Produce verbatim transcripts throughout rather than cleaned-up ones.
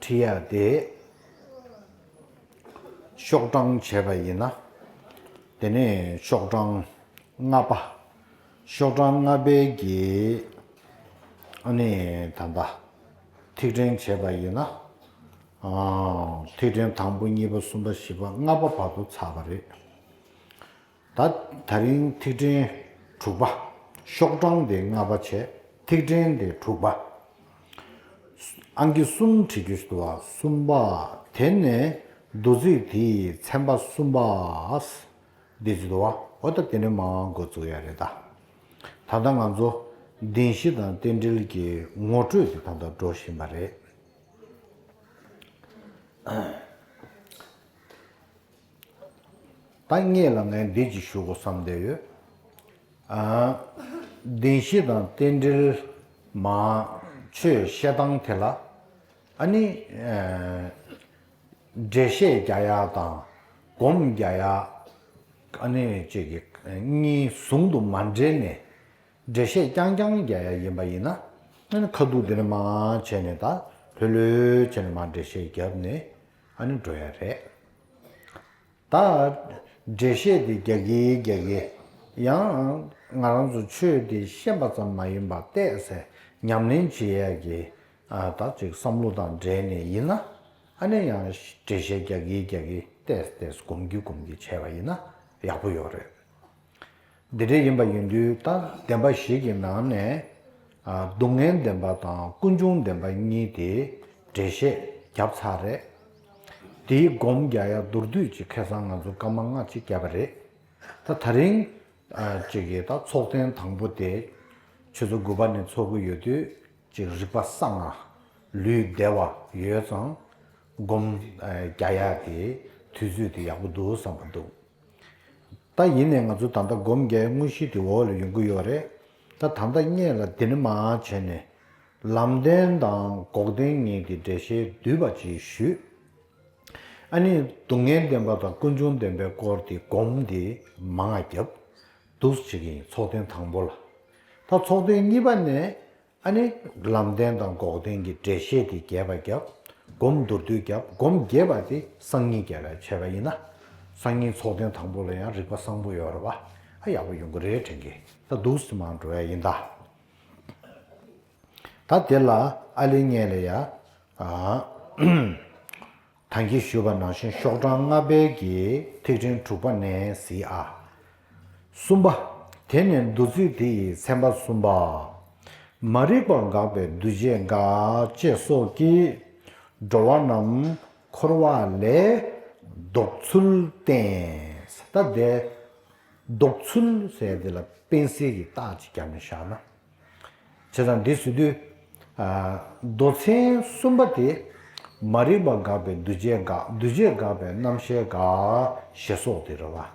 ཁྲིད་ཡ་དེ་ཤོག་གྲངས་བྱས་པ་ཡིན་ན། དེ་ནས་ཤོག་གྲངས་ལྔ་པ། ཤོག་གྲངས་ལྔ་པའི་གི་ཨ་ནི་ད་ལྟ་ཐིག་ཕྲེང་བྱས་པ་ཡིན་ན། ཨ། ཐིག་ཕྲེང་དང་པོ་གཉིས་པ་གསུམ་པ་བཞི་པ་ལྔ་པ་བར་དུ་ཚར་བ་རེད། ད་ད་རིང་ཐིག་ཕྲེང་དྲུག་པ། ཤོག་གྲངས་དེ་ལྔ་པ་བྱས། ཐིག་ཕྲེང་དེ་དྲུག་པ། ཨང་ཀི་གསུམ་བྲིས་རྒྱུ་ཞིག་འདུག་བ། གསུམ་པ། དེ་ནས་འདུ་ཚིག་དེ་ཡི་ཚན་པ་གསུམ་པ། འདི་ཅི་འདུག་བ། འོ་ད་དེ་ནས་མར་འགོ་བཙུགས་ཡ་རེད་ད། ད་ལྟ་ང་ཚོ་བདེན་བཞི་དང་རྟེན་འབྲེལ་གྱི་ངོ་སྤྲོད་དེ་ད་ལྟ་འགྲོ་བཞིན་པ་རེད། ད་སྔོན་ལ་ངས་འདི་ཅིག་ཞུ་དགོས་བསམ་བསྡད་ཡོད། ཨ། བདེན་བཞི་དང་རྟེན་འབྲེལ་མ་ཆོས་བཤད་སྟངས་དེ་ལ། ཨ་ནི། ཨ། འགྲེལ་བཤད་རྒྱག་ཡ་དང་སྒོམ་རྒྱག་ཡ། ཨ་ནི་ཅིག་གི་གཉིས་ཟུང་དུ་མ་འབྲེལ་ནས། འགྲེལ་བཤད་རྐྱང་རྐྱང་རྒྱག་ཡ་ཡིན་པ་ཡིན་ན། ཨ་ནི་ཁ་ཐུག་དེ་ནས་མར་བྱས་ནས་ད་ལྷོད་ལྷོད་བྱས་ནས་མར་འགྲེལ་བཤད་བརྒྱབ་ནས་ཨ་ནི་འགྲོ་ཡ་རེད། ད་འགྲེལ་བཤད་དེ་རྒྱག་གི་རྒྱག་གི། ཡང་ང་རང་ཚོ་ཆོས་དེ་ཤེས་པ་ཙམ་མ་ཡིན་པར་ཏོག་ཙམ་ཉམས་ལེན་བྱེད་ཡ་གི། ཨ། ད་ཅིག་བསམ་བློ་དང་འབྲེལ་ནས་ཡིན་ན། ཨ་ནི་ཡང་འགྲེལ་བཤད་རྒྱག་གི་རྒྱག་གི་ཏོག་ཙམ་ཏོག་ཙམ་སྒོམ་གྱིན་སྒོམ་གྱིན་བྱས་པ་ཡིན་ན་ཡག་པོ་ཡོད་རེད། འདི་འདྲ་ཡིན་པ་ཡིན་དུས་ད་བདེན་པ་བཞི་གི་ནང་ནས། ཨ། སྡུག་བསྔལ་བདེན་པ་དང་ཀུན་འབྱུང་བདེན་པ་གཉིས་དེ་འགྲེལ་བཤད་བརྒྱབ་ཚར་རེད། དེའི་སྒོམ་རྒྱག་ཡ་མདོར་བསྡུས་ཅིག་ཁ་སང་ང་ཚོ་སྐར་མ་ལྔ་ཅིག་བརྒྱབ་པ་རེད། ད་ད་རིང་། ཨ། ཅིག་གི་ད་ཚོགས་ཐེངས་དང་པོ་དེ་ཆུ་ཚོད་དགུ་པ་ནས་ཚོགས་ཀྱི་ཡོད་དུས། ཅིག་རིག་པ་གསང་སྔགས་ལུས་བདེ་བ་ཡོད་ཙང་སྒོམ། ཨ། རྒྱག་ཡ་དེ་དུས་ཚོད་དེ་ཡག་པོ་འདུག་བསམ་པ་འདུག་ད་ཡིན་ནའི་ང་ཚོ་ད་ལྟ་སྒོམ་རྒྱག་ཡའི་དངོས་གཞི་དེ་འོག་ལ་ཡོང་གི་ཡོད་རེད། ད་ད་ལྟ་སྔོན་ལ་འདི་ནས་མར་བྱས་ནས་ལམ་བདེན་དང་འགོག་བདེན་གཉིས་ཀྱི་འགྲེལ་བཤད་བསྡུས་པ་ཅིག་ཞུས། ཨ་ནི་སྡུག་བསྔལ་བདེན་པ་དང་ཀུན་འབྱུང་བདེན་པའི་སྐོར་དེ་སྒོམ་དེ་མང་ང་བརྒྱབ། འདུག་ཅིག་ཡིན་ཚོགས་ཐེངས་དང་པོ་ལ། ད་ཚོགས་ཐེངས་གཉིས་པ་ནས། ཨ་ནི་ལམ་བདེན་དང་འགོག་བདེན་གྱི་འགྲེལ་བཤད་དེ་རྒྱས་པ་བརྒྱབ། སྒོམ་མདོར་བསྡུས་བརྒྱབ། སྒོམ་རྒྱས་པ་དེ་སང་ཉིན་རྒྱས་པ་བྱས་པ་ཡིན་ན། སང་ཉིན་ཚོགས་ཐེངས་དང་པོ་ལ་ཡང་རིག་པ་བཟང་པོ་ཡོད་རེད་བ། ཨ། ཡག་པོ་ཡོང་གི་རེད་དྲན་གི། ད་འདུག་སེ་མར་འགྲོ་ཡ་ཡིན་ད། ད་དེ་ལ་ཨ་ལེ་ངས་ལ་ཡ། ཨ། ད་གིན་ཞུས་པ་ནང་བཞིན་ཤོག་གྲངས་ལྔ་པའི་གི་ཐིག་ཕྲེང་དྲུག་པ་ནས་གཟིགས་ཨ། གསུམ་པ། དེ་ནས་འདུ་ཚིག་དེ་ཡི་ཚན་པ་གསུམ་པ། མ་རིག་པ་འགགས་པས་འདུ་བྱེད་འགག་ཅེས་སོགས་ཀྱིས། འགྲོ་བ་རྣམས་འཁོར་བ་ལས་ལྡོག་ཚུལ་བསྟན། ད་དེ་ལྡོག་ཚུལ་ཟེར་དེ་ལ་དཔེ་གསལ་གྱི་རྟགས་ཅིག་བརྒྱབ་ནས་བཞག་ན། བྱས་ཙང་འདི་ཟེར་དུས། ཨ། མདོ་ཚན་གསུམ་པ་དེ། མ་རིག་པ་འགགས་པས་འདུ་བྱེད་འགག་འདུ་བྱེད་འགགས་པས་རྣམ་ཤེས་འགག་ཞེས་སོགས་དེ་རེད་བ།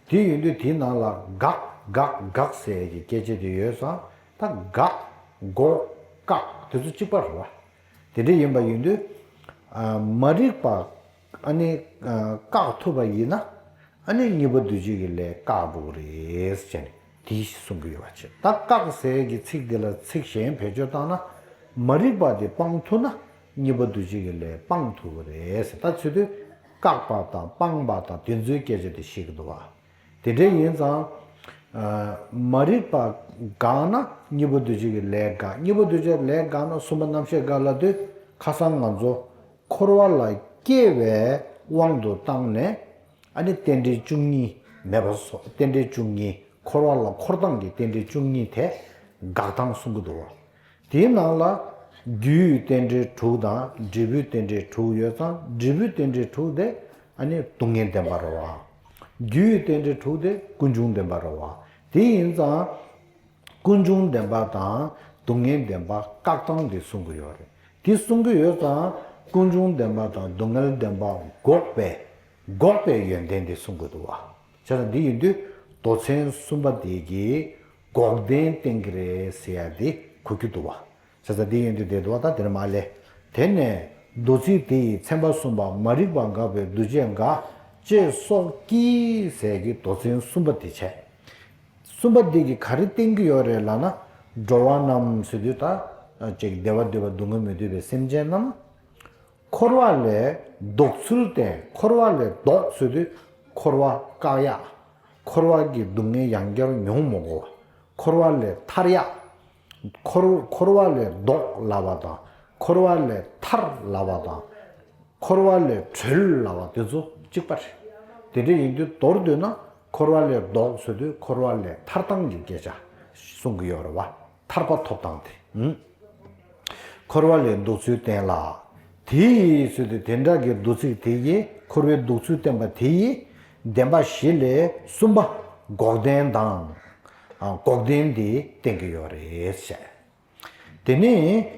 དེ་ཡིན་དུས་དེའི་ནང་ལ་འགག་འགག་འགག་ཟེར་གྱི་སྐད་ཆ་དེ་ཡོད་ཙང་ད་འགག་འགོག་བཀག་དེ་ཚོ་གཅིག་པ་རེད་བ། དེ་འདྲ་ཡིན་པ་ཡིན་དུས། ཨ། མ་རིག་པ། ཨ་ནི། ཨ། བཀག་ཐུབ་པ་ཡིན་ན། ཨ་ནི་གཉིས་པ་འདུ་བྱེད་ཀྱི་ལས་བཀག་འགྲོ་གི་རེད་ཟེར་ནས་དེ་གསུང་གི་ཡོད་པ་བྱས། ད་བཀག་ཟེར་གྱི་ཚིག་འདི་ལ་ཚིག་གཞན་བེད་སྤྱོད་བཏང་ན། མ་རིག་པ་དེ་སྤང་ཐུབ་ན་གཉིས་པ་འདུ་བྱེད་ཀྱི་ལས་སྤང་ཐུབ་ཀྱི་རེད་ཟེར། ད་ཚུལ་དུ་བཀག་པ་དང་སྤང་བ་དང་དེ་ཚོའི་སྐད་ཆ་དེ་བཤད་ཀྱི་འདུག་བ། དེ་འདྲ་ཡིན་ཙང་། ཨ། མ་རིག་པ་འགགས་ན་གཉིས་པ་འདུ་བྱེད་ཀྱི་ལས་འགག་གཉིས་པ་འདུ་བྱེད་ལས་འགག་ན་གསུམ་པ་རྣམ་ཤེས་འགག་ལབ་དུས་ཁ་སང་ང་ཚོ་འཁོར་བ་ལ་སྐྱེ་བའི་དབང་དུ་བཏང་ནས། ཨ་ནི་རྟེན་འབྲེལ་བཅུ་གཉིས་མེད་པ་སོགས་རྟེན་འབྲེལ་བཅུ་གཉིས་འཁོར་བ་ལ་འཁོར་སྟངས་ཀྱི་རྟེན་འབྲེལ་བཅུ་གཉིས་དེ་འགག་སྟངས་གསུང་གི་འདུག་བ། དེའི་ནང་ལ་རྒྱུའི་རྟེན་འབྲེལ་དྲུག་དང་འབྲས་བུའི་རྟེན་འབྲེལ་དྲུག་ཡོད་ཙང་འབྲས་བུའི་རྟེན་འབྲེལ་དྲུག་དེ་ཨ་ནི་སྡུག་བསྔལ་བདེན་པ་རེད་བ། རྒྱུའི་རྟེན་འབྲེལ་དྲུག་དེ་ཀུན་འབྱུང་བདེན་པ་རེད་བ། དེ་ཡིན་ཙང་། ཀུན་འབྱུང་བདེན་པ་དང་སྡུག་བསྔལ་བདེན་པ་བཀག་སྟངས་དེ་གསུང་གི་ཡོད་རེད། དེ་གསུང་གི་ཡོད་ཙང་ཀུན་འབྱུང་བདེན་པ་དང་སྡུག་བསྔལ་བདེན་པ་འགོག་པའི་འགོག་པའི་ཡོན་ཏན་དེ་གསུང་གི་འདུག་བ། བྱས་ཙང་འདི་ཡིན་དུས་མདོ་ཚན་གསུམ་པ་དེ་གིས་འགོག་བདེན་བསྟན་གྱི་རེད་ཟེར་ཡ་དེ་གོ་རྒྱུ་འདུག་བ། བྱས་ཙང་འདི་ཡིན་དུས་དེ་འདུག་བ། ད་དེ་ནས་མར་ལས། དེ་ནས་མདོ་ཚིག་དེ་ཡི་ཚན་པ་གསུམ་པ་མ་རིག་པ་འགགས་པས་འདུ་བྱེད་འགག་ཅེས་སོགས་ཀྱིས་ཟེར་གྱི་མདོ་ཚན་གསུམ་པ་དེ་བྱས། གསུམ་པ་འདི་གིས་ག་རེ་བསྟན་གྱི་ཡོད་རེད་ལབ་ན། འགྲོ་བ་རྣམས་ཟེར་དུས་ད། ཅིག་བདེ་བ་འདོད་པ་སྡུག་བསྔལ་མི་འདོད་པའི་སེམས་ཅན་རྣམས། འཁོར་བ་ལས་ལྡོག་ཚུལ་བསྟན། འཁོར་བ་ལས་ལྡོག་ཟེར་དུས་འཁོར་བ་བཀག་ཡག་འཁོར་བ་གི་སྡུག་བསྔལ་ཡང་བསྐྱར་མྱོང་མི་དགོས་པ། འཁོར་བ་ལས་ཐར་ཡག་འཁོར་འཁོར་བ་ལས་ལྡོག་ལབ་པ་དང་། འཁོར་བ་ལས་ཐར་ལབ་པ་དང་། འཁོར་བ་ལས་གྲོལ་ལབ་པ་དེ་ཚོ་གཅིག་པ་རེད། དེ་འདྲ་ཡིན་དུས་མདོར་བསྡུས་ན་འཁོར་བ་ལས་ལྡོག་ཟེར་དུས་འཁོར་བ་ལས་ཐར་སྟངས་ཀྱི་སྐད་ཆ་གསུང་གི་ཡོད་རེད་བ། ཐར་པ་ཐོབ་སྟངས་དེ། ཨུམ། འཁོར་བ་ལས་ལྡོག་ཚུལ་བསྟན་ལ། དེ་ཡིས་ཟེར་དུས་དེ་འདྲ་གི་མདོ་ཚིག་དེ་ཡིས། འཁོར་བའི་ལྡོག་ཚུལ་བསྟན་པ་དེ་ཡིས་བདེན་པ་བཞི་ལས་གསུམ་པ་འགོག་བདེན་དང་། ཨ། འགོག་བདེན་དེ་བསྟན་གྱི་ཡོད་རེད་ཟེར། དེ་ནས་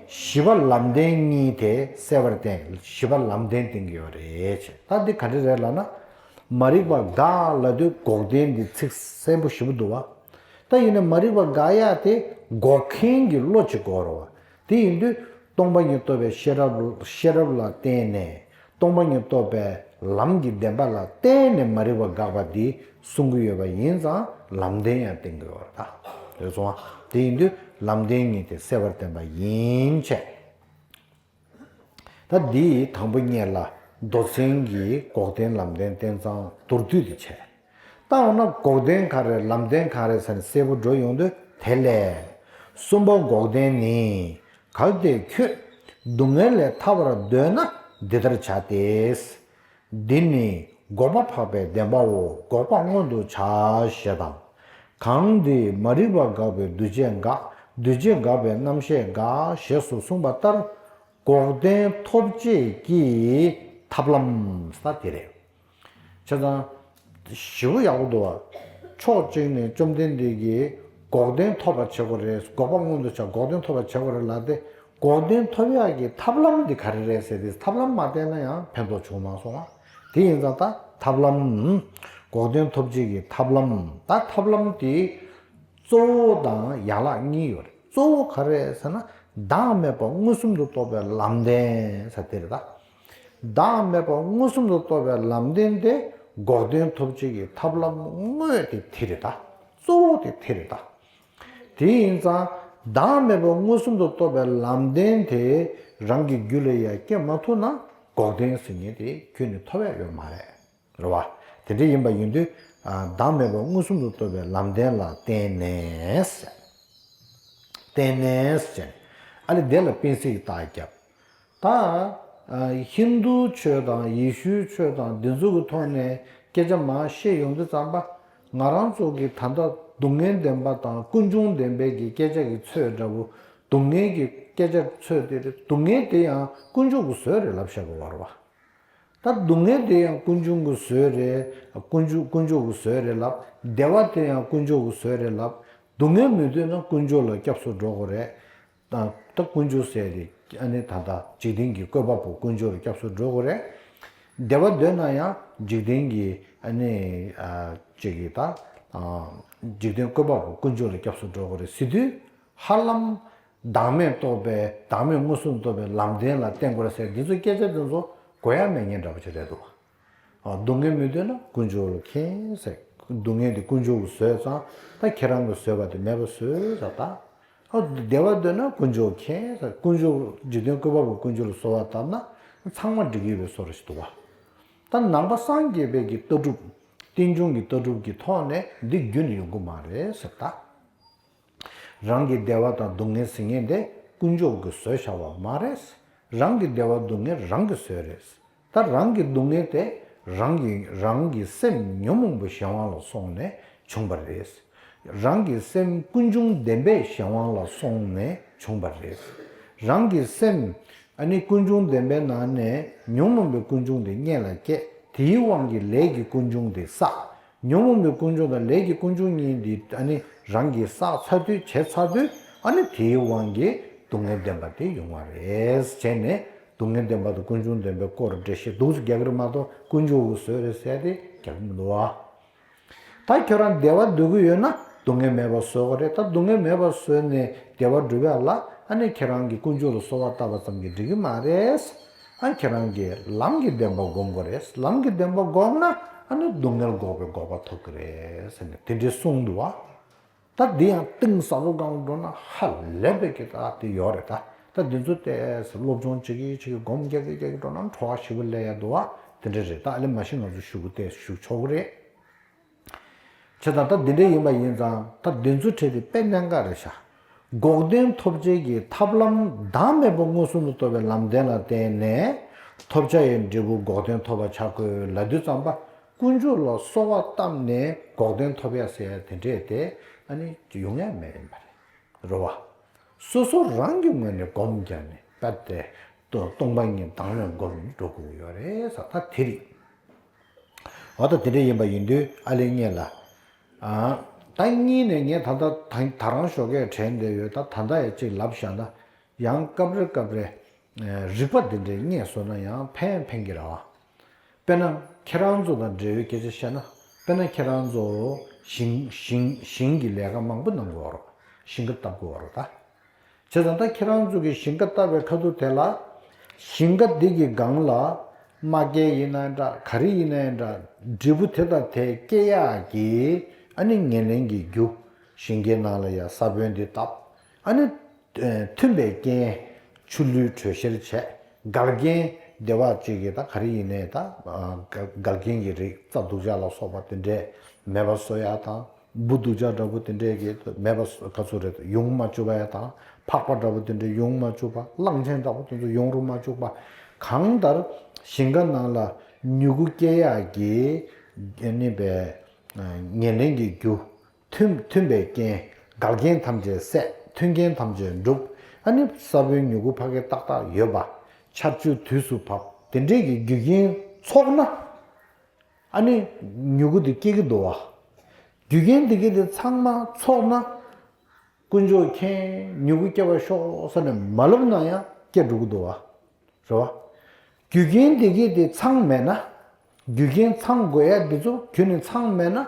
བཞི་པ་ལམ་བདེན་གཉིས་དེ་གསལ་བར་བསྟན། བཞི་པ་ལམ་བདེན་བསྟན་གྱི་ཡོད་རེད་ཟེར། ད་འདི་ག་འདྲ་རེད་ལབ་ན། མ་རིག་པ་འགག་ལབ་དུས་འགོག་བདེན་འདི་ཚིག་གསལ་པོ་ཞེ་པོ་འདུག་བ། ད་ཡིན་ན་མ་རིག་པ་འགག་ཡག་དེ་འགོག་མཁན་གྱི་བློ་གཅིག་དགོས་རེད་བ། དེ་ཡིན་དུས་སྟོང་པ་ཉིད་རྟོགས་པའི་ཤེས་རབ་ཤེས་རབ་ལ་བརྟེན་ནས། སྟོང་པ་ཉིད་རྟོགས་པའི་ལམ་གྱི་བདེན་པ་ལ་བརྟེན་ནས་མ་རིག་པ་འགག་པ་འདི་གསུང་གི་ཡོད་པ་ཡིན་ཙང་། ལམ་བདེན་ཡང་བསྟན་གྱི་ཡོད་རེད་ད། རེད་སོང་ང་། དེ་ཡིན་དུས་ལམ་བདེན་གཉིས་དེ་གསལ་བར་བསྟན་པ་ཡིན་བྱས། ད་འདིའི་དང་པོ་ཉིད་ལ་མདོ་ཚན་གྱི་འགོག་བདེན་ལམ་བདེན་བསྟན་ཙང་མདོར་བསྡུས་ཏེ་བྱས། ད་འོ་ན་འགོག་བདེན་ག་རེ་ལམ་བདེན་ག་རེ་ཟེར་ནས་གསལ་པོ་འགྲོ་ཡོང་དུས། དེ་ལས་གསུམ་པ་འགོག་བདེན་ནི། གལ་ཏེ་ཁྱོད་སྡུག་བསྔལ་ལས་ཐར་བར་འདོད་ན་འདི་ལྟར་བྱ་སྟེ། འདི་ནི་འགོག་པ་འཕགས་པའི་བདེན་པའོ། འགོག་པ་མངོན་དུ་བྱ་ཞེས་དང་། གང་འདི་མ་རིག་པ་འགགས་པས་འདུ་བྱེད་འགག་འདུ་བྱེད་འགགས་པས་རྣམ་ཤེས་འགག་ཞེས་སུ་གསུངས་པ་ལྟར། འགོག་བདེན་ཐོབ་བྱེད་ཀྱི་ཐབས་ལམ་ས་དེ་རེད། བྱས་ཙང་། ཞེ་པོ་ཡག་པོ་འདུག་བ། ཕྱོགས་གཅིག་ནས་བཅོམ་ལྡན་འདས་ཀྱིས་འགོག་བདེན་ཐོབ་པར་བྱེད་དགོས་རེད། འགོག་པ་མངོན་དུ་བྱ། འགོག་བདེན་ཐོབ་པར་བྱེད་དགོས་རེད་ལབ་སྟེ། འགོག་བདེན་ཐོབ་ཡག་གི་ཐབས་ལམ་འདི་ག་རེ་རེད་ཟེར་ཏེ། ཐབས་ལམ་མ་བསྟེན་ན་ཡང་ཕན་ཐོགས་བྱུང་མ་སོང་བ། དེ་ཡིན་ཙང་ད་ཐབས་ལམ། འགོག་བདེན་ཐོབ་བྱེད་ཀྱི་ཐབས་ལམ། ད་ཐབས་ལམ་དེ་གཙོ་བོ་དང་ཡན་ལག་གཉིས་ཡོད་རེད། གཙོ་བོ་ག་རེ་ཟེར་ན། བདག་མེད་པ་མངོན་སུམ་དུ་རྟོགས་པའི་ལམ་བདེན་ཟེར་དེ་རེད་ད། བདག་མེད་པ་མངོན་སུམ་དུ་རྟོགས་པའི་ལམ་བདེན་དེ་འགོག་བདེན་ཐོབ་བྱེད་ཀྱི་ཐབས་ལམ་དངོས་དེ་དེ་རེད་ད། གཙོ་བོ་དེ་དེ་རེད་ད། དེ་ཡིན་ཙང་བདག་མེད་པ་མངོན་སུམ་དུ་རྟོགས་པའི་ལམ་བདེན་དེ་རང་གི་རྒྱུད་ལ་ཡང་སྐྱེ་མ་ཐུབ་ན། འགོག་བདེན་ཟེར་མཁན་དེ་ཁྱོན་ནས་ཐོབ་ཡག་ཡོད་མ་རེད། རེད་བ། དེ་འདྲ་ཡིན་པ་ཡིན་དུས། ཨ། བདག་མེད་པ་མངོན་སུམ་དུ་རྟོགས་པའི་ལམ་བདེན་ལ་བརྟེན་ནས། བརྟེན་ནས་ཟེར། ཨ་ནི་དེ་ལ་དཔེ་ཚིག་རྟགས་བརྒྱབ། ད། ཨ། ཧིན་དུ་ཆོས་དང་ཡེ་ཤུའི་ཆོས་དང་འདི་ཚོ་གི་ཐོག་ནས་སྐད་ཆ་མར་བཤད་ཡོང་དུས་ཙམ་པ། ང་རང་ཚོ་གི་ད་ལྟ་སྡུག་བསྔལ་བདེན་པ་དང་ཀུན་འབྱུང་བདེན་པའི་གི་སྐད་ཆ་གི་ཚོད་འདྲ་བོ། སྡུག་བསྔལ་གྱི་སྐད་ཆ་ཚོད་དེ་རེད། སྡུག་བསྔལ་དེ་ཡང་ཀུན་འབྱུང་གི་བཟོ་རེད་ལབ་བཤད་དགོས་པ་རེད་བ། ད་སྡུག་བསྔལ་དེ་ཡང་ཀུན་འབྱུང་གི་བཟོ་རེད། ཀུན་འབྱུང་ཀུན་འབྱུང་གི་བཟོ་རེད་ལབ། བདེ་བ་དེ་ཡང་ཀུན་འབྱུང་གི་བཟོ་རེད་ལབ། སྡུག་བསྔལ་མི་འདོད་ན་ཀུན་འབྱུང་ལ་སྐྱབས་སུ་འགྲོ་དགོས་རེད། ད་ད་ཀུན་འབྱུང་ཟེར་དེ་ཨ་ནི་ད་ལྟ་འཇིག་རྟེན་གྱི་བཀོད་པ་པོ་ཀུན་འབྱུང་ལ་སྐྱབས་སུ་འགྲོ་དགོས་རེད། བདེ་བ་འདོད་ན་ཡང་འཇིག་རྟེན་གྱི་ཨ་ནི་ཨ་ཅིག་གི་ད་ཨ་འཇིག་རྟེན་བཀོད་པ་པོ་ཀུན་འབྱུང་ལ་སྐྱབས་སུ་འགྲོ་དགོས་རེད་ཟེར་དུས། ཧ་ལམ་བདག་མེད་རྟོགས་པའི་བདག་མེད་མངོན་སུམ་རྟོགས་པའི་ལམ་བདེན་ལ་བརྟེན་དགོས་རེད་ཟེར། འདི་ཚོ་སྐད་ཆ་འདི་ཚོ་གོ་ཡ་མེད་མཁན་འདྲ་པོ་ཅིག་རེད་འདུག། ཨ། སྡུག་བསྔལ་མི་འདོད་ན་ཀུན་འབྱུང་ལ་མཁྱེན་ཟེར། སྡུག་བསྔལ་འདི་ཀུན་འབྱུང་གིས་བཟོས་ཙང་། ད་ཁྱེད་རང་གིས་བཟོས་པ་དེ་མེད་པ་བཟོས་ཟེར་ད། ཨ། བདེ་བ་འདོད་ན་ཀུན་འབྱུང་མཁྱེན་ཟེར། ཀུན་འབྱུང་འཇིག་རྟེན་བཀོད་པ་པོ་ཀུན་འབྱུང་ལ་གསོལ་བ་བཏབ་ན་ཚང་མ་འགྲིག་གི་ཡོད་པའི་བཟོ་འདྲ་ཞིག་འདུག་བ། ད་ནང་པ་སངས་རྒྱས་པའི་གི་ལྟ་གྲུབ། རྟེན་འབྱུང་གི་ལྟ་གྲུབ་ཀྱི་ཐོག་ནས་འདི་རྒྱུན་ནས་ཡོང་གི་མ་རེད་ཟེར་ད། རང་གི་བདེ་བ་དང་སྡུག་བསྔལ་ཟེར་མཁན་དེ་ཀུན་འབྱུང་གིས་བཟོས་བཞག་པ་མ་རེད། རང་གི་བདེ་བ་སྡུག་བསྔལ་རང་གིས་བཟོས་རེད། ད་རང་གི་སྡུག་བསྔལ་དེ་རང་གི་རང་གི་སེམས་ཉོན་མོངས་པའི་གཞན་དབང་ལ་སོང་ནས་བྱུང་བ་རེད། རང་གི་སེམས་ཀུན་འབྱུང་བདེན་པའི་གཞན་དབང་ལ་སོང་ནས་བྱུང་བ་རེད། རང་གི་སེམས་ཨ་ནི་ཀུན་འབྱུང་བདེན་པའི་ནང་ནས་ཉོན་མོངས་པའི་ཀུན་འབྱུང་དེ་གཉེན་ལ་སྐྱེས། དེའི་དབང་གིས་ལས་ཀྱི་ཀུན་འབྱུང་དེ་བསགས། ཉོན་མོངས་པའི་ཀུན་འབྱུང་དང་ལས་ཀྱི་ཀུན་འབྱུང་གཉིས་འདི་ཨ་ནི་རང་གིས་བསགས་ཚར་དུས་བྱས་ཚར་དུས་ཨ་ནི་དེའི་དབང་གིས་སྡུག་བསྔལ་བདེན་པ་དེ་ཡོང་བ་རེད་བྱས་ནས། སྡུག་བསྔལ་བདེན་པ་དང་ཀུན་འབྱུང་བདེན་པའི་སྐོར་འགྲེལ་བཤད་འདུག་སེ་རྒྱག་གི་རེད་མ་གཏོགས། ཀུན་འབྱུང་གིས་བཟོས་རེད་ཟེར་དེ་རྒྱག་གི་མི་འདུག་བ། ད་ཁྱོད་རང་བདེ་བ་འདོད་ཀྱི་ཡོད་ན་སྡུག་བསྔལ་མེད་པ་བཟོ་དགོས་རེད། ད་སྡུག་བསྔལ་མེད་པ་བཟོས་ནས་བདེ་བ་སྒྲུབ་ཡ་ལ་ཨ་ནི་ཁྱེད་རང་གིས་ཀུན་འབྱུང་ལ་གསོལ་བ་བཏབ་པ་ཙམ་གྱིས་འགྲིག་གི་མ་རེད། ཨ། ཁྱེད་རང་གིས་ལམ་གྱི་བདེན་པ་སྒོམ་དགོས་རེད། ལམ་གྱི་བདེན་པ་སྒོམ་ན་ཨ་ནི་སྡུག་བསྔལ་འགོག་པའི་འགོག་པ་ཐོབ་ཀྱི་རེད་ཟེར་ནས་དེ་འདྲའི་གསུངས་འདུག་བ། ད་འདི་ཡང་གཏིང་ཟབ་པོ་སྒང་འགྲོ་ན་ཧ་ལས་པའི་གི་ད་དེ་ཡོད་རེད་ད། ད་ ད་འདི་ཚོ་ཏོག་ཙམ་སློབ་སྦྱོང་བྱེད་ཀྱི་བྱེད་ཀྱི་སྒོམ་རྒྱག་གི་རྒྱག་གི་འགྲོ་ན་གྲོགས་ཞེ་པོ་སླེབས་ཡ་འདུག་བ། དེ་འདྲ་རེད། ད་ཨ་ལེ་མ་གཞི་ང་ཚོ་ཞུ་གི་ཏོག་ཙམ་ཞུ་ཆོག་གི་རེད། བྱས་ཙང་ད་འདི་འདྲ་ཡིན་པ་ཡིན་ཙང་ད་འདི་ཚོ་ཁྲིད་དེ་དཔེ་གནད་འགག་རེད་ཤག་འགོག་བདེན་ཐོབ་བྱེད་ཀྱི་ཐབས་ལམ་བདག་མེད་པ་མངོན་སུམ་དུ་རྟོགས་པའི་ལམ་བདེན་ལ་བརྟེན་ནས་ཐོབ་བྱ་ཡི་འབྲས་བུ་འགོག་བདེན་ཐོབ་པ་ཆགས་དགོས་ལབ་དུས་ཙམ་པ་ཀུན་འབྱུང་ལ་གསོལ་བ་བཏབ་ནས་འགོག་བདེན་ཐོབ་ཡ་ཟེར་ཡ་དེ་འདྲས་དེ་ཨ་ནི་ཡོང་ཡ་མེད་ཡིན་པ་རེད། རེད་བ། སོ་སོ་རང་གི་ངོས་ནས་སྒོམ་རྒྱག་ནས་རྦད་དེ་སྟོ་སྟོང་པ་ཉིད་དང་ལེན་སྒོམ་འགྲོ་དགོས་ཀྱི་ཡོད་རེད་ཟེར། ད་དེ་རེད། འོ་ད་དེ་འདྲ་ཡིན་པ་ཡིན་དུས་ཨ་ལེ་ངེད་ལ། ཨ། ད་གཉིས་ནས་ངས་ད་ལྟ་ད་ད་རང་ཞོགས་ཀས་དྲན་བསྡད་ཡོད། ད་ད་ལྟ་ཡ་གཅིག་ལབ་བཞག་ན་ཡང་སྐབས་རེ་སྐབས་རེ་རིག་པ་འདི་འདྲའི་རྙེད་སོང་ན་ཡང་ཕན་ཕན་གྱི་རེད་བ། དཔེར་ན་ཁྱེད་རང་ཚོ་དང་འབྲེལ་བའི་སྐད་ཆ་བཤད་ན། དཔེར་ན་ཁྱེད་རང་ཚོ་ཞིང་ཞིང་ཞིང་གི་ལས་ཀ་མང་པོ་གནང་དགོས་རེད། ཞིང་ཁ་བཏབ་དགོས་རེད་ད། བྱས་ཙང་ད་ཁྱེད་རང་ཚོ་གི་ཞིང་ཁ་བཏབ་པའི་ཁ་ཐུག་དེ་ལ། ཞིང་ཁ་འདི་གི་སྒང་ལ་རྨ་རྒྱལ་ཡིན་ན་འདྲ་ག་རེ་ཡིན་ན་འདྲ་འབྲས་བུ་དེ་དང་དེ་སྐྱེ་ཡག་གི་ཨ་ནི་ངན་ལན་གྱི་རྒྱུ། ཞིང་ཁའི་ནང་ལ་ཡ་ས་བོན་འདི་བཏབ། ཨ་ནི། མཐུན་པའི་རྐྱེན། ཆུ་ལུད་དྲོད་གཤེར་བྱས། འགལ་རྐྱེན་སྡེ་བ་གཅིག་གིས་ད་ག་རེ་ཡིན་ནའི་ད། འགལ་འགལ་རྐྱེན་གྱི་རིགས་རྩྭ་སྡུག་ཅག་ལ་སོགས་པ་དེ་འདྲས་མེད་པ་བཟོ་ཡ་དང་། འབུ་སྡུག་ཅག་འདྲ་པོ་དེ་འདྲས་ཀྱིས་མེད་པ་བཟོ་ག་ཚོད་རེད་ཡོང་མ་བཅུག་པ་ཡ་དང་། ཕག་པ་འདྲ་པོ་དེ་འདྲས་ཡོང་མ་བཅུག་པ། གླང་ཆེན་འདྲ་པོ་དེ་ཚོ་ཡོང་རུ་མ་བཅུག་པ། གང་ལྟར་ཞིང་ཁ་ནང་ལ་མྱུ་གུ་སྐྱེ་ཡག་གི་ནི་པའི་ངན་ལན་གྱི་རྒྱུ། མཐུན་མཐུན་པའི་རྐྱེན། འགལ་རྐྱེན་ཐམས་ཅད་བསལ། མཐུན་རྐྱེན་ཐམས་ཅད་འགྲུབ། ཨ་ནི་ས་བོན་མྱུ་གུ་ཕ་གི་ཏག་ཏག་ཡོད་པ། ཆར་ཆུ་དུས་སུ་བབ། དེ་འདྲས་ཀྱི་རྒྱུ་རྐྱེན་ཚོགས་ན། ཨ་ནི་མྱུ་གུ་དེ་སྐྱེ་གི་འདུག་བ། རྒྱུ་རྐྱེན་དེ་གི་དེ་ཚང་མ་ཚོགས་ན། དཀོན་མཆོག་མཁྱེན། མྱུ་གུ་སྐྱེ་བར་ཤོག་ཟེར་ནས་མ་ལབ་ན་ཡང་སྐྱེ་འགྲོ་གི་འདུག་བ། རེད་བ། རྒྱུ་རྐྱེན་དེ་གས་དེ་ཚང་མེད་ན། རྒྱུ་རྐྱེན་ཚང་དགོས་ཡ་འདི་ཚོ་ཁྱོན་ནས་ཚང་མེད་ན།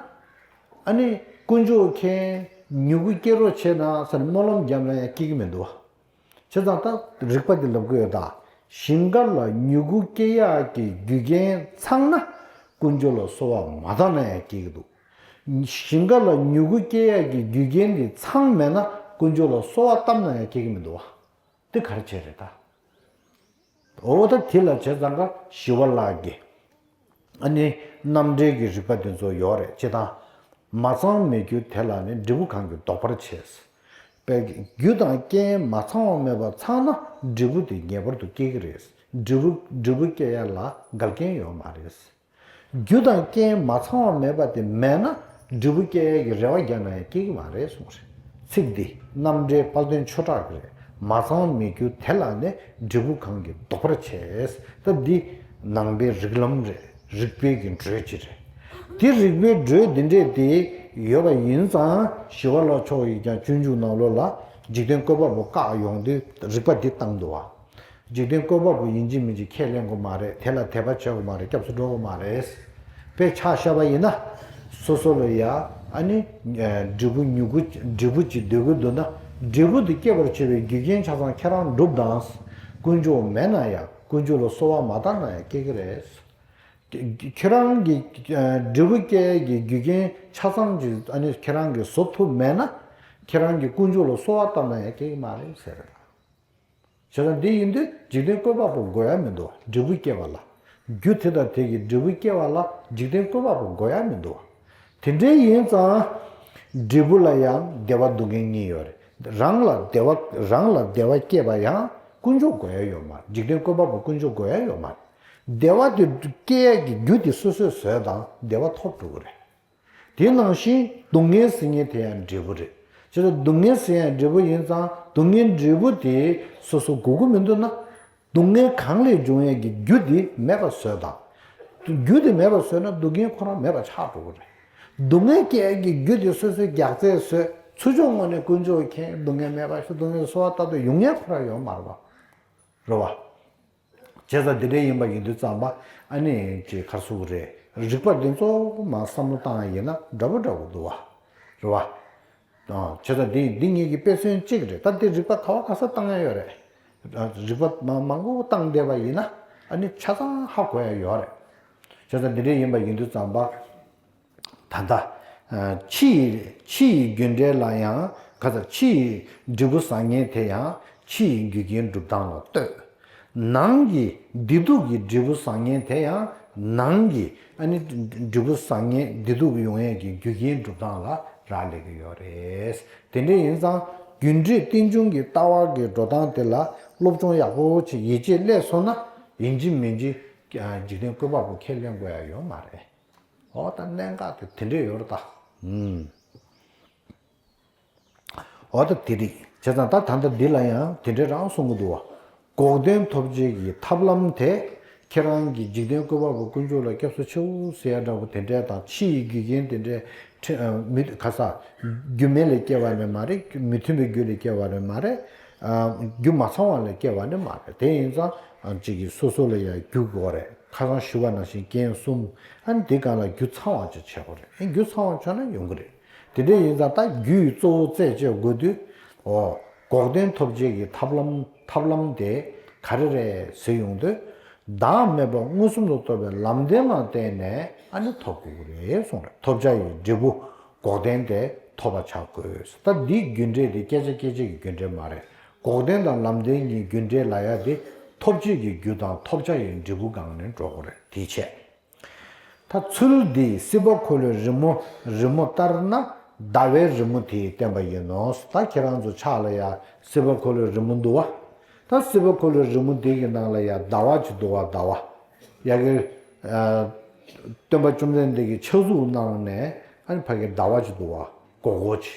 ཨ་ནི་དཀོན་མཆོག་མཁྱེན། མྱུ་གུ་སྐྱེ་རོགས་བྱེད་ན་ཟེར་ནས་སྨོན་ལམ་བརྒྱབ་ན་ཡང་སྐྱེ་གི་མི་འདུག་བ། བྱས་ཙང་ད་རིག་པ་འདི་ལབ་དགོས་ཡོད་ད། ཞིང་ཁ་ལ་མྱུ་གུ་སྐྱེ་ཡག་གི་རྒྱུ་རྐྱེན་ཚང་ན་དཀོན་མཆོག་ལ་གསོལ་བ་མ་བཏབ་ན་ཡང་སྐྱེ་གི་འདུག་ཞིང་ཁ་ལ་མྱུ་གུ་སྐྱེ་ཡག་གི་རྒྱུ་རྐྱེན་འདི་ཚང་མེད་ན་དཀོན་མཆོག་ལ་གསོལ་བ་བཏབ་ན་ཡང་སྐྱེ་གི་མི་འདུག་བ། འདི་ག་རེ་བྱས་རེད་ད། འོ་ད་དེ་ལ་བྱས་ཙང་ཀ་ཞི་བ་ལྷ་གི་ཨ་ནི་རྣམ་འགྲེལ་གྱི་རིག་པ་དེ་ཚོ་ཡོད་རེད། ཅེས་དང་། མ་ཚང་མེད་རྒྱུ་དེ་ལ་ནི་འབྲས་བུ་གང་གིས་ལྡོག་པར་བྱེད། པའི་རྒྱུ་དང་རྐྱེན་མ་ཚང་བ་མེད་པ་ཚང་ན་འབྲས་བུ་དེ་ངེས་པར་དུ་སྐྱེ་གི་རེད། འབྲས་བུ་འབྲས་བུ་སྐྱེ་ཡ་ལ་འགལ་རྐྱེན་ཡོད་མ་རེད། རྒྱུ་དང་རྐྱེན་མ་ཚང་བ་མེད་པ་དེ་མེད་ན་འབྲས་བུ་སྐྱེ་ཡས་ཀྱི་རེ་བ་རྒྱག་ན་ཡང་སྐྱེ་གི་མ་རེད་གསུངས་རེད། ཚིག་འདི་རྣམ་འགྲེལ་དཔལ་ལྡན་ཆོས་གྲགས་ཀྱི་རེད། མ་ཚང་མེད་རྒྱུ་དེ་ལ་ནི་འབྲས་བུ་གང་གིས་ལྡོག་པར་བྱེད། ད་འདི་ནང་པའི་རིགས་ལམ་རེད། རིགས་པའི་གི་འགྲོས་ཅིག་རེད། དེ་རིགས་པའི་འགྲོས་འདི་འདྲས་དེ་ཡོད་པ་ཡིན་ཙང་ཞི་བ་ལྷ་མཆོག་ཡིས་ཀྱང་སྤྱོད་འཇུག་ནང་ལོགས་ལ་འཇིག་རྟེན་བཀོད་པ་པོ་བཀག་ཡོང་དུས་རིགས་པ་འདི་བཏང་འདུག་བ། འཇིག་རྟེན་བཀོད་པ་པོ་ཡིན་གཅིག་མིན་གཅིག་ཁས་ལེན་དགོས་མ་རེད། དེ་ལ་དད་པ་བྱེད་དགོས་མ་རེད། སྐྱབས་སུ་འགྲོ་དགོས་མ་རེད། དཔེ་ཆ་བཞག་པ་ཡིན་ན། སོ་སོ་ལ་ཡ་ཨ་ནི་འབྲས་བུ་མྱུ་གུ་འབྲས་བུ་ཅིག་འདོད་ཀྱི་འདུག་ན། འབྲས་བུ་དེ་སྐྱེད་པར་བྱེད་པའི་རྒྱུ་རྐྱེན་ཆ་ཚང་ཁྱེད་རང་སྒྲུབ་དང་། དཀོན་མཆོག་མེད་ན་ཡང་དཀོན་མཆོག་ལ་གསོལ་བ་མ་བཏབ་ན་ཡང་སྐྱེ་གི་རེད། ཁྱེད་རང་གི་འབྲས་བུ་སྐྱེད་ཀྱི་རྒྱུ་རྐྱེན་ཆ་ཚང་ཅིག་ཨ་ནི་ཁྱེད་རང་གིས་བཟོ་ཐུབ་མེད་ན། ཁྱེད་རང་གིས་དཀོན་མཆོག་ལ་གསོལ་བ་བཏབ་ན་ཡང་སྐྱེ་གི་མ་རེད་ཟེར། བྱས་ཙང་འདི་ཡིན་དུས་འཇིག་རྟེན་བཀོད་པ་པོ་དགོས་ཡ་མི་འདུག་འབྲས་བུ་སྐྱེ་བ་ལ། རྒྱུ་དེ་དང་དེ་གི་འབྲས་བུ་སྐྱེ་བ་ལ་འཇིག་རྟེན་བཀོད་པ་པོ་དགོས་ཡ་མི་འདུག་དེ་འདྲའི་ཡིན་ཙང་། འབྲས་བུ་ལ་ཡང་བདེ་བ་སྡུག་བསྔལ་གཉིས་ཡོད་རེད། རང་ལ་བདེ་བ་རང་ལ་བདེ་བ་སྐྱེད་པ་ཡང་དཀོན་མཆོག་དགོས་ཡ་ཡོད་མ་རེད། འཇིག་རྟེན་བཀོད་པ་པོ་དཀོན་མཆོག་དགོས་ཡ་ཡོད་མ་རེད། བདེ་བ་དེ་སྐྱེ་ཡ་གི་རྒྱུ་དེ་སོ་སོས་བཟོས་དང་བདེ་བ་ཐོབ་འགྲོ་གི་རེད། དེ་ནང་བཞིན་སྡུག་བསྔལ་ཟེར་མཁན་དེ་ཡང་འབྲས་བུ་རེད། བྱས་ཙང་སྡུག་བསྔལ་ཟེར་ཡང་འབྲས་བུ་ཡིན་ཙང་སྡུག་བསྔལ་འབྲས་བུ་དེ་སོ་སོ་དགོས་ཀྱི་མི་འདུག་ན། སྡུག་བསྔལ་གང་ལས་འབྱུང་ཡས་ཀྱི་རྒྱུ་དེ་མེད་པ་བཟོས་དང་། རྒྱུ་དེ་མེད་པ་བཟོས་ན་སྡུག་བསྔལ་ཁོ་རང་མེད་པ་ཆགས་འགྲོ་གི་རེད། སྡུག་བསྔལ་སྐྱེ་ཡས་ཀྱི་རྒྱུ་དེ་སོ་སོས་རྒྱག་རྩལ་བཟོས། ཚུར་ཕྱོགས་ངོས་ནས་དཀོན་མཆོག་མཁྱེན། སྡུག་བསྔལ་མེད་པ་ཞིག་སྡུག་བསྔལ་གསོལ་བ་བཏབ་དུས་ཡོང་ཡས་ཁོ་རང་ཡོད་མ་རེད་པ། རེད་པ། བྱས་ཙང་འདི་འདྲ་ཡིན་པ་ཡིན་དུས་ཙམ་པ་ཨ་ནི་ཅིག་ག་རེ་ཟེར་དགོས་རེད། རིགས་པ་འདི་ཚོ་མར་བསམ་བློ་བཏང་ཡ་ཡིན་ན་འདྲ་པོ་འདྲ་པོ་འདུག་པ། རེད་པ། བྱས་ཙང་འདི་འདི་ངེད་ཀྱི་དཔེ་མཚོན་གཅིག་རེད། ད་འདི་རིགས་པ་ག་བ་ག་ས་བཏང་ཡ་ཡོད་རེད། རིགས་པ་མང་མང་པོ་བཏང་བསྡད་པ་ཡིན་ན་ཨ་ནི་ཆ་ཚང་ཧ་གོ་ཡ་ཡོད་རེད། བྱས་ཙང་འདི་འདྲ་ཡིན་པ་ཡིན་དུས་ཙམ་པ། ད་ལྟ། ཕྱི་ཡི་ཕྱི་ཡི་རྒྱུ་འབྲས་ལ་ཡང་ག་ཚ་ཕྱི་ཡི་འབྲས་བུ་བཟང་ངན་དེ་ཡང་ ཕྱི་ཡི་རྒྱུ་རྐྱེན་སྒྲུབ་སྟངས་ལ་ལྟོས། ནང་གི་བདེ་སྡུག་གི་འབྲས་བུ་བཟང་ངན་དེ་ཡང་ནང་གི་ཨ་ནི་འབྲས་བུ་བཟང་ངན་བདེ་སྡུག་ཡོང་ཡས་ཀྱི་རྒྱུ་རྐྱེན་སྒྲུབ་སྟངས་ལ་རག་ལས་ཀྱི་ཡོད་རེད། དེ་འདྲ་ཡིན་ཙང་རྒྱུ་འབྲས་རྟེན་འབྱུང་གི་ལྟ་བ་གི་འགྲོ་སྟངས་དེ་ལ་སློབ་སྦྱོང་ཡག་པོ་བྱེད་ཡིད་ཆེས་སླེབས་སོང་ན་ཡིན་གཅིག་མིན་གཅིག་འཇིག་རྟེན་བཀོད་པ་པོ་ཁས་ལེན་དགོས་ཡ་ཡོད་མ་རེད། འོ་ད་གནད་འགག་དེ་དེ་འདྲ་ཡོད་རེད་ད། ཨུམ། འོ་ད་དེ་རེད། བྱས་ཙང་ད་ད་ལྟ་འདི་ལ་ཡང་དེ་འདྲ་རང་གསུང་གི་འདུག་བ། འགོག་བདེན་ཐོབ་བྱེད་ཀྱི་ཐབས་ལམ་དེ་ཁྱེད་རང་གི་འཇིག་རྟེན་བཀོད་པ་པོ་དཀོན་མཆོག་ལ་སྐྱབས་སུ་མཆིའོ་ཟེར་ཡ་འདྲ་པོ་དེ་འདྲ་དང་ཕྱི་ཡི་རྒྱུ་རྐྱེན་དེ་འདྲ་ཁྲི་མི་ག་ས་རྒྱུ་མེད་ལས་སྐྱེ་བ་ནི་མ་རེད། མི་མཐུན་པའི་རྒྱུ་ལས་སྐྱེ་བ་ནི་མ་རེད། རྒྱུ་མ་ཚང་བ་ལས་སྐྱེ་བ་ནི་མ་རེད། དེ་ཡིན་ཙང་གཅིག་གིས་སོ་སོ་ལ་ཡང་རྒྱུ་དགོས་རེད། ཁ་སང་ཞུ་བ་ནང་བཞིན་རྐྱེན་གསུམ། ཨ་ནི་དེ་སྒང་ལ་རྒྱུ་ཚང་བ་ཅིག་བྱེད་དགོས་རེད། ཨ་ནི་རྒྱུ་ཚང་བ་བྱུང་ན་ཡོང་གི་རེད། དེ་འདྲ་ཡིན་ཙང་ད་རྒྱུའི་གཙོ་བོ་རྩད་གཅོད་དགོས་དུས། འོ། འགོག་བདེན་ཐོབ་བྱེད་ཀྱི་ཐབས་ལམ་ཐབས་ལམ་དེ་ག་རེ་རེད་ཟེར་ཡོང་དུས། བདག་མེད་པ་མངོན་སུམ་དུ་རྟོགས་པའི་ལམ་བདེན་ལ་བརྟེན་ནས་ཨ་ནི་ཐོབ་དགོས་ཀྱི་རེད་གསུངས་རེད། ཐོབ་བྱ་ཡི་འབྲས་བུ་འགོག་བདེན་དེ་ཐོབ་པ་བྱ་དགོས། ད་འདིའི་རྒྱུ་འབྲས་དེ་སྐད་ཆ་སྐད་ཆ་གི་རྒྱུ་འབྲས་མ་རེད། འགོག་བདེན་དང་ལམ་བདེན་གཉིས་རྒྱུ་འབྲས་ལབ་ཡ་དེ་ཐོབ་བྱེད་ཀྱི་རྒྱུ་དང་ཐོབ་བྱ་ཡི་འབྲས་བུ་སྒང་ནས་འགྲོ་དགོས་རེད། དེའི་ཆེད། ད་ཚུལ་འདིས་སྲིད་པ་འཁོར་ལོའི་རི་མོ་རི་མོ་ལྟར་ན་ཟླ་བའི་རི་མོ་དེའི་བསྟན་པ་ཡིན་ནོ། ད་ཁྱེད་རང་ཚོ་ཕྱག་ལ་ཡ་སྲིད་པ་འཁོར་ལོའི་རི་མོ་འདུག་བ། ད་སྲིད་པ་འཁོར་ལོའི་རི་མོ་འདི་གི་ནང་ལ་ཡ་ཟླ་བ་ཅིག་འདུག་བ། ཟླ་བ་ཡ་གི་སྟོན་པ་བཅོམ་ལྡན་འདས་ཀྱི་ཕྱག་གཟུགས་གནང་ནས་ཨ་ནི་ཕ་གི་ཟླ་བ་ཅིག་འདུག་བ། སྒོར་སྒོར་ཅིག་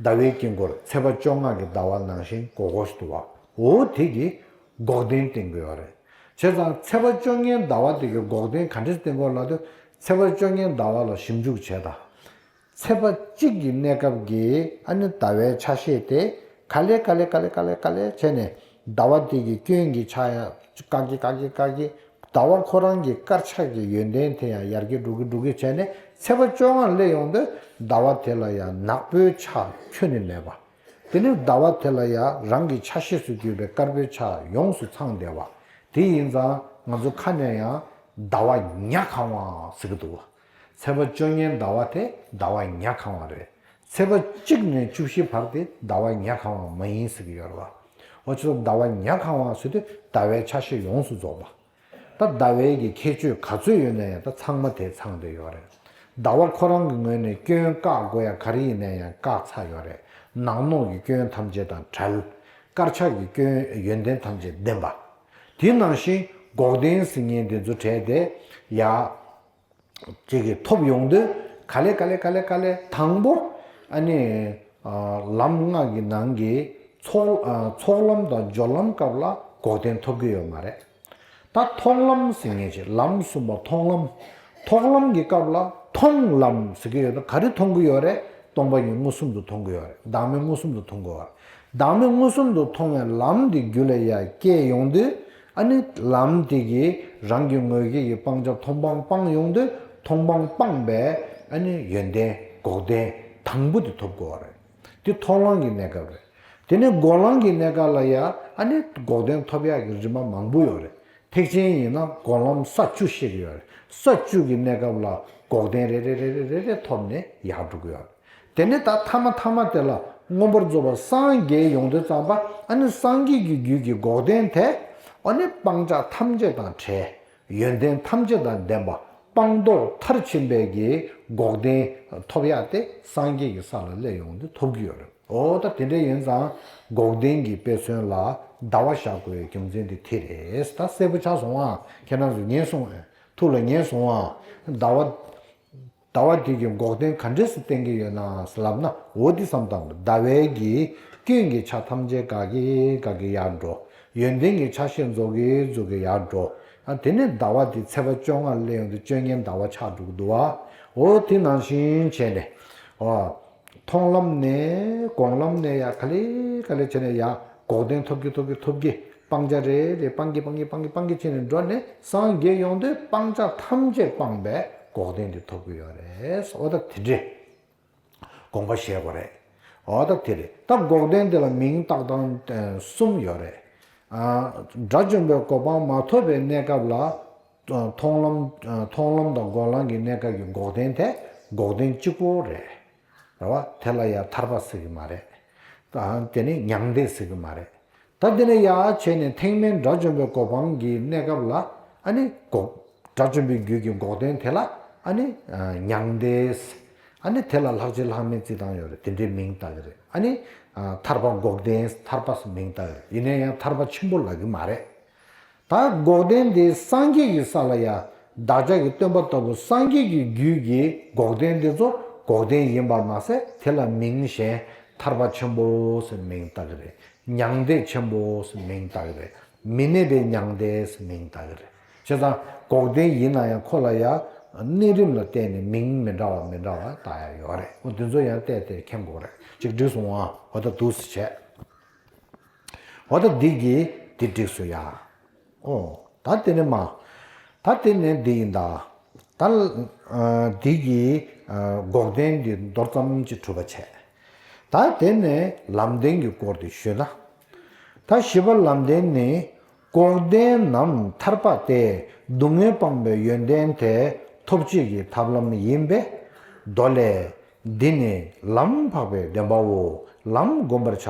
ཟླ་བའི་དཀྱིལ་འཁོར་ཚེས་པ་བཅོ་ལྔ་གི་ཟླ་བ་ནང་བཞིན་སྒོར་སྒོར་ཞིག་འདུག་བ། འོ་དེ་གིས་འགོག་བདེན་བསྟན་གྱི་ཡོད་རེད། བྱས་ཙང་ཚེས་པ་བཅོ་ལྔའི་ཟླ་བ་དེ་གི་འགོག་བདེན་ག་འདྲས་བསྟན་གྱི་ཡོད་ལབ་དུས། ཚེས་པ་བཅོ་ལྔའི་ཟླ་བ་ལ་ཞིབ་འཇུག་བྱས་དང་། ཚེས་པ་གཅིག་གི་གནས་སྐབས་ཀྱི་ཨ་ནི་ཟླ་བའི་ཆ་ཤས་དེ་ག་ལེ་ག་ལེ་ག་ལེ་ག་ལེ་ག་ལེ་བྱས་ནས་ཟླ་བ་དེ་གི་སྐྱོན་གྱི་ཆ་ཡང་དཀར་གྱི་དཀར་གྱི་དཀར་གྱི། ཟླ་བ་ཁོ་རང་གི་དཀར་ཆ་གི་ཡོན་ཏན་དེ་ཡང་ཡར་རྒྱས་འགྲོ་གི་འགྲོ་གི་བྱས་ནས་ཚེས་པ་བཅོ་ལྔ་སླེབས་ཡོང་དུས་ཟླ་བ་དེ་ལ་ཡང་ནག་པོའི་ཆ་ཁྱོན་ནས་མེད་པ། དེ་ནས་ཟླ་བ་དེ་ལ་ཡང་རང་གི་ཆ་ཤས་སུ་གྱུར་པའི་དཀར་པོའི་ཆ་ཡོངས་སུ་ཚང་བསྡད་པ། དེ་ཡིན་ཙང་ང་ཚོ་ཁ་ནས་ཡང་ཟླ་བ་ཉ་གང་བ་ཟེར་གི་འདུག་བ། ཚེས་པ་བཅོ་ལྔའི་ཟླ་བ་དེ་ཟླ་བ་ཉ་གང་བ་རེད། ཚེས་པ་གཅིག་ནས་བཅུ་བཞི་བར་དེ་ཟླ་བ་ཉ་གང་བ་མ་ཡིན་ཟེར་གི་ཡོད་རེད་བ། འོ་ཅི་ཟླ་བ་ཉ་གང་བ་ཟེར་དུས་ཟླ་བའི་ཆ་ཤས་ཡོངས་སུ་རྫོགས་པ། ད་ཟླ་བའི་གི་ཁྱད་ཆོས་ག་ཚོད་ཡོད་ན་ཡང་ད་ཚང་མ་དེ་ཚང་བསྡད་ཡོད་རེད། ཟླ་བ་ཁོ་རང་གི་ངོས་ནས་སྐྱོན་བཀག་དགོས་ཡ་ག་རེ་ཡིན་ན་ཡང་བཀག་ཚར་ཡོད་རེད། ནག་ནོག་གི་སྐྱོན་ཐམས་ཅད་དང་བྲལ། དཀར་ཆ་གི་སྐྱོན་ཡོན་ཏན་ཐམས་ཅད་ལྡན་པ། དེ་ནང་བཞིན་འགོག་བདེན་ཟེར་མཁན་དེ་ཚོ་གྲས་དེ་ཡ། ཅིག་གིས་ཐོབ་ཡོང་དུས་ག་ལེ་ག་ལེ་ག་ལེ་ག་ལེ་དང་པོ་ཨ་ནི་ཨ་ལམ་ལྔ་གི་ནང་གི་ཚོགས་ཨ་ཚོགས་ལམ་དང་སྦྱོར་ལམ་སྐབས་ལ་འགོག་བདེན་ཐོབ་ཀྱི་ཡོད་མ་རེད། ད་མཐོང་ལམ་ཟེར་མཁན་ཅིག་ལམ་གསུམ་པ་མཐོང་ལམ། མཐོང་ལམ་གྱི་སྐབས་ལ་མཐོང་ལམ་ཟེར་གྱི་ཡོད་ན་ག་རེ་མཐོང་གི་ཡོད་རེད། སྟོང་པ་ཉིད་མངོན་སུམ་དུ་མཐོང་གི་ཡོད་རེད། བདག་མེད་མངོན་སུམ་དུ་མཐོང་གི་ཡོད་རེད། བདག་མེད་མངོན་སུམ་དུ་མཐོང་བའི་ལམ་དེ་རྒྱུད་ལ་ཡར་སྐྱེས་ཡོང་དུས་ཨ་ནི་ལམ་དེ་གིས་རང་གི་ངོས་སྐལ་གྱི་སྤང་བྱ་མཐོང་སྤང་སྤངས་ཡོང་དུས་མཐོང་སྤང་སྤངས་པའི་ཨ་ནི་ཡོན་ཏན་འགོག་བདེན་དང་པོ་དེ་ཐོབ་དགོས་པ་རེད། དེ་མཐོང་ལམ་གྱི་གནས་སྐབས་རེད། དེ་ནས་སྒོམ་ལམ་གྱི་གནས་སྐབས་ལ་ཡང་ཨ་ནི་འགོག་བདེན་ཐོབ་ཡག་གི་རིམ་པ་མང་པོ་ཡོད་རེད། ཐེག་ཆེན་ཡིན་ན་སྒོམ་ལམ་ས་བཅུ་བཤད་ཀྱི་ཡོད་རེད། ས་བཅུ་གི་གནས་སྐབས་ལ་འགོག་བདེན་རེ་རེ་རེ་རེ་རེ་རེ་ཐོབ་ནས་ཡར་འགྲོ་གི་ཡོད་རེད། དེ་ནས་ད་ཐ་མ་ཐ་མ་དེ་ལ་མངོན་པར་རྫོགས་པར་སངས་རྒྱས་ཡོང་དུས་ཙམ་པ་ཨ་ནི་སངས་རྒྱས་ཀྱི་རྒྱུད་ཀྱི་འགོག་བདེན་དེ་ཨ་ནི་སྤང་བྱ་ཐམས་ཅད་དང་བྲལ། ཡོན་ཏན་ཐམས་ཅད་དང་ལྡན་པ་སྤངས་རྟོགས་མཐར་ཕྱིན་པའི་གི་འགོག་བདེན་ཐོབ་ཡག་དེ་སངས་རྒྱས་ཀྱི་ས་ལ་སླེབས་ཡོང་དུས་ཐོབ་ཀྱི་ཡོད་རེད། འོ་ད་དེ་འདྲ་ཡིན་ཙང་འགོག་བདེན་གྱི་དཔེ་མཚོན་ལ་ཟླ་བ་བཞག་དགོས་པའི་རྒྱུ་མཚན་དེ་དེ་རེད། ད་གསལ་པོ་ཆགས་སོང་ཨ། ཁྱེད་རང་ཚོ་ཉན་སོང་ཨ། ཐུགས་ལ་ཉན་སོང་ཨ། ཟླ་བ། ཟླ་བ་དེ་གི་འགོག་བདེན་ག་འདྲས་སུ་བསྟན་གྱི་ཡོད་ན་ལབ་ན། འོ་དེ་བསམ་བཏང་། ཟླ་བའི་གི་སྐྱོན་གྱི་ཆ་ཐམས་ཅད་འགག་གི་འགག་གི་ཡར་འགྲོ། ཡོན་ཏན་གྱི་ཆ་ཤས་རྫོགས་ཀྱི་རྫོགས་ཀྱི་ཡར་འགྲོ། ཨ་དེ་ནས་ཟླ་བ་དེ་ཚེས་པ་བཅོ་ལྔ་ལ་སླེབས་ཡོང་དུས་བཅོ་ལྔའི་ཟླ་བ་ཆགས་འགྲོ་གི་འདུག་བ། འོ་དེ་ནང་བཞིན་བྱས་ནས། འོ། མཐོང་ལམ་ནས་སྒོམ་ལམ་ནས་ཡ་ག་ལེ་ག་ལེ་བྱས་ནས་ཡ་འགོག་བདེན་ཐོབ་ཀྱི་ཐོབ་ཀྱི་ཐོབ་ཀྱི། སྤང་བྱ་རེ་རེ་སྤང་གི་སྤང་གི་སྤང་གི་སྤང་གི་བྱས་ནས་འགྲོ་ནས་སངས་རྒྱས་ཡོང་དུས་སྤང་བྱ་ཐམས་ཅད་སྤངས་པའི་འགོག་བདེན་དེ་ཐོབ་ཀྱི་ཡོད་རེད། འོ་ད་དེ་འདྲས་དགོངས་པ་བཞེས་དགོས་རེད། འོ་ད་དེ་རེད། ད་འགོག་བདེན་དེ་ལ་མིང་བཏགས་སྟངས་གསུམ་ཡོད་རེད། ཨ། དགྲ་བཅོམ་པའི་གོ་འཕང་མ་ཐོབ་པའི་གནས་སྐབས་ལ། མཐོང་ལམ། མཐོང་ལམ་དང་སྒོམ་ལམ་གྱི་གནས་སྐབས་ཀྱི་འགོག་བདེན་དེ་འགོག་བདེན་གཅིག་པོ་རེད། རེད་བ། དེ་ལ་ཡང་ཐར་པ་ཟེར་གི་མ་རེད། ད་དེ་ནི་མྱང་འདས་ཟེར་གི་མ་རེད། ད་དེ་ནས་ཡར་བྱས་ནས་ཐེག་དམན་དགྲ་བཅོམ་པའི་གོ་འཕང་གི་གནས་སྐབས་ལ་ཨ་ནི་འགོག་དགྲ་བཅོམ་པའི་རྒྱུད་ཀྱི་འགོག་བདེན་དེ་ལ་ཨ་ནི་མྱང་འདས། ཨ་ནི་དེ་ལ་ལྷག་བཅས་ལྷག་མེད་རྩིས་སྟངས་ཡོད་རེད། དེ་འདྲའི་མིང་བཏགས་ཀྱི་རེད། ཨ་ནི་ཐར་པ་འགོག་བདེན་ཐར་པ་ཟེར་མིང་བཏགས་ཀྱི་རེད། ཡིན་ན་ཡང་ཐར་པ་ཆེན་པོ་ལབ་ཀྱི་མ་རེད། ད་འགོག་བདེན་དེ་སངས་རྒྱས་ཀྱི་ས་ལ་ཡ་བདག་ཅག་གི་སྟོན་པ་ལྟ་བུ་སངས་རྒྱས་ཀྱི་རྒྱུད་ཀྱི་འགོག་བདེན་དེ་ཚོ་འགོག་བདེན་ཡིན་པར་མ་ཟད། དེ་ལ་མིང་གཞན་ཐར་པ་ཆེན་པོ་ཟེར་མིང་བཏགས་ཀྱི་རེད། མྱང་འདས་ཆེན་པོ་ཟེར་མིང་བཏགས་ཀྱི་རེད། མི་གནས་པའི་མྱང་འདས་ཟེར་མིང་བཏགས་ཀྱི་རེད། བྱས་ཙང་འགོག་བདེན་ཡིན་ན་ཡང་ཁོ་ལ་ཡ་གནས་རིམ་ལ་བརྟེན་ནས་མིང་མི་འདྲ་བ་མི་འདྲ་བ་བཏགས་ཡ་ཡོད་རེད། འོ་དེ་ཚོ་ཡང་བལྟས་ཏེ་མཁྱེན་དགོས་རེད། ཅིག་འགྲིག་སོང་ཨ། འོ་ད་འདུག་སེ་བྱས། འོ་ད་འདི་གིས་འདི་འགྲིག་སོང་ཡ། ཨོ། ད་དེ་ནས་མ། ད་དེ་ནས་འདི་ཡིན་ད། ད་ཨ་འདི་གི་ཨ་འགོག་བདེན་འདི་མདོར་ཙམ་ཅིག་གྲུབ་པ་བྱས། ད་དེ་ནས་ལམ་བདེན་གྱི་སྐོར་དེ་ཞུས་ན། ད་བཞི་པ་ལམ་བདེན་ནི། འགོག་བདེན་ནམ་ཐར་པ་སྟེ། སྡུག་བསྔལ་སྤངས་པའི་ཡོན་ཏན་དེ། ཐོབ་བྱེད་ཀྱི་ཐབས་ལམ་ཡིན་པས། མདོ་ལས། འདི་ནི་ལམ་འཕགས་པའི་བདེན་པའོ། ལམ་བསྒོམ་པར་བྱ།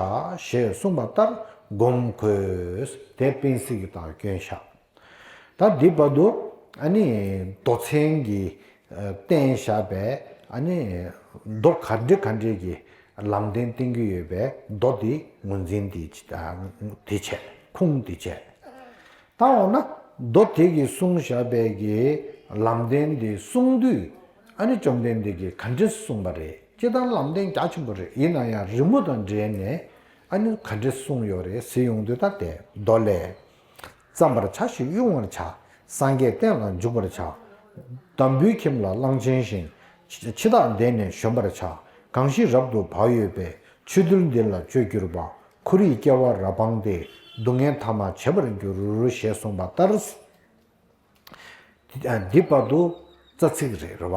ཞེས་གསུངས་པ་ལྟར་བསྒོམ་དགོས། དེ་དཔེ་གཟིགས་ཀྱི་སྟངས་སྐྱོན་བཞག་ད་འདི་བར་དུ་ཨ་ནི་མདོ་ཚན་གྱི་ཨ་བསྟན་བཞག་པའི་ཨ་ནི་མདོ་ག་འདྲ་ག་འདྲ་གི་ལམ་བདེན་བསྟན་གྱི་ཡོད་པའི་མདོ་འདི་ངོས་འཛིན་འདི་ཨ་འདི་བྱས། ཁུངས་འདི་བྱས། ད་འོ་ན་མདོ་དེ་གིས་གསུངས་བཞག་པའི་གི་ལམ་བདེན་འདི་གསུང་དུས་ཨ་ནི་བཅོམ་ལྡན་འདས་ཀྱིས་ག་འདྲ་གསུངས་པ་རེད། སྤྱིར་བཏང་ལམ་བདེན་རྒྱ་ཆེན་པོ་རེད། ཡིན་ན་ཡང་རི་མོ་དང་འབྲེལ་ནས་ཨ་ནི་ག་འདྲ་གསུངས་ཡོད་རེད་ཟེར་ཡོང་དུས། ད་དེ་མདོ་ལས། བརྩམ་པར་བྱ་ཞིང་དབྱུང་བར་བྱ། སངས་རྒྱས་བསྟན་ལ་འཇུག་པར་བྱ། འདམ་བུའི་ཁྱིམ་ལ་གླང་ཆེན་བཞིན། འཆི་བདག་འདས་ནས་གཞོན་པར་བྱ། གང་ཞིག་རབ་ཏུ་བག་ཡོད་པས། ཆོས་འདུལ་འདི་ལ་སྤྱོད་གྱུར་པ། འཁོར་བའི་སྐྱེ་བ་རབ་སྤངས་ཏེ། སྡུག་བསྔལ་ཐ་མ་བྱེད་པར་འགྱུར། ཞེས་གསུངས་པ་ལྟར། འདི་བར་དུ་རྩ་ཚིག་རེད། རེད་བ།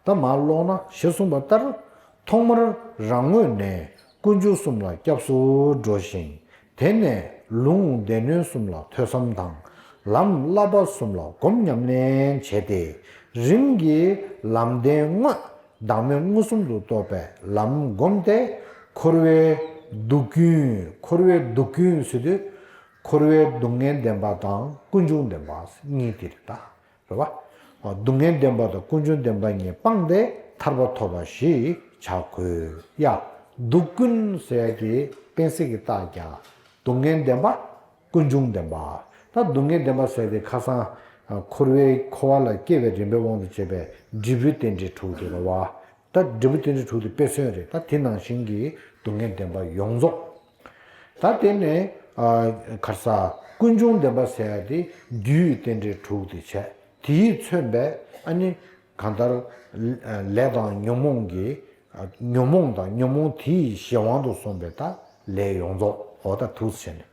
ད་མར་ཀློག་ན། ཞེས་གསུངས་པ་ལྟར། ཐོག་མར་རང་ངོས་ནས་དཀོན་མཆོག་གསུམ་ལ་སྐྱབས་སུ་འགྲོ་ཞིང་། དེ་ནས་ལུང་སྡེ་སྣོད་གསུམ་ལ་ཐོས་བསམ་དང་། ལམ་བསླབ་པ་གསུམ་ལ་སྒོམ་ཉམས་ལེན་བྱས་ཏེ། རིམ་གྱིས་ལམ་བདེན་དངོས་བདག་མེད་མངོན་སུམ་དུ་རྟོགས་པའི་ལམ་བསྒོམས་ཏེ། འཁོར་བའི་སྡུག་ཀུན། འཁོར་བའི་སྡུག་ཀུན་ཟེར་དུས། འཁོར་བའི་སྡུག་བསྔལ་བདེན་པ་དང་ཀུན་འབྱུང་བདེན་པ་གཉིས་དེ་རེད་ད། རེད་བ། སྡུག་བསྔལ་བདེན་པ་དང་ཀུན་འབྱུང་བདེན་པ་གཉིས་སྤངས་ཏེ་ཐར་པ་ཐོབ་པ་ཞིག་བྱ་དགོས་ཡ། སྡུག་ཀུན་ཟེར་ཡ་གི་དཔེ་གཟིགས་ཀྱི་རྟགས་ཀྱང་སྡུག་བསྔལ་བདེན་པ། ཀུན་འབྱུང་བདེན་པ། ད་སྡུག་བསྔལ་བདེན་པ་ཟེར་དེ་ཁ་སང་འཁོར་བའི་འཁོར་བ་ལ་སྐྱེ་བའི་རིམ་པའི་དབང་དུ་བྱས་པའི་འབྲས་བུའི་རྟེན་འབྲེལ་དྲུག་དེ་རེད་བ། ད་འབྲས་བུ་རྟེན་འབྲེལ་དྲུག་དེ་དཔེ་མཚོན་རེད། ད་དེ་ནང་བཞིན་གྱི་སྡུག་བསྔལ་བདེན་པ་ཡོངས་རྫོགས། ད་དེ་ནས་ཨ་ག་རེ་ཟ། ཀུན་འབྱུང་བདེན་པ་ཟེར་ཡ་དེ་རྒྱུའི་རྟེན་འབྲེལ་དྲུག་དེ་བྱས། དེས་མཚོན་པའི་ཨ་ནི་གང་ལྟར་ལས་དང་ཉོན་མོངས་ཀྱི་ཨ་ཉོན་མོངས་དང་ཉོན་མོངས་དེའི་གཞན་དབང་དུ་སོང་བའི་ད་ལས་ཡོངས་རྫོགས། འོ་ད་འདུག་སེ་བྱས་ནས།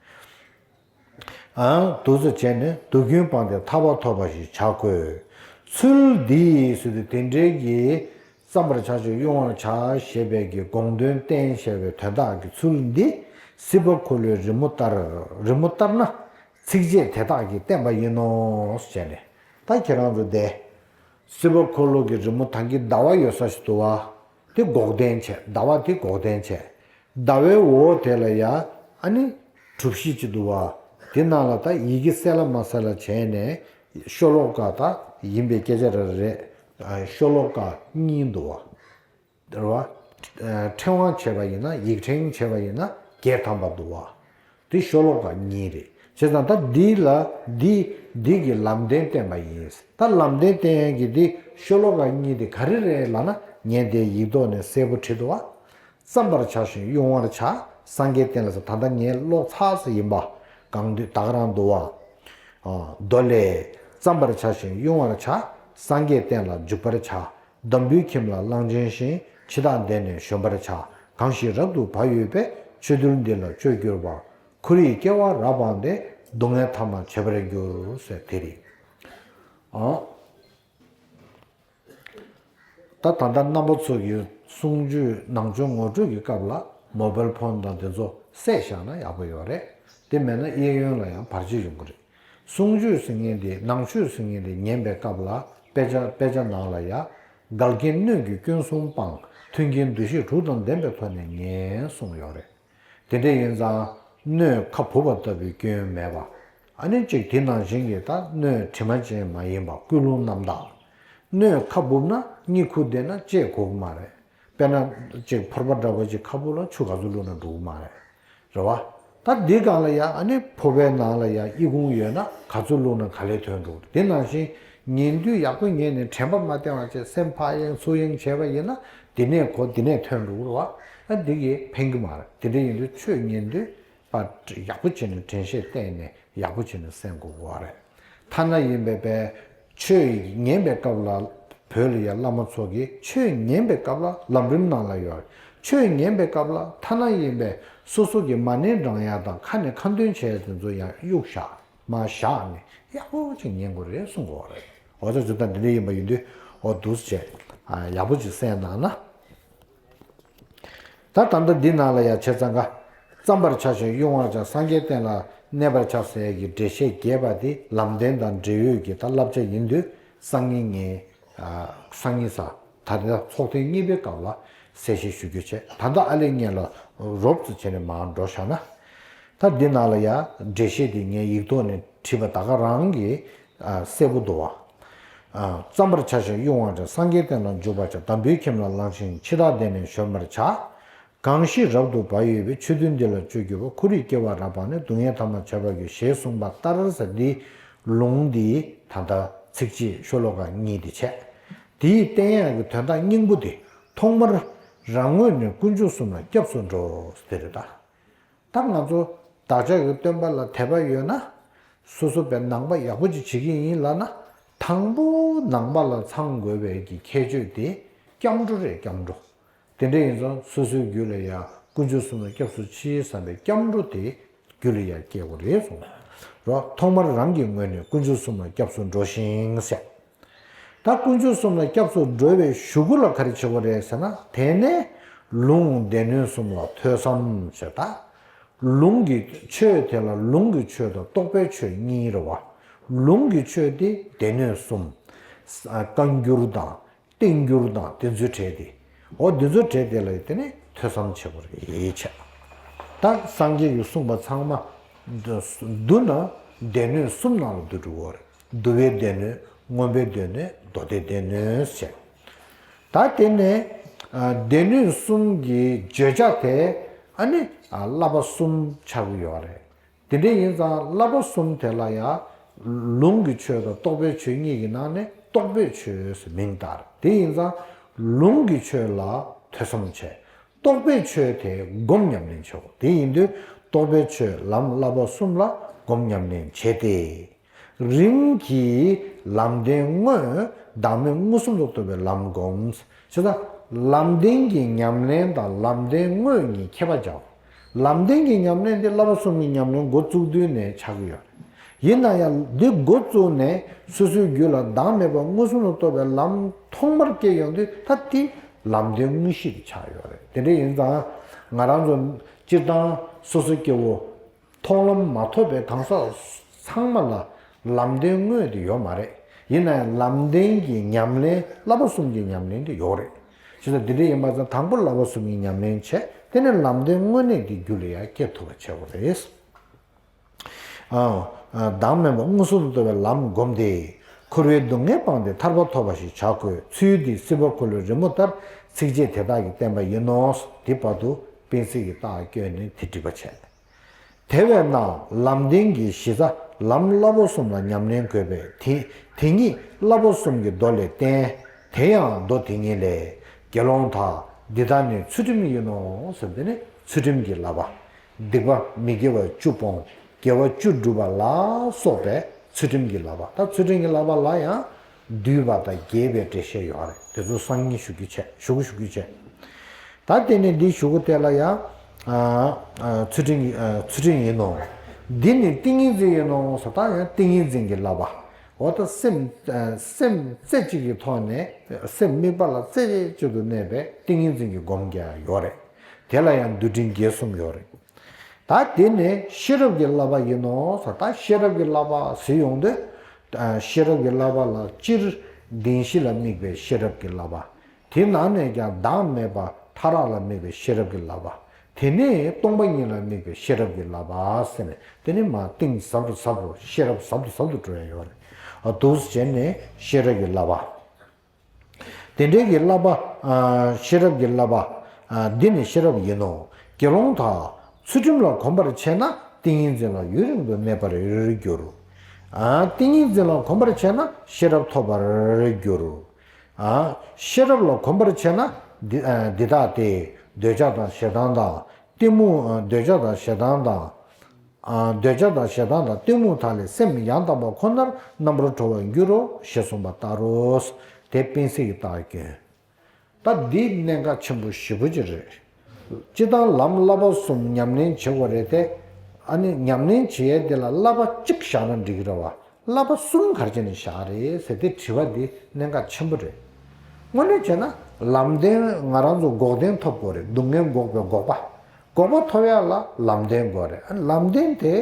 ཨང་། འདུག་སེ་བྱས་ནས་སྡུག་ཀུན་སྤངས་ཏེ་ཐར་པ་ཐོབ་པ་ཞིག་བྱ་དགོས། ཚུལ་འདིས་ཟེར་དུས་དེ་འདྲའི་གི་བརྩམ་པར་བྱ་ཞིང་དབྱུང་བར་བྱ་ཞེས་པའི་གི་དགོངས་དོན་བསྟན་བྱ་བའི་དོན་དག་གི་ཚུལ་འདི་སྲིད་པ་འཁོར་ལོའི་རི་མོ་ལྟར། རི་མོ་ལྟར་ན་ཚིགས་བཅད་དེ་དག་གིས་བསྟན་པ་ཡིན་ནོ་ཞེས་ནས། ད་ཁྱེད་རང་ཚོ་དེ་སྲིད་པ་འཁོར་ལོ་གི་རི་མོ་ད་གིན་ཟླ་བ་ཡོད་ས་ཞིག་འདུག་བ། དེ་འགོག་བདེན་བྱས། ཟླ་བ་དེ་འགོག་བདེན་བྱས། ཟླ་བའི་འོག་དེ་ལ་ཡ་ཨ་ནི་གྲུ་བཞི་ཅིག་འདུག་བ། དེ་ནང་ལ་ད་ཡི་གེ་གསལ་ལ་མ་གསལ་ལ་བྱས་ནས་ཤོ་ལོ་ཀ་ད་ཡིན་པའི་སྐད་ཆ་རེ་རེད། ཤོ་ལོ་ཀ་གཉིས་འདུག་བ། རེད་བ། ཕྲེང་བ་བྱས་པ་ཡིན་ན། ཡིག་ཕྲེང་བྱས་པ་ཡིན་ན་བརྒྱད་ཐམ་པ་འདུག་བ། དེ་ཤོ་ལོ་ཀ་གཉིས་རེད། བྱས་ཙང་ད་འདི་ལ་འདི་འདི་གི་ལམ་བདེན་བསྟན་པ་ཡིན། ད་ལམ་བདེན་བསྟན་ཡག་གི་འདི་ཤོ་ལོ་ཀ་གཉིས་དེ་ག་རེ་རེད་ལབ་ན། ངས་དེ་ཡིག་ཐོག་ནས་གསལ་པོ་བྲིས་འདུག་བ། བརྩམ་པར་བྱ་ཞིང་དབྱུང་བར་བྱ། སངས་རྒྱས་བསྟན་ལ་ཟེར། ད་ལྟ་ངས་ཀློག་ཚར་ས་ཡིན་པ། གང་འདུག་ད་ག་རང་འདུག་བ། མདོ་ལས། བརྩམ་པར་བྱ་ཞིང་དབྱུང་བར་བྱ། སངས་རྒྱས་བསྟན་ལ་འཇུག་པར་བྱ། འདམ་བུའི་ཁྱིམ་ལ་གླང་ཆེན་བཞིན། འཆི་བདག་འདས་ནས་གཞོན་པར་བྱ། གང་ཞིག་རབ་ཏུ་བག་ཡོད་པས། ཆོས་འདུལ་འདི་ལ་སྤྱོད་གྱུར་པ། འཁོར་བའི་སྐྱེ་བ་རབ་སྤངས་ཏེ། སྡུག་བསྔལ་ཐ་མ་བྱེད་པར་འགྱུར། ཟེར་དེ་རེད། ཨང་། ད་ད་ལྟ་རྣམ་པ་ཚོ་གི་གསུང་ཆོས་ནང་ཆོས་ངོ་སྤྲོད་ཀྱི་སྐབས་ལ་མོ་བེལ་ཕོན་དང་དེ་ཚོ་བསད་བཞག་ན་ཡག་པོ་ཡོད་རེད། དེ་མེད་ན་གཡས་གཡོན་ལ་ཡང་བར་ཆད་ཡོང་གི་རེད། གསུང་ཆོས་ཟེར་མཁན་དེ། ནང་ཆོས་ཟེར་མཁན་དེ་ཉན་པའི་སྐབས་ལ་དཔེ་ཆ་དཔེ་ཆ་ནང་ལ་ཡ། འགལ་རྐྱེན་སྣོད་ཀྱི་སྐྱོན་གསུམ་སྤངས། མཐུན་རྐྱེན་འདུ་ཤེས་དྲུག་དང་ལྡན་པའི་ཐོག་ནས་ཉན་གསུངས་ཡོད་རེད། དེ་འདྲ་ཡིན་ཙང་ སྣོད་ཁ་སྦུབ་པ་ལྟ་བུའི་སྐྱོན་མེད་པ། ཨ་ནི་གཅིག་དེ་ནང་བཞིན་གྱི་ད་སྣོད་དྲི་མ་ཅན་མ་ཡིན་པ། ཀུན་སློང་རྣམ་དག། སྣོད་ཁ་སྦུབ་ན་གཉིད་ཁུག་བསྡད་ན་ལྕེ་གོ་གི་མ་རེད། དཔེར་ན་གཅིག་ཕོར་པ་འདྲ་པོ་ཅིག་ཁ་སྦུབ་ལ་ཆུ་ག་ཚོད་བླུགས་ན་འགྲོ་གི་མ་རེད། རེད་བ། ད་འདི་སྒང་ལ་ཡ་ཨ་ནི་ཕོར་པའི་ནང་ལ་ཡ་ཨི་ཁུང་ཡོད་ན་ག་ཚོད་བླུགས་ན་ག་ལེར་ཐོན་འགྲོ་གི་རེད། དེ་ནང་བཞིན་ཉལ་དུས་ཡག་པོ་ཉལ་ནས་དྲན་པ་མ་བརྟན་པ་བྱས་སེམས་ཕར་གཡེང་ཚུར་གཡེང་བྱས་པ་ཡིན་ན་འདི་ནས་གོ་འདི་ནས་ཐོན་འགྲོ་གི་རེད་བ། ཨ་འདི་གིས་ཕན་གི་མ་རེད། དེ་འདྲ་ཡིན་དུས་ཆོས་ཉན་དུས་པ་ཡག་པོ་བྱས་ནས་དྲན་ཤེས་བསྟེན་ནས་ཡག་པོ་བྱས་ནས་གསན་དགོས་ཀྱི་རེད། ཐ་ན་ཡིན་པའི་པའི་ཆོས་ཉན་པའི་སྐབས་ལ་བོད་ལ་ཡ་བླ་མ་ཚོ་གིས་ཆོས་ཉན་པའི་སྐབས་ལ་ལམ་རིམ་ནང་ལ་ཡོད། ཆོས་ཉན་པའི་སྐབས་ལ་ཐ་ན་ཡིན་པའི་སོ་སོ་གི་མ་ཎི་བགྲང་ཡ་དང་ཁ་ནས་ཁ་འདོན་བྱས་ཡ་དེ་ཚོ་ཡང་གཡུག་བཞག་མར་བཞག་ནས་ཡག་པོ་ཅིག་ཉན་དགོས་རེད་གསུང་གི་ཡོད་རེད། འོ་ད་ཇི་ལྟར་འདི་འདྲ་ཡིན་པ་ཡིན་དུས་འོ་འདུག་སེ་བྱས་ཡག་པོ་ཅིག་གསན་གནང་ན། ད་ད་ལྟ་འདི་ནང་ལ་ཡང་བྱས་ཙང་ཀ། བརྩམ་པར་བྱ་ཞིང་དབྱུང་བར་བྱ། སངས་རྒྱས་བསྟན་ལ་གནས་པར་བྱ་ཟེར་ཡ་གི་འགྲེལ་བཤད་རྒྱས་པ་དེ་ལམ་བདེན་དང་འབྲེལ་ཡོད་ཀྱི་ད་བསླབ་བྱ་ཡིན་དུས་སང་ཉིན་ངས་སང་ཉིན་ས་ད་ལྟ་ཚོགས་ཐེངས་གཉིས་པའི་སྐབས་ལ་གསལ་བཤད་ཞུ་རྒྱུ་བྱས། ད་ལྟ་ཨ་ལེ་ངས་ལ་རོབ་ཙམ་བྱས་ནས་མར་འགྲོ་བཞག་ན། ད་འདི་ནང་ལ་ཡང་འགྲེལ་བཤད་དེ་ངས་ཡིག་ཐོག་ནས་བྲིས་པ་ད་ག་རང་གི་གསལ་པོ་འདུག་བ། བརྩམ་པར་བྱ་ཞིང་དབྱུང་བར་བྱ། སངས་རྒྱས་བསྟན་ལ་འཇུག་པར་བྱ། འདམ་བུའི་ཁྱིམ་ལ་ལངས་ཤིང་འཆི་བདག་སྡེ་ནས་གཞོམ་པར་བྱ། གང་ཞིག་རབ་ཏུ་བག་ཡོད་པའི། ཆོས་འདུལ་འདི་ལ་སྤྱོད་གྱུར་པ། ཁོ་རའི་སྐྱེ་བ་རབ་སྤངས་ནས། སྡུག་བསྔལ་ཐ་མར་བྱེད་པར་འགྱུར། ཞེས་གསུངས་པ་ལྟར་ཟེར་འདི་ལུང་འདི་ད་ལྟ་ཚིགས་བཅད་ཤོ་ལོ་ཀ་གཉིས་འདི་བྱས། དེའི་བསྟན་ཡག་གི་དོན་དག་སྙིང་པོ་དེ་ཐོག་མར་རང་ངོས་ནས་དཀོན་མཆོག་གསུམ་ལ་སྐྱབས་སུ་འགྲོ་ཟེར་རེད་ད། ད་ང་ཚོ་བདག་ཅག་གི་སྟོན་པ་ལ་དད་པ་ཡོད་ན། སོ་སོ་པའི་ནང་པ་ཡག་པོ་ཅིག་བྱེད་ཀྱི་ཡིན་ལབ་ན། དང་པོ་ནང་པ་ལ་ཚང་དགོས་པའི་གི་ཁྱད་ཆོས་དེ་སྐྱབས་འགྲོ་རེད། སྐྱབས་འགྲོ། དེ་འདྲ་ཡིན་ཙང་སོ་སོའི་རྒྱུད་ལ་ཡང་དཀོན་མཆོག་གསུམ་ལ་སྐྱབས་སུ་མཆི་བསམ་པའི་སྐྱབས་འགྲོ་དེ་རྒྱུད་ལ་ཡང་སྐྱེ་དགོས་རེད་གསུངས། རོ། ཐོག་མར་རང་གི་ངོས་ནས་དཀོན་མཆོག་གསུམ་ལ་སྐྱབས་སུ་འགྲོ་ཞིང་ཟེར། ད་དཀོན་མཆོག་གསུམ་ལ་སྐྱབས་སུ་འགྲོ་བའི་གཞུག་གུ་ལ་ག་རེ་བྱེད་དགོས་རེད་ཟེར་ན། དེ་ནས་ལུང་སྡེ་སྣོད་གསུམ་ལ་ཐོས་བསམ་ཞེས། ད་ལུང་གི་ཆོས་དེ་ལ་ལུང་གི་ཆོས་དང་རྟོགས་པའི་ཆོས་གཉིས་རེད་བ། ལུང་གི་ཆོས་དེ་སྡེ་སྣོད་གསུམ། བཀའ་འགྱུར་དང་བསྟན་འགྱུར་དང་དེ་ཚོའི་གྲས་དེ། འོ་དེ་ཚོའི་གྲས་དེ་ལ་དེ་ནས་ཐོས་བསམ་བྱེད་དགོས་རེད་བྱས། ད་སངས་རྒྱས་ཀྱིས་གསུངས་པ་ཚང་མ་བསྡུ་ན་སྡེ་སྣོད་གསུམ་ནང་ལ་བསྡུ་འགྲོ་གི་རེད། བསྡུ་བའི་སྡེ་སྣོད། མངོན་པའི་སྡེ་སྣོད། མདོ་སྡེའི་སྡེ་སྣོད་ཟེར། ད་དེ་ནས་སྡེ་སྣོད་གསུམ་གྱི་བརྗོད་བྱ་དེ་ཨ་ནི་བསླབ་པ་གསུམ་ཆགས་ཀྱི་ཡོད་རེད། དེ་འདྲ་ཡིན་ཙང་བསླབ་པ་གསུམ་དེ་ལ་ཡང་ལུང་གི་ཆོས་དང་རྟོགས་པའི་ཆོས་གཉིས་ཀྱི་ནང་ནས་རྟོགས་པའི་ཆོས་ཟེར་མིང་བཏགས། དེ་ཡིན་ཙང་ལུང་གི་ཆོས་ལ་ཐོས་བསམ་བྱས། རྟོགས་པའི་ཆོས་དེ་སྒོམ་ཉམས་ལེན་བྱེད་དགོས། དེ་ཡིན་དུས་རྟོགས་པའི་ཆོས་ལམ་བསླབ་པ་གསུམ་ལ་སྒོམ་ཉམས་ལེན་བྱས་ཏེ། རིམ་གྱིས་ལམ་བདེན་དངོས་བདག་མེད་མངོན་སུམ་དུ་རྟོགས་པའི་ལམ་བསྒོམ། བྱས་ཙང་ལམ་བདེན་གྱི་ཉམས་ལེན་དང་ལམ་བདེན་དངོས་གཉིས་ཁྱད་པར་འཇོག་ལམ་བདེན་གྱི་ཉམས་ལེན་དེ་བསླབ་པ་གསུམ་གྱི་ཉམས་ལེན་འགོ་བཙུགས་དུས་ནས་ཆགས་ཀྱི་ཡོད་རེད། ཡིན་ན་ཡང་འདི་འགོ་བཙུགས་ནས་སོ་སོའི་རྒྱུད་ལ་བདག་མེད་པ་མངོན་སུམ་དུ་རྟོགས་པའི་ལམ་ཐོག་མར་སྐྱེ་ཡོང་དུས་ད་དེ་ལམ་བདེན་དངོས་གཞི་དེ་ཆགས་ཡོད་རེད། དེ་འདྲ་ཡིན་ཙང་ང་རང་ཚོ་སྤྱིར་བཏང་སོ་སོའི་སྐྱེ་བོ་མཐོང་ལམ་མ་ཐོབ་པའི་གང་ཟག་ཚང་མ་ལ་ལམ་བདེན་དངོས་དེ་ཡོད་མ་རེད། ཡིན་ན་ཡང་ལམ་བདེན་གྱི་ཉམས་ལེན་བསླབ་པ་གསུམ་གྱི་ཉམས་ལེན་དེ་ཡོད་རེད། བྱས་ཙང་འདི་འདྲ་ཡིན་པ་ཙང་དང་པོ་བསླབ་པ་གསུམ་གྱི་ཉམས་ལེན་བྱས། དེ་ནས་ལམ་བདེན་དངོས་གནས་དེ་རྒྱུད་ལ་ཡང་སྐྱེ་ཐུབ་པ་བྱེད་དགོས་རེད། ཨ། བདག་མེད་པ་མངོན་སུམ་དུ་རྟོགས་པའི་ལམ་བསྒོམས་ཏེ། འཁོར་བའི་སྡུག་བསྔལ་སྤངས་ཏེ་ཐར་པ་ཐོབ་པ་ཞིག་བྱ་དགོས། ཚུལ་འདི་སྲིད་པ་འཁོར་ལོའི་རི་མོ་ལྟར་ཚིགས་བཅད་དེ་དག་གིས་བསྟན་པ་ཡིན་ནོ། འདི་བར་དུ་སྤེལ་ཚིག་གི་རྟགས་བསྐྱོན་ནས་དེ་འགྲིག་པ་བྱས། དེ་བས་ན་ལམ་བདེན་གྱི་གཞི་རྩ་ལམ་བསླབ་པ་གསུམ་ལ་ཉམས་ལེན་དགོས་པས། དེ་དེ་ཉིད་བསླབ་པ་གསུམ་གྱི་མདོ་ལས་བསྟན། དེ་ཡང་མདོ་དེ་ཉིད་ལས། དགེ་སློང་དག་འདི་དག་ནི་ཚུལ་ཁྲིམས་ཡིན་ནོ་ཟེར། དེ་ནི་ཚུལ་ཁྲིམས་ཀྱི་བསླབ་པ། སྡིག་པ་མི་དགེ་བ་བཅུ་སྤོང་། དགེ་བ་བཅུ་སྒྲུབ་པ་ལ་སོགས་པའི་ཚུལ་ཁྲིམས་ཀྱི་བསླབ་པ། ད་ཚུལ་ཁྲིམས་ཀྱི་བསླབ་པ་ལ་ཡང་བསྡུས་པ་དང་རྒྱས་པའི་འགྲེལ་བཤད་ཡོད་རེད། དེ་ཚོ་སང་ཉིན་ཞུ་རྒྱུ་བྱས། ཞུ་གི་ཞུ་རྒྱུ་བྱས། ད་དེ་ནས་འདི་གཞུག་གུ་དེ་ལ་ཡང་། ཨ། ཨ། ཚུལ་ཁྲིམས་ཀྱི། ཨ། ཚུལ་ཁྲིམས་ཡིན་ནོ། འདི་ནི་ཏིང་ངེ་འཛིན་ཡིན་ནོ་ཟེར། ད་ཡང་ཏིང་ངེ་འཛིན་གྱི་བསླབ་པ། འོ་ད་སེམས། ཨ། སེམས་རྩེ་གཅིག་གི་ཐོག་ནས་སེམས་དམིགས་པ་ལ་རྩེ་གཅིག་ཏུ་གནས་པའི་ཏིང་ངེ་འཛིན་གྱི་སྒོམ་རྒྱག་ཡོད་རེད། དེ་ལ་ཡང་འདུལ་ཁྲིམས་དགེ་གསུམ་ཡོད་རེད། ད་དེ་ནས་ཤེས་རབ་ཀྱི་བསླབ་པ་ཡིན་ནོ་ཟེར། ད་ཤེས་རབ་ཀྱི་བསླབ་པ་ཟེར་ཡོང་དུས། ཨ། ཤེས་རབ་ཀྱི་བསླབ་པ་ལ་སྤྱིར་བདེན་བཞི་ལ་དམིགས་པའི་ཤེས་རབ་ཀྱི་བསླབ་པ། དེ་ནང་ནས་ཀྱང་བདག་མེད་པ་ཕྲ་རགས་ལ་དམིགས་པའི་ཤེས་རབ་ཀྱི་བསླབ་པ། དེ་ནས་སྟོང་པ་ཉིད་ལ་དམིགས་པའི་ཤེས་རབ་ཀྱི་བསླབ་པ་ཟེར་ནས། དེ་ནས་མར་གཏིང་ཟབ་ཏུ་ཟབ་ཏུ་ཤེས་རབ་ཟབ་ཏུ་ཟབ་ཏུ་འགྲོ་ཡ་ཡོད་རེད། འདུག་སེ་བྱས་ནས་ཤེས་རབ་ཀྱི་བསླབ་པ། དེ་འདྲའི་གི་བསླབ་པ། ཨ། ཤེས་རབ་ཀྱི་བསླབ་པ། ཨ། འདི་ནི་ཤེས་རབ་ཡིན་ནོ། དགེ་སློང་དག། ཚུལ་ཁྲིམས་ལ་གོམས་པར་བྱས་ན་ཏིང་ངེ་འཛིན་ལ་ཡུན་རིང་དུ་གནས་པར་འགྱུར། ཨ། ཏིང་ངེ་འཛིན་ལ་གོམས་པར་བྱས་ན་ཤེས་རབ་ཐོབ་པར་འགྱུར། ཨ། ཤེས་རབ་ལ་གོམས་པར་བྱས་ན་འདི། ཨ། འདི་ལྟ་སྟེ། འདོད་ཆགས་དང་ཞེ་སྡང་དང་གཏི་མུག། ཨ། འདོད་ཆགས་དང་ཞེ་སྡང་དང་། ཨ། འདོད་ཆགས་དང་ཞེ་སྡང་དང་གཏི་མུག་དག་ལས་སེམས་ཡང་དག་པ་ཁོ་ནར་རྣམ་པར་གྲོལ་བར་འགྱུར་རོ་ཞེས་གསུངས་པ་ལྟར་རོ། དེ་དཔེ་གཟིགས་ཀྱི་རྟགས་ཀྱིས། ད་འདི་གནད་འགག་ཆེན་པོ་ཞེ་པོ་ཅིག་རེད། སྤྱིར་བཏང་ལམ་བསླབ་པ་གསུམ་ཉམས་ལེན་བྱེད་དགོས་རེད་དེ། ཨ་ནི་ཉམས་ལེན་བྱེད་ཡས་དེ་ལ་བསླབ་པ་གཅིག་བཞག་ན་འགྲིག་གི་རེད་བ། བསླབ་པ་གསུམ་ག་རེ་བྱས་ནས་བཞག་རེད་ཟེར་དེ་དྲི་བ་འདི་གནད་འགག་ཆེན་པོ་རེད། དངོས་གནས་བྱས་ན་ལམ་བདེན། ང་རང་ཚོ་འགོག་བདེན་ཐོབ་དགོས་རེད། སྡུག་བསྔལ་འགོག་པའི་འགོག་པ། འགོག་པ་ཐོབ་ཡག་ལ་ལམ་བདེན་དགོས་རེད། ཨ་ནི་ལམ་བདེན་དེ་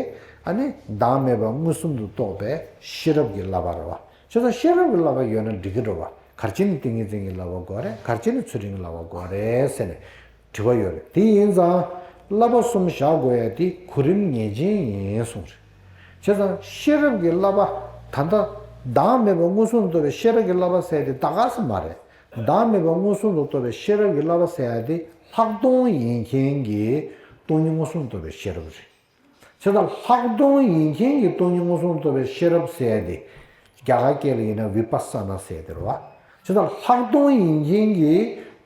ཨ་ནི་བདག་མེད་པ་མངོན་སུམ་དུ་རྟོགས་པའི་ཤེས་རབ་ཀྱི་བསླབ་པ་རེད་བ། བྱས་ཙང་ཤེས་རབ་ཀྱི་བསླབ་པ་ཡོད་ན་འགྲིག་གི་རེད་བ། ག་རེ་བྱས་ནས་ཏིང་ངེ་འཛིན་གྱི་བསླབ་པ་དགོས་རེད། ག་རེ་བྱས་ནས་ཚུལ་ཁྲིམས་ཀྱི་བསླབ་པ་དགོས་རེད་ཟེར་ནས་དྲི་བ་ཡོད་རེད། དེ་ཡིན་ཙང་བསླབ་པ་གསུམ་བཞག་དགོས་ཡ་དེ་གོ་རིམ་ངེས་ཅན་ཡིན་གསུངས་རེད། བྱས་ཙང་ཤེས་རབ་ཀྱི་བསླབ་པ། ད་ལྟ་བདག་མེད་པ་མངོན་སུམ་དུ་རྟོགས་པའི་ཤེས་རབ་ཀྱི་བསླབ་པ་ཟེར་ཡ་དེ་ད་ག་ས་མ་རེད། བདག་མེད་པ་མངོན་སུམ་དུ་རྟོགས་པའི་ཤེས་རབ་ཀྱི་བསླབ་པ་ཟེར་ཡ་དེ་ལྷག་མཐོང་ཡིན་མཁན་གྱི་སྟོང་ཉིད་མངོན་སུམ་དུ་རྟོགས་པའི་ཤེས་རབ་རེད། བྱས་ཙང་ལྷག་མཐོང་ཡིན་མཁན་གྱི་སྟོང་ཉིད་མངོན་སུམ་དུ་རྟོགས་པའི་ཤེས་རབ་ཟེར་ཡ་དེ། རྒྱ་གར་སྐད་ལ་ཡིན་ན་བི་པ་ས་ན་ཟེར་ཡ་དེ་རེད་བ། བྱས་ཙང་ལྷག་མཐོང་ཡིན་མཁན་གྱི་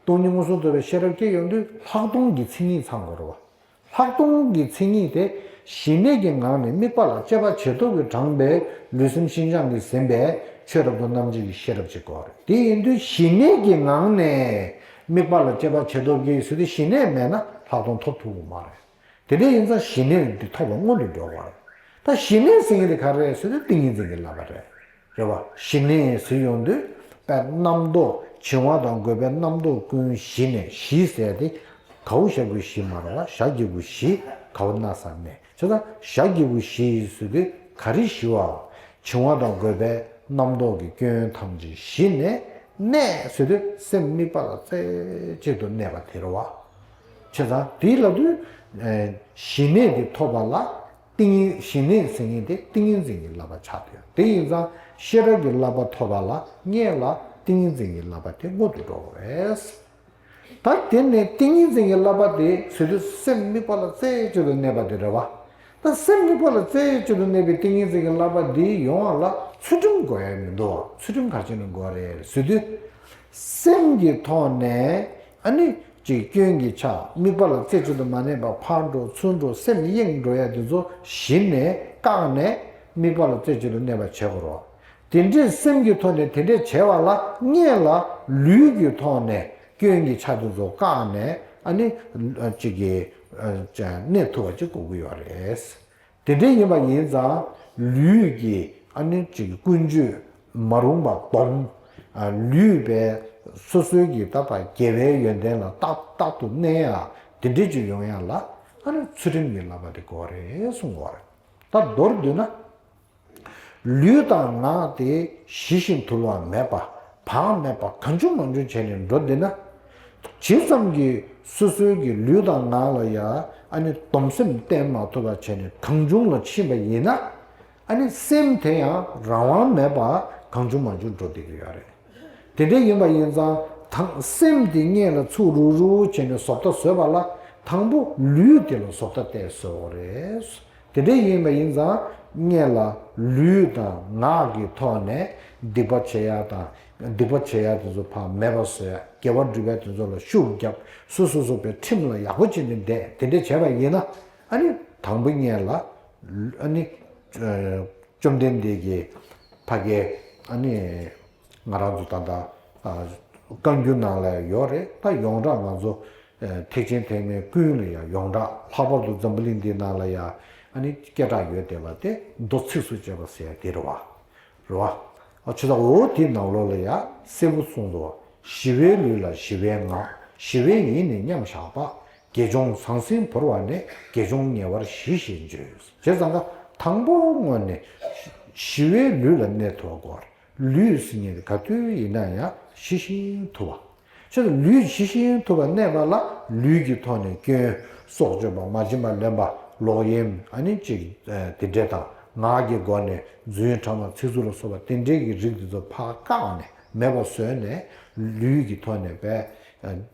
སྟོང་ཉིད་མངོན་སུམ་དུ་རྟོགས་པའི་ཤེས་རབ་སྐྱེ་ཡོང་དུས་ལྷག་མཐོང་གི་མཚན་ཉིད་ཚང་དགོས་རེད་བ། ལྷག་མཐོང་གི་མཚན་ཉིད་དེ། ཞི་གནས་ཀྱི་ངང་ནས་དམིགས་པ་ལ་དཔྱད་པ་བྱེད་སྟོབས་ཀྱིས་དྲངས་པའི་ལུས་སེམས་ཤིན་སྦྱངས་ཀྱིས་ཟིན་པའི་ཆོས་རབ་ཏུ་རྣམ་འབྱེད་ཀྱི་ཤེས་རབ་ཅིག་དགོས་རེད། དེ་ཡིན་དུས་ཞི་གནས་ཀྱི་ངང་ནས་དམིགས་པ་ལ་དཔྱད་པ་བྱེད་སྟོབས་ཀྱིས་ཟེར་དུས་ཞི་གནས་མེད་ན་ལྷག་མཐོང་ཐོབ་ཐུབ་ཀྱི་མ་རེད། དེ་འདྲ་ཡིན་ཙང་ཞི་གནས་འདི་ཐོབ་པ་སྔོན་དུ་འགྲོ་དགོས་རེད། ད་ཞི་གནས་ཟེར་མཁན་དེ་ག་རེ་རེད་ཟེར་དུས་ཏིང་ངེ་འཛིན་གྱི་བསླབ་པ་རེད། རེད་བ། ཞི་གནས་ཟེར་ཡོང་དུས་དཔེ་རྣམ་རྟོག་འཆིང་བ་དང་རྒོད་པའི་རྣམ་རྟོག་ཀུན་ཞི་ནས། ཞི་ཟེར་དེ་གའུ་ཞབས་ཀྱུ་ཞི་མ་རེད་བ། ཞབས་ཀྱུ་ཞི། གའུ་ན་ས་མེད། བྱས་ཙང་ཞབས་ཀྱུ་ཞི་ཟེར་དུས་ག་རེ་ཞི་བ། འཆིང་བ་དང་རྒོད་པའི་རྣམ་རྟོག་གི་སྐྱོན་ཐམས་ཅད་ཞི་ནས། གནས་ཟེར་དུས་སེམས་དམིགས་པ་ལ་རྩེ་གཅིག་ཏུ་གནས་པ་དེ་རེད་བ། བྱས་ཙང་དེ་ལབ་དུས། ཨེ། ཞི་གནས་དེ་ཐོབ་པ་ལ། ཏིང་ངེ། ཞི་གནས་ཟེར་མཁན་དེ་ཏིང་ངེ་འཛིན་གྱི་བསླབ་པ་ཆགས་ཡོད། དེ་ཡིན་ཙང་ཤེས་རབ་ཀྱི་བསླབ་པ་ཐོབ་པ་ལ་སྔོན་ལ་ཏིང་ངེ་འཛིན་གྱི་བསླབ་པ་དེ་སྔོན་དུ་འགྲོ་དགོས་རེད། ད་དེ་ནས་ཏིང་ངེ་འཛིན་གྱི་བསླབ་པ་དེ་ཟེར་དུས་སེམས་དམིགས་པ་ལ་རྩེ་གཅིག་ཏུ་གནས་པ་དེ་རེད་བ། ད་སེམས་དམིགས་པ་ལ་རྩེ་གཅིག་ཏུ་གནས་པའི་ཏིང་ངེ་འཛིན་གྱི་བསླབ་པ་འདི་ཡོང་བ་ལ་ཚུལ་ཁྲིམས་དགོས་ཡ་མི་འདུག་ཚུལ་ཁྲིམས་ག་རེ་བྱས་ནས་དགོས་རེད་ཟེར་དུས། སེམས་ཀྱི་ཐོག་ནས་ཨ་ནི་ཅིག་སྐྱོན་གྱི་ཆ། དམིགས་པ་ལ་རྩེ་གཅིག་ཏུ་མ་གནས་པ་ཕར་འགྲོ་ཚུར་འགྲོ་སེམས་གཡེང་འགྲོ་ཡ་དེ་ཚོ་གཞི་ནས་བཀག་ནས་དམིགས་པ་ལ་རྩེ་གཅིག་ཏུ་གནས་པ་བྱེད་དགོས་རེད། དེ་འདྲའི་སེམས་ཀྱི་ཐོག་ནས་དེ་འདྲའི་བྱས་པ་ལ་སྔོན་ལ་ལུས་ཀྱི་ཐོག་ནས་སྐྱོན་གྱི་ཆ་དེ་ཚོ་བཀག་ནས་ཨ་ནི་ཅིག་གི་གནས་ཐུབ་པ་ཅིག་དགོས་ཀྱི་ཡོད་རེད། དེ་འདྲ་ཡིན་པ་ཡིན་ཙང་ལུས་ཀྱི་ཨ་ནི་ཅིག་ཀུན་སྤྱོད་མ་རུངས་པ་སྡོམ། ལུས་པའི་སོ་སོའི་གི་ད་ཕར་དགེ་བའི་ཡོན་ཏན་ལ་རྟག་རྟག་ཏུ་གནས་ཡ་དེ་འདྲ་ཅིག་ཡོང་ཡ་ལ་ཨ་ནི་ཚུལ་ཁྲིམས་ཀྱི་བསླབ་པ་དེ་དགོས་རེད་གསུངས་པ་རེད། ད་མདོར་བསྡུས་ན། ལུས་དང་ངག་དེ་ཞི་ཞིང་དུལ་བ་མེད་པ། བག་མེད་པ་གང་བྱུང་མང་བྱུང་བྱས་ནས་འགྲོ་བསྡད་ན། ཇི་ཙམ་གྱིས་སོ་སོའི་གི་ལུས་དང་ངག་ལ་ཡ་ཨ་ནི་སྡོམ་སེམས་བསྟེན་མ་ཐུབ་པ་བྱས་ནས་གང་བྱུང་ལ་ཕྱིན་པ་ཡིན་ན། ཨ་ནི་སེམས་དེ་ཡང་རང་དབང་མེད་པ་གང་བྱུང་མང་བྱུང་འགྲོ་བསྡད་ཀྱི་ཡོད་རེད། དེ་འདྲ་ཡིན་པ་ཡིན་ཙང་དང་སེམས་དེ་སྔོན་ལ་ཚུར་རུག་རུག་བྱས་ནས་བཟོ་ལྟ་བཟོས་པ་ལ་དང་པོ་ལུས་དེ་ལ་བཟོ་ལྟ་བལྟས་བཟོ་དགོས་རེད། དེ་འདྲ་ཡིན་པ་ཡིན་ཙང་སྔོན་ལ་ལུས་དང་ངག་གི་ཐོག་ནས་སྡིག་པ་བྱེད་ཡ་དང་སྡིག་པ་བྱེད་ཡ་དེ་ཚོ་ཕར་མེད་པ་བཟོ་ཡ། དགེ་བ་སྒྲུབ་ཡ་དེ་ཚོ་ལ་ཤུགས་རྒྱབ། སོ་སོ་སོ་པའི་ཁྲིམས་ལ་ཡག་པོ་བྱས་ནས་བསྡད། དེ་འདྲ་བྱས་པ་ཡིན་ན་ཨ་ནི་དང་པོ་སྔོན་ལ་ཨ་ནི་བཅོམ་ལྡན་འདས་ཀྱིས་ཕ་གི་ཨ་ནི། ང་རང་ཚོ་ད་ལྟ་ཨ་བཀའ་འགྱུར་ནང་ལ་ཡོད་རེད། ད་ཡོངས་གྲགས་ང་ཚོ་ཨ་ཐེག་ཆེན་ཐེག་དམན་ཀུན་ལ་ཡང་ཡོངས་གྲགས། ལྷག་པར་དུ་འཛམ་བུ་གླིང་འདིའི་ནང་ལ་ཡང་ཨ་ནི་སྐད་གྲགས་ཡོད་བསྡད་པ་དེ་མདོ་ཚིགས་སུ་བཅད་པ་ཟེར་ཡ་དེ་རེད་བ། རེད་བ། ཨ་ཆོས་ཚོགས་འོ་དེའི་ནང་ལོགས་ལ་ཡང་གསལ་པོ་གསུངས་འདུག་ཞི་བའི་ལུས་ལ་ཞི་བའི་ངག་ཞི་བའི་ཡིད་ནི་མཉམ་བཞག་པ། དགེ་སྦྱོང་ཟང་ཟིང་བོར་བ་ནས། དགེ་སྦྱོང་ཉེ་བར་ཞི་ཞེས་བརྗོད། བྱས་ཙང་ཀ་དང་པོ་དངོས་ནས་ཞི་བའི་ལུས་ལ་གནས་ཐུབ་པ་དགོས། ལུས་ཟེར་མཁན་དེ་ག་དུས་ཡིན་ན་ཡང་ཞི་ཞིང་དུལ་ ཆེད་དུ་ལུས་ཇི་བཞིན་དུ་བ་གནས་པ་ལ་ལུས་ཀྱི་ཐོག་ནས་སྐྱོན། སྲོག་གཅོད་པ། མ་བྱིན་པ་ལེན་པ། ལོག་གཡེམ། ཨ་ནི་ཅིག་དེ་འདྲས་དང་། ངག་གི་སྒོ་ནས་རྫུན་ཕྲ་མ་ཚིག་རྩུབ་ལ་སོགས་པ་དེ་འདྲས་ཀྱི་རིགས་དེ་ཚོ་ཕར་བཀག་ནས་མེད་པ་བཟོས་ནས། ལུས་ཀྱི་ཐོག་ནས་པས་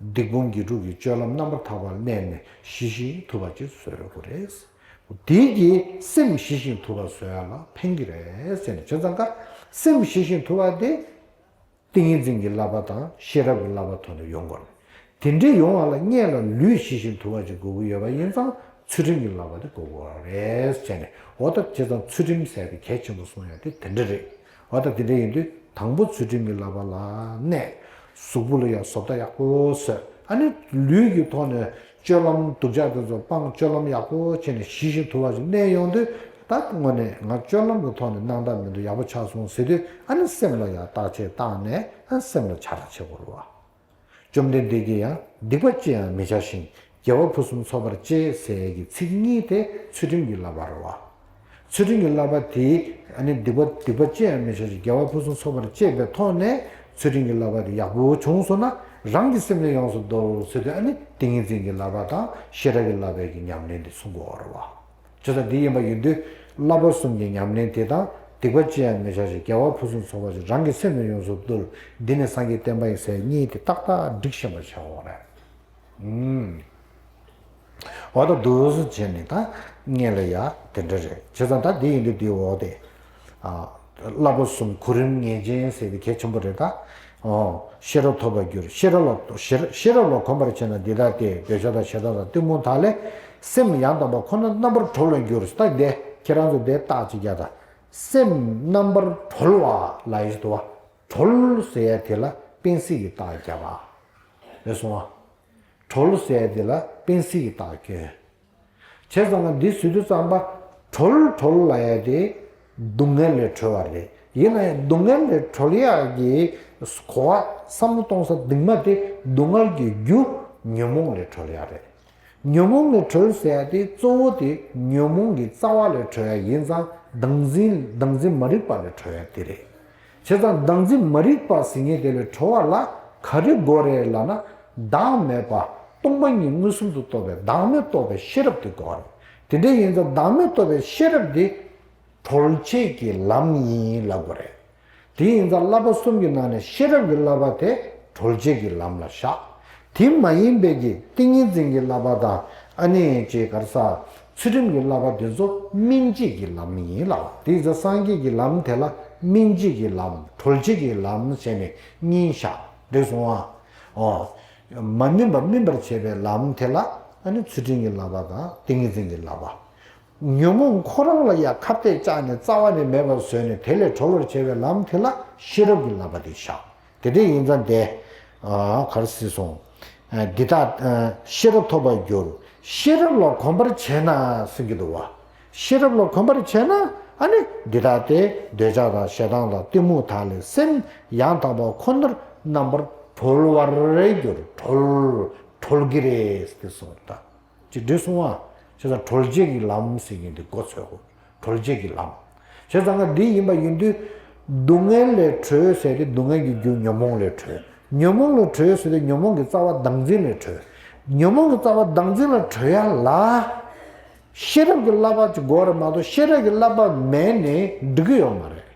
སྡིག་སྤོང་དགེ་སྒྲུབ་ཀྱི་སྤྱོད་ལམ་རྣམ་པར་དག་པ་གནས་ནས་ཇི་བཞིན་དུ་བ་ཅིག་བཟོ་དགོས་རེད། དེ་གིས་སེམས་ཇི་བཞིན་དུ་བ་བཟོ་ཡ་ལ་ཕན་གྱི་རེད་ཟེར་ནས། བྱས་ཙང་ཀ་སེམས་ཇི་བཞིན་དུ་བ་དེ། ཏིང་ངེ་འཛིན་གྱི་བསླབ་པ་དང་ཤེས་རབ་ཀྱི་བསླབ་པ་ཐོག་ནས་ཡོང་དགོས་རེད། དེ་འདྲའི་ཡོང་བ་ལ་སྔོན་ལ་ལུས་ཇི་བཞིན་དུ་བ་ཅིག་དགོས་ཀྱི་ཡོད་པ་ཡིན་ཙང་ཚུལ་ཁྲིམས་ཀྱི་བསླབ་པ་དེ་དགོས་ཀྱི་རེད་ཟེར་ནས། འོ་ད་བྱས་ཙང་ཚུལ་ཁྲིམས་ཟེར་བའི་གལ་ཆེན་པོ་གསུང་ཡ་དེ་དེ་འདྲ་རེད། འོ་ད་དེ་འདྲ་ཡིན་དུས་དང་པོ་ཚུལ་ཁྲིམས་ཀྱི་བསླབ་པ་ལ་གནས། གཟུགས་པོ་ལ་ཡང་བཟོ་ལྟ་ཡག་པོ་བཟོས། ཨ་ནི་ལུས་ཀྱི་ཐོག་ནས་སྤྱོད་ལམ་སྡུག་ཅག་དེ་ཚོ་སྤང་། སྤྱོད་ལམ་ཡག་པོ་བྱས་ནས་ཇི་བཞིན་དུ་བ་ཅིག་གནས་ཡོང་དུས། ད་དངོས་གནས་ང་སྤྱོད་ལམ་གྱི་ཐོག་ནས་སྣང་དག་མི་འདུག་ཡག་པོ་ཆགས་སོང་ཟེར་དུས། ཨ་ནི་སེམས་ལ་ཡང་བརྟག་དཔྱད་བཏང་ནས། ཨ་སེམས་ལ་ཕྱག་བྲལ་བྱེད་དགོས་རེད་བ། བཅོམ་ལྡན་འདས་ཀྱིས་ཡང་སྡིག་པ་ཅི་ཡང་མི་བྱ་ཞིང་། དགེ་བ་ཕུན་སུམ་ཚོགས་པར་སྤྱད་ཟེར་གྱི་ཚིག་གཉིས་དེ་ཚུལ་ཁྲིམས་ཀྱི་བསླབ་པ་རེད་བ། ཚུལ་ཁྲིམས་ཀྱི་བསླབ་པ་དེ། ཨ་ནི་སྡིག་པ་སྡིག་པ་ཅི་ཡང་མི་བྱ་ཞིང་། དགེ་བ་ཕུན་སུམ་ཚོགས་པར་སྤྱད་པའི་ཐོག་ནས་ཚུལ་ཁྲིམས་ཀྱི་བསླབ་པ་དེ་ཡག་པོ་བྱུང་སོང་ན། རང་གི་སེམས་ལ་ཡོངས་སུ་རྫོགས་ཟེར་དུས། ཨ་ནི་ཏིང་ངེ་འཛིན་གྱི་བསླབ་པ་དང་ཤེས་རབ་ཀྱི་བསླབ་པའི་གི་ཉམས་ལེན་དེ་གསུང་དགོས་རེད་བ། བྱས་ཙང་འདི་ཡིན་པ་ཡིན་དུས། བསླབ་པ་གསུམ་གྱི་ཉམས་ལེན་དེ་དང་། སྡིག་པ་ཅི་ཡང་མི་བྱ་ཞིང་། དགེ་བ་ཕུན་སུམ་ཚོགས་པར་སྤྱད། རང་གི་སེམས་ལ་ཡོངས་སུ་རྫོགས། འདི་ནི་སངས་རྒྱས་བསྟན་པ་ཡིན་ཟེར་གཉིས་དེ་ཏག་ཏག་སྒྲིག་ཤེས་པ་བྱ་དགོས་རེད། ཨུམ། འོ་ད་འདུག་སེ་བྱས་ནས་ད་སྔོན་ལ་ཡ་དེ་འདྲ་རེད། བྱས་ཙང་ད་འདི་ཡིན་དུས་འདི་འོག་དེ། ཨ། བསླབ་པ་གསུམ་གོ་རིམ་ངེས་ཅན་ཟེར་དེ་གལ་ཆེན་པོ་རེད་ད། ཨོ། ཤེས་རབ་ཐོབ་པར་འགྱུར། ཤེས་རབ་ལ་ཤེས་ཤེས་རབ་ལ་གོམས་པར་བྱས་ན། འདི་ལྟ་སྟེ། འདོད་ཆགས་དང་ཞེ་སྡང་དང་གཏི་མུག་དག་ལས། སེམས་ཡང་དག་པ་ཁོ་ན་རྣམ་པར་གྲོལ་བར་འགྱུར། ད་འདི་ཁྱེད་རང་ཚོ་འདི་རྟགས་ཅིག་རྒྱག་དང་། སེམས་རྣམ་པར་གྲོལ་བ་ལབ་ཡ་ཞིག་འདུག་བ། གྲོལ་ཟེར་ཡ་དེ་ལ་པེན་སིལ་གྱི་རྟགས་རྒྱག་པ་རེད་སོང་བ། གྲོལ་ཟེར་ཡ་དེ་ལ་པེན་སིལ་གྱི་རྟགས་སྐྱོན། བྱས་ཙང་ང་འདི་ཟེར་དུས་ཙམ་པ། གྲོལ་གྲོལ་ལབ་ཡ་དེ་སྡུག་བསྔལ་ལས་གྲོལ་བ་རེད། ཡིན་ན་ཡང་སྡུག་བསྔལ་ལས་གྲོལ་ཡག་གི་གོ་བ་བསམ་བློ་གཏོང་ས་གདིང་མ་དེ་སྡུག་བསྔལ་གྱི་རྒྱུ་ཉོན་མོངས་ལས་གྲོལ་ཡག་རེད། ཉོན་མོངས་ལས་གྲོལ་ཟེར་ཡ་དེ་གཙོ་བོ་དེ་ཉོན་མོངས་ཀྱི་རྩ་བ་ལས་གྲོལ་ཡག་ཡིན་ཙང་། བདག་འཛིན་བདག་འཛིན་མ་རིག་པ་ལས་གྲོལ་ཡག་དེ་རེད། བྱས་ཙང་བདག་འཛིན་མ་རིག་པ་ཟེར་མཁན་དེ་ལས་གྲོལ་བ་ལ་ག་རེ་དགོས་རེད་ལབ་ན། བདག་མེད་པ། སྟོང་པ་ཉིད་མངོན་སུམ་དུ་རྟོགས་པའི་བདག་མེད་རྟོགས་པའི་ཤེས་རབ་དེ་དགོས་རེད། དེ་འདྲ་ཡིན་ཙང་བདག་མེད་རྟོགས་པའི་ཤེས་རབ་དེ་གྲོལ་བྱེད་ཀྱི་ལམ་ཡིན་ལབ་དགོས་རེད། དེ་ཡིན་ཙང་བསླབ་པ་གསུམ་གྱི་ནང་ནས་ཤེས་རབ་ཀྱི་བསླབ་པ་དེ་གྲོལ་བྱེད་ཀྱི་ལམ་ལ་བཞག་དེ་མ་ཡིན་པའི་གི་ཏིང་ངེ་འཛིན་གྱི་བསླབ་པ་དང་། ཨ་ནི་ཅིག་ག་རེ་ཟ། ཚུལ་ཁྲིམས་ཀྱི་བསླབ་པ་དེ་ཚོ་སྨིན་བྱེད་ཀྱི་ལམ་ཡིན་ལབ། དེ་ཡིན་ཙང་སངས་རྒྱས་ཀྱི་ལམ་དེ་ལ་སྨིན་བྱེད་ཀྱི་ལམ། གྲོལ་བྱེད་ཀྱི་ལམ་ཟེར་ནས་གཉིས་བཞག་འདུག་སོང་ཨ། ཨོ། མ་སྨིན་པ་སྨིན་པར་བྱེད་པའི་ལམ་དེ་ལ། ཨ་ནི་ཚུལ་ཁྲིམས་ཀྱི་བསླབ་པ་དང་ཏིང་ངེ་འཛིན་གྱི་བསླབ་པ། ཉོན་མོངས་ཁོ་རང་ལ་ཡང་ཁ་གཏད་བཅག་ནས་རྩ་བ་ནས་མེད་པར་བཟོས་ནས་དེ་ལས་གྲོལ་བར་བྱེད་པའི་ལམ་དེ་ལ་ཤེས་རབ་ཀྱི་བསླབ་པ་དེ་བཞག་དེ་འདྲ་ཡིན་ཙང་དེ། ཨ། ག་རེ་ཟེར་སོང་། ཨ། འདི་དག་ཨ། ཤེས་རབ་ཐོབ་པར་འགྱུར། ཤེས་རབ་ལ་གོམས་པར་བྱས་ན་གསུང་གི་འདུག་བ། ཤེས་རབ་ལ་གོམས་པར་བྱས་ན། ཨ་ནི་འདི་ལྟ་སྟེ། འདོད་ཆགས་དང་ཞེ་སྡང་དང་གཏི་མུག་དག་ལས་སེམས་ཡང་དག་པ་ཁོ་ནར་རྣམ་པར་གྲོལ་བར་འགྱུར། གྲོལ། གྲོལ་གྱི་རེད་ཟེར་གསུངས་ད། ཅིག་འདུག་སོང་བ། བྱས་ཙང་གྲོལ་བྱེད་ཀྱི་ལམ་ཟེར་མཁན་འདི་མགོ་ཚོས་དགོས། གྲོལ་བྱེད་ཀྱི་ལམ། བྱས་ཙང་ང་འདི་ཡིན་པ་ཡིན་དུས། སྡུག་བསྔལ་ལས་གྲོལ་ཟེར་དུས་སྡུག་བསྔལ་གྱི་རྒྱུ་ཉོན་མོངས་ལས་གྲོལ། ཉོན་མོངས་ལས་གྲོལ་ཟེར་དུས་ཉོན་མོངས་ཀྱི་རྩ་བ་བདག་འཛིན་ལས་གྲོལ། ཉོན་མོངས་ཀྱི་རྩ་བ་བདག་འཛིན་ལས་གྲོལ་ཡ་ལ། ཤེས་རབ་ཀྱི་བསླབ་པ་ཅིག་དགོས་རེད་མ་གཏོགས། ཤེས་རབ་ཀྱི་བསླབ་པ་མེད་ནས་འགྲིག་གི་ཡོད་མ་རེད།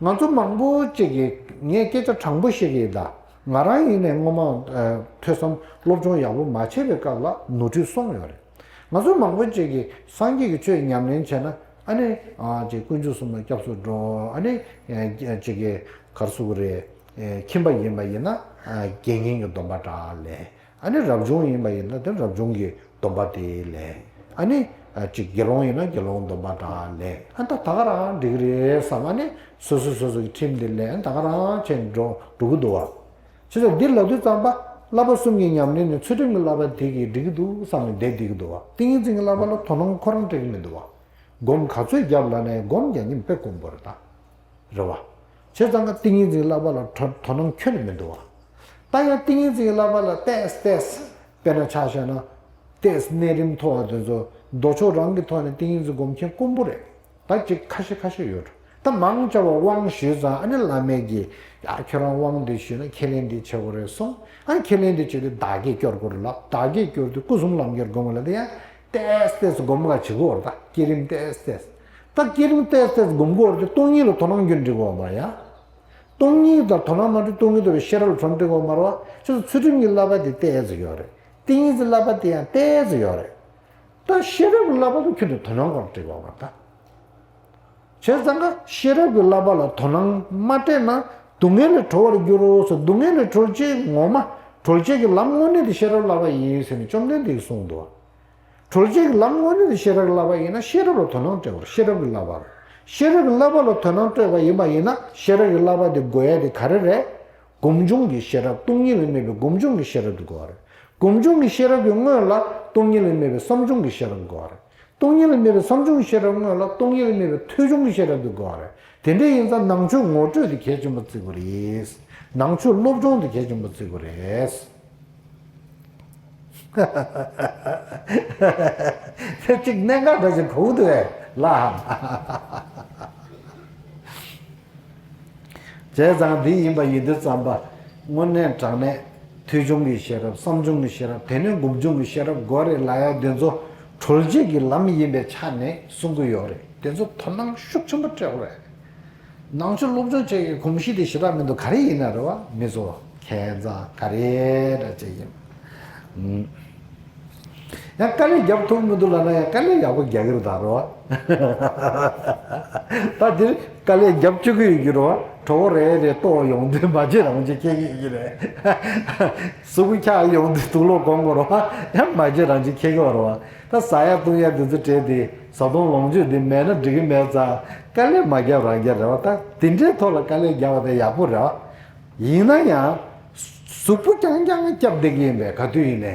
ང་ཚོ་མང་པོ་ཅིག་གིས། ངས་སྐད་ཆ་དྲང་པོ་བཤད་ཀྱི་ཡིན་ད། ང་རང་ཡིན་ནའི་སྔོན་མ། ཨ། ཐོས་བསམ་སློབ་སྦྱོང་ཡག་པོ་མ་བྱས་པའི་སྐབས་ལ་ནོར་འཁྲུལ་སོང་ཡོད་རེད། ང་ཚོ་མང་པོ་ཅིག་གིས་སངས་རྒྱས་ཀྱི་ཆོས་ཉམས་ལེན་བྱས་ན། ཨ་ནི། ཨ། ཅིག་དཀོན་མཆོག་གསུམ་ལ་སྐྱབས་སུ་འགྲོ། ཨ་ནི། ཨ། ཅིག་གིས་ག་རེ་ཟེར་དགོས་རེད། ཨ། ཁྱིམ་པ་ཡིན་པ་ཡིན་ན། ཨ། དགེ་བསྙེན་གྱི་སྡོམ་པ་འདྲ་ལེན། ཨ་ནི་རབ་བྱུང་ཡིན་པ་ཡིན་ན་དེ་རབ་བྱུང་གི་སྡོམ་པ་དེ་ལེན། ཨ་ནི། ཨ། ཅིག་དགེ་སློང་ཡིན་ན་དགེ་སློང་སྡོམ་པ་འདྲ་ལེན། ཨ། ད་ད་ག་རང་འགྲིག་གི་རེད་བསམ། ཨ་ནི་སོ་སོ་སོ་སོ་གི་ཁྲིམས་དེ་ལེན། ད་ག་རང་བྱས་འགྲོ་འགྲོ་གི་འདུག་བ། བྱས་ཙང་འདི་ལབ་དུས་ཙམ་པ། བསླབ་པ་གསུམ་གྱི་ཉམས་ལེན་ནི་ཚུལ་ཁྲིམས་ཀྱི་བསླབ་པ་དེ་གིས་འགྲིག་གི་འདུག་བསམ་ནས་བསྡད་བསྡད་ཀྱི་འདུག་བ། ཏིང་ངེ་འཛིན་གྱི་བསླབ་པ་ལ་དོ་སྣང་ཁོ་རང་སྤྲད་ཀྱི་མི་འདུག་བ། སྒོམ་ག་ཚོད་བརྒྱབ་ལབ་ནའི་སྒོམ་རྒྱག་མཁན་དཔེ་དཀོན་པོ་རེད་ད། རེད་བ། བྱས་ཙང་ཀ་ཏིང་ངེ་འཛིན་བསླབ་པ་ལ་དོ་དོ་སྣང་ཁྱོན་ནས་མི་འདུག་བ། ད་ཡང་ཏིང་ངེ་འཛིན་བསླབ་པ་ལ་ཏོག་ཙམ་ཏོག་ཙམ། དཔེར་ན་ཆ་བཞག་ན། ཏོག་ཙམ་གནས་རིམ་མཐོ་བ་དེ་ཚོ། མདོ་ཕྱོགས་རང་གི་ཐོག་ནས་ཏིང་ངེ་འཛིན་སྒོམ་མཁན་དཀོན་པོ་རེད། ད་ཅིག་ཁ་ཤས་ཁ་ཤས་ཡོད་འགྲོ། ད་མང་ཆེ་བ་དབང་ཞུས་ཙང་ཨ་ནི་བླ་མས་ཀྱིས་ཡ་ཁྱོད་རང་དབང་འདི་ཞུས་ན་ཁས་ལེན་འདི་བྱེད་དགོས་རེད་གསུངས། ཨ་ནི་ཁས་ལེན་འདི་བྱེད་དུས་བདག་བསྐྱེད་སྐྱོར་དགོས་རེད་ལབ། བདག་བསྐྱེད་སྐྱོར་དུས་སྐུ་གསུམ་ལམ་ཁྱེར་སྒོམ་ལ་དེ་ཡང་ཏོག་ཙམ་ཏོག་ཙམ་སྒོམ་ག་བྱེད་དགོས་རེད། ད་བསྐྱེད་རིམ་ཏོག་ཙམ་ཏོག་ཙམ། ད་བསྐྱེད་རིམ་ཏོག་ཙམ་ཏོག་ཙམ་སྒོམ་དགོས་རེད་དེ་སྟོང་ཉིད་ལ་དོ་སྣང་རྒྱུན་འགྲིག་གོ་མ་ཡ། སྟོང་ཉིད་དང་དོ་སྣང་མ་འགྲིག་སྟོང་ཉིད་དང་བའི་ཤེས་རབ་ལ་དོ་སྣང་འགྲིག་གོ་མ་རེད་བ། ཁྱོད་ཚོ་ཚུལ་ཁྲིམས་ཀྱི་བསླབ་པ་དེ་ཏོག་ཙམ་ཡོད་རེད། ཏིང་ངེ་འཛིན་བསླབ་པ་དེ་ཡང་ཏོག་ཙམ་ཡོད་རེད། ད་ཤེས་རབ་ཀྱི་བསླབ་པ་ལ་ཁྱོད་ཚོ་དོ་སྣང་གང་འགྲིག་གོ་མ་རེད་ད། བྱས་ཙང་ཀ་ཤེས་རབ་ཀྱི་བསླབ་པ་ལ་དོ་སྣང་མ་སྤྲད་ན་སྡུག་བསྔལ་ལས་གྲོལ་བར་འགྱུར་རོ་ཟེར། སྡུག་བསྔལ་ལས་གྲོལ་བྱེད་ངོ་མ་གྲོལ་བྱེད་ཀྱི་ལམ་དངོས་གནས་དེ་ཤེས་རབ་བསླབ་པ་ཡིན་ཟེར་ནས་བཅོམ་ལྡན་འདས་ཀྱིས་གསུངས་འདུག། གྲོལ་བྱེད་ཀྱི་ལམ་དངོས་གནས་དེ་ཤེས་རབ་ཀྱི་བསླབ་པ་ཡིན་ན་ཤེས་རབ་ལ་དོ་སྣང་སྤྲད་པར་ཤེས་རབ་ཀྱི་བསླབ་པ་རེད། ཤེས་རབ་ཀྱི་བསླབ་པ་ལ་དོ་སྣང་སྤྲད་པ་ཡིན་པ་ཡིན་ན་ཤེས་རབ་ཀྱི་བསླབ་པ་དེ་དགོས་ཡ་དེ་ག་རེ་རེད། སྒོམ་བྱུང་གི་ཤེས་རབ་སྟོང་ཉིད་ལ་གནས་པའི་སྒོམ་བྱུང་གི་ཤེས་རབ་དེ་དགོས་པ་རེད། སྒོམ་བྱུང་གི་ཤེས་རབ་ཀྱི་སྔོན་ལ་སྟོང་ཉིད་ལ་གནས་པའི་བསམ་བྱུང་གི་ཤེས་རབ་དགོས་པ་རེད། སྟོང་ཉིད་ལ་གནས་པའི་བསམ་བྱུང་གི་ཤེས་རབ་སྔོན་ལ་སྟོང་ཉིད་ལ་གནས་པའི་ཐོས་བྱུང་གི་ཤེས་རབ་དེ་དགོས་པ་རེད། དེ་འདྲ་ཡིན་ཙང་ནང་ཆོས་ངོ་སྤྲོད་དེ་གལ་ཆེན་པོ་བརྩི་དགོས་རེད། ནང་ཆོས་སློབ་སྦྱོང་དེ་གལ་ཆེན་པོ་བརྩི་དགོས་རེད། དེ་གཅིག་གནད་འགག་འདྲ་ཞིག་གོ་གི་འདུག་བས་ལ། བྱས་ཙང་འདི་ཡིན་པ་ཡིན་དུས་ཙམ་པ། དངོས་གནས་དྲང་གནས་ཐོས་བྱུང་གི་ཤེས་རབ་བསམ་བྱུང་གི་ཤེས་རབ་དེ་ནས་སྒོམ་བྱུང་གི་ཤེས་རབ་དགོས་རེད་ལབ་ཡ་དེ་ཚོ་གྲོལ་བྱེད་ཀྱི་ལམ་ཡིན་པའི་ཆ་ནས་གསུང་གི་ཡོད་རེད། དེ་ཚོ་དོ་སྣང་ཤུགས་ཆེན་པོ་སྤྲད་དགོས་རེད། ནང་ཆོས་སློབ་སྦྱོང་བྱེད་ཀྱི་གོམས་གཤིས་དེ་ཞེ་དྲག་མི་འདུག་ག་རེ་ཡིན་ན་རེད་བ། མི་ཚོ་ཁྱད་མཚར་ག་རེ་འདྲ་ཅིག་ཡིན། ཡང་དཀའ་ལས་རྒྱབ་ཐུབ་མི་འདུག་ལབ་ན་ཡང་དཀའ་ལས་ཡག་པོ་རྒྱག་གི་རེད་ད་རོ། ད་འདིར་དཀའ་ལས་རྒྱབ་བཅུག་གི་ཡོད་ཀྱི་རོ། གྲོགས་པོ་རེ་རེ་ལྟོགས་ཡོང་དུས་མ་བརྗེད་རང་བརྗེད་ཁྱེད་ཀྱི་ཡོད་ཀྱི་རེད། གཟུགས་པོ་འཁྱག་ཡོང་དུས་དུག་ལོག་གོན་དགོས་རོ། ཡང་མ་བརྗེད་རང་བརྗེད་ཁྱེད་ཀྱི་རོ། ད་ཟ་ཡ་བཏུང་ཡ་འདི་ཚོ་སྤྲད་དེ་བཟའ་བཏུང་ལོངས་སྤྱོད་འདི་མེད་ན་འགྲིག་གི་མེད་ཙང་དཀའ་ལས་མ་རྒྱབ་རང་རྒྱབ་རེད་བ། ད་དེ་འདྲའི་ཐོག་ལ་དཀའ་ལས་རྒྱབ་པ་དེ་ཡག་པོ་རེད་བ། ཡིན་ན་ཡང་། གཟུགས་པོ་རྐྱང་རྐྱང་སྐྱབས་བསྡད་ཀྱི་ཡིན་པས་ག་དུས་ཡིན་ནའི།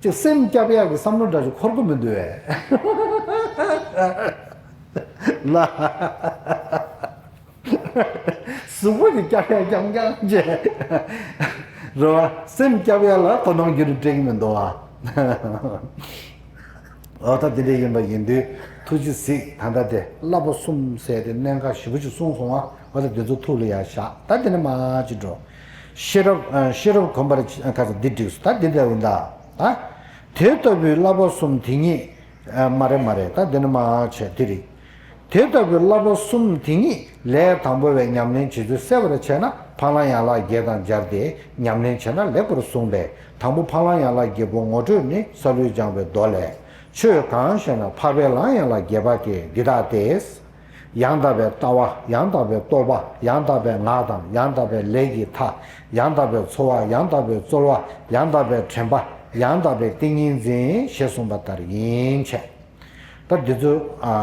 ཅིག་སེམས་སྐྱབས་ཡག་གི་བསམ་བློ་འདྲ་ཞིག་འཁོར་གི་མི་འདུག་བས། ལ། གཟུགས་པོ་དེ་སྐྱབས་ཡག་རྐྱང་རྐྱང་བྱས། རེད་བ། སེམས་སྐྱབས་ཡག་ལ་དོ་སྣང་རྒྱུན་དུ་སྤྲད་ཀྱི་མི་འདུག་བ། འོ་ད་དེ་འདྲ་ཡིན་པ་ཡིན་དུས་ཐུགས་རྗེ་གཟིགས། ད་ལྟ་དེ་བསླབ་པ་གསུམ་ཟེར་ཏེ་གནད་འགག་ཞེ་པོ་ཅིག་གསུངས་སོང་ང་། འོ་ད་དེ་ཚོ་ཐུགས་ལ་ཡར་བཞག་ད་དེ་ནས་མར་ཅིག་འགྲོ། ཤེས་རབ་ཨ་ཤེས་རབ་གོམས་པར་བྱ། ཁ་ཚ་འདི་འགྲིགས་སོང་། ད་འདི་འདྲ་ཡིན་ད། ད་དེ་ལྟ་བུའི་བསླབ་པ་གསུམ་དེ་ཉིད། ཨ་མ་རེད་མ་རེད། ད་འདི་ནས་མར་བྱས་དེ་རེད། དེ་ལྟ་བུའི་བསླབ་པ་གསུམ་དེ་ཉིད་ལས་དང་པོ་བའི་ཉམས་ལེན་བྱེད་ཚུལ་གསལ་བར་བྱས་ན་ཕ་ལ་ཡ་ལ་བརྒྱད་དང་སྦྱར་ཏེ་ཉམས་ལེན་བྱས་ན་ལེགས་པར་གསུངས་པས། དང་པོ་ཕ་ལ་ཡ་ལ་བརྒྱད་པོ་ངོ་སྤྲོད་ནི་ས་ལུས་སྦྱངས་པའི་མདོ་ལས། ཆོས་གང་ཞེ་ན་འཕགས་པའི་ལ་ཡ་ལ་བརྒྱད་པ་སྟེ་འདི་ལྟ་སྟེ། ཡང་དག་པའི་ལྟ་བ། ཡང་དག་པའི་རྟོག་པ། ཡང་དག་པའི་ངག་དང་ཡང་དག་པའི་ལས་ཀྱི་མཐའ། ཡང་དག་པའི་འཚོ་བ། ཡང་དག་པའི་རྩོལ་བ། ཡང་དག་པའི་དྲན་པ། ཡང་དག་པའི་ཏིང་ངེ་འཛིན་ཞེས་གསུངས་པ་ལྟར་ཡིན་ཆེ། ད་འདི་ཚོ་ཨ་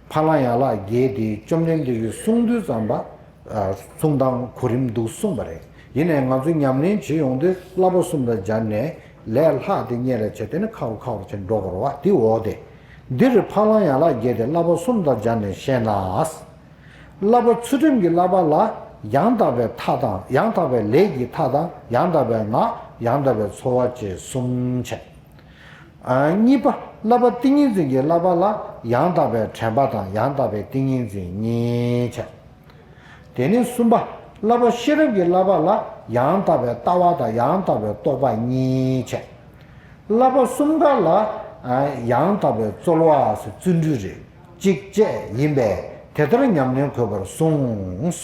ཕ་ལ་ཡ་ལ་བརྒྱད་དེ་བཅོམ་ལྡན་འདས་ཀྱིས་གསུང་དུས་ཙམ་པ་ཨ་གསུང་སྟངས་གོ་རིམ་འདུག་གསུངས་པ་རེད། ཡིན་ནའི་ང་ཚོ་ཉམས་ལེན་བྱེད་ཡོང་དུས་བསླབ་པ་གསུམ་དང་སྦྱར་ནས་ལས་ལྷག་དེ་སྔོན་ལ་བྱས། དེ་ནི་ཁ་བོ་ཁ་བོ་བྱས་འགྲོ་དགོས་རེད་བ། དེ་འོ་དེ། འདིར་ཕ་ལ་ཡ་ལ་བརྒྱད་དེ་བསླབ་པ་གསུམ་དང་སྦྱར་ནས་བཤད་ན། བསླབ་པ་ཚུལ་ཁྲིམས་ཀྱི་བསླབ་པ་ལ་ཡང་དག་པའི་མཐའ་དང་ཡང་དག་པའི་ལས་ཀྱི་མཐའ་དང་ཡང་དག་པའི་ངག་ཡང་དག་པའི་འཚོ་བ་བཅས་གསུམ་བྱས། ཨ་གཉིས་པ་བསླབ་པ་ཏིང་ངེ་འཛིན་གྱི་བསླབ་པ་ལ་ཡང་དག་པའི་དྲན་པ་དང་ཡང་དག་པའི་ཏིང་ངེ་འཛིན་གཉིས་བྱས། དེ་ནས་གསུམ་པ་བསླབ་པ་ཤེས་རབ་ཀྱི་བསླབ་པ་ལ་ཡང་དག་པའི་ལྟ་བ་དང་ཡང་དག་པའི་རྟོག་པ་གཉིས་བྱས། བསླབ་པ་གསུམ་ཀ་ལ་ཨ་ཡང་དག་པའི་རྩོལ་བ་སོགས་བརྩོན་འགྲུས་རེ་གཅིག་བཅས་ཡིན་པས་དེ་ལྟར་ཉམས་ལེན་དགོས་པར་གསུངས།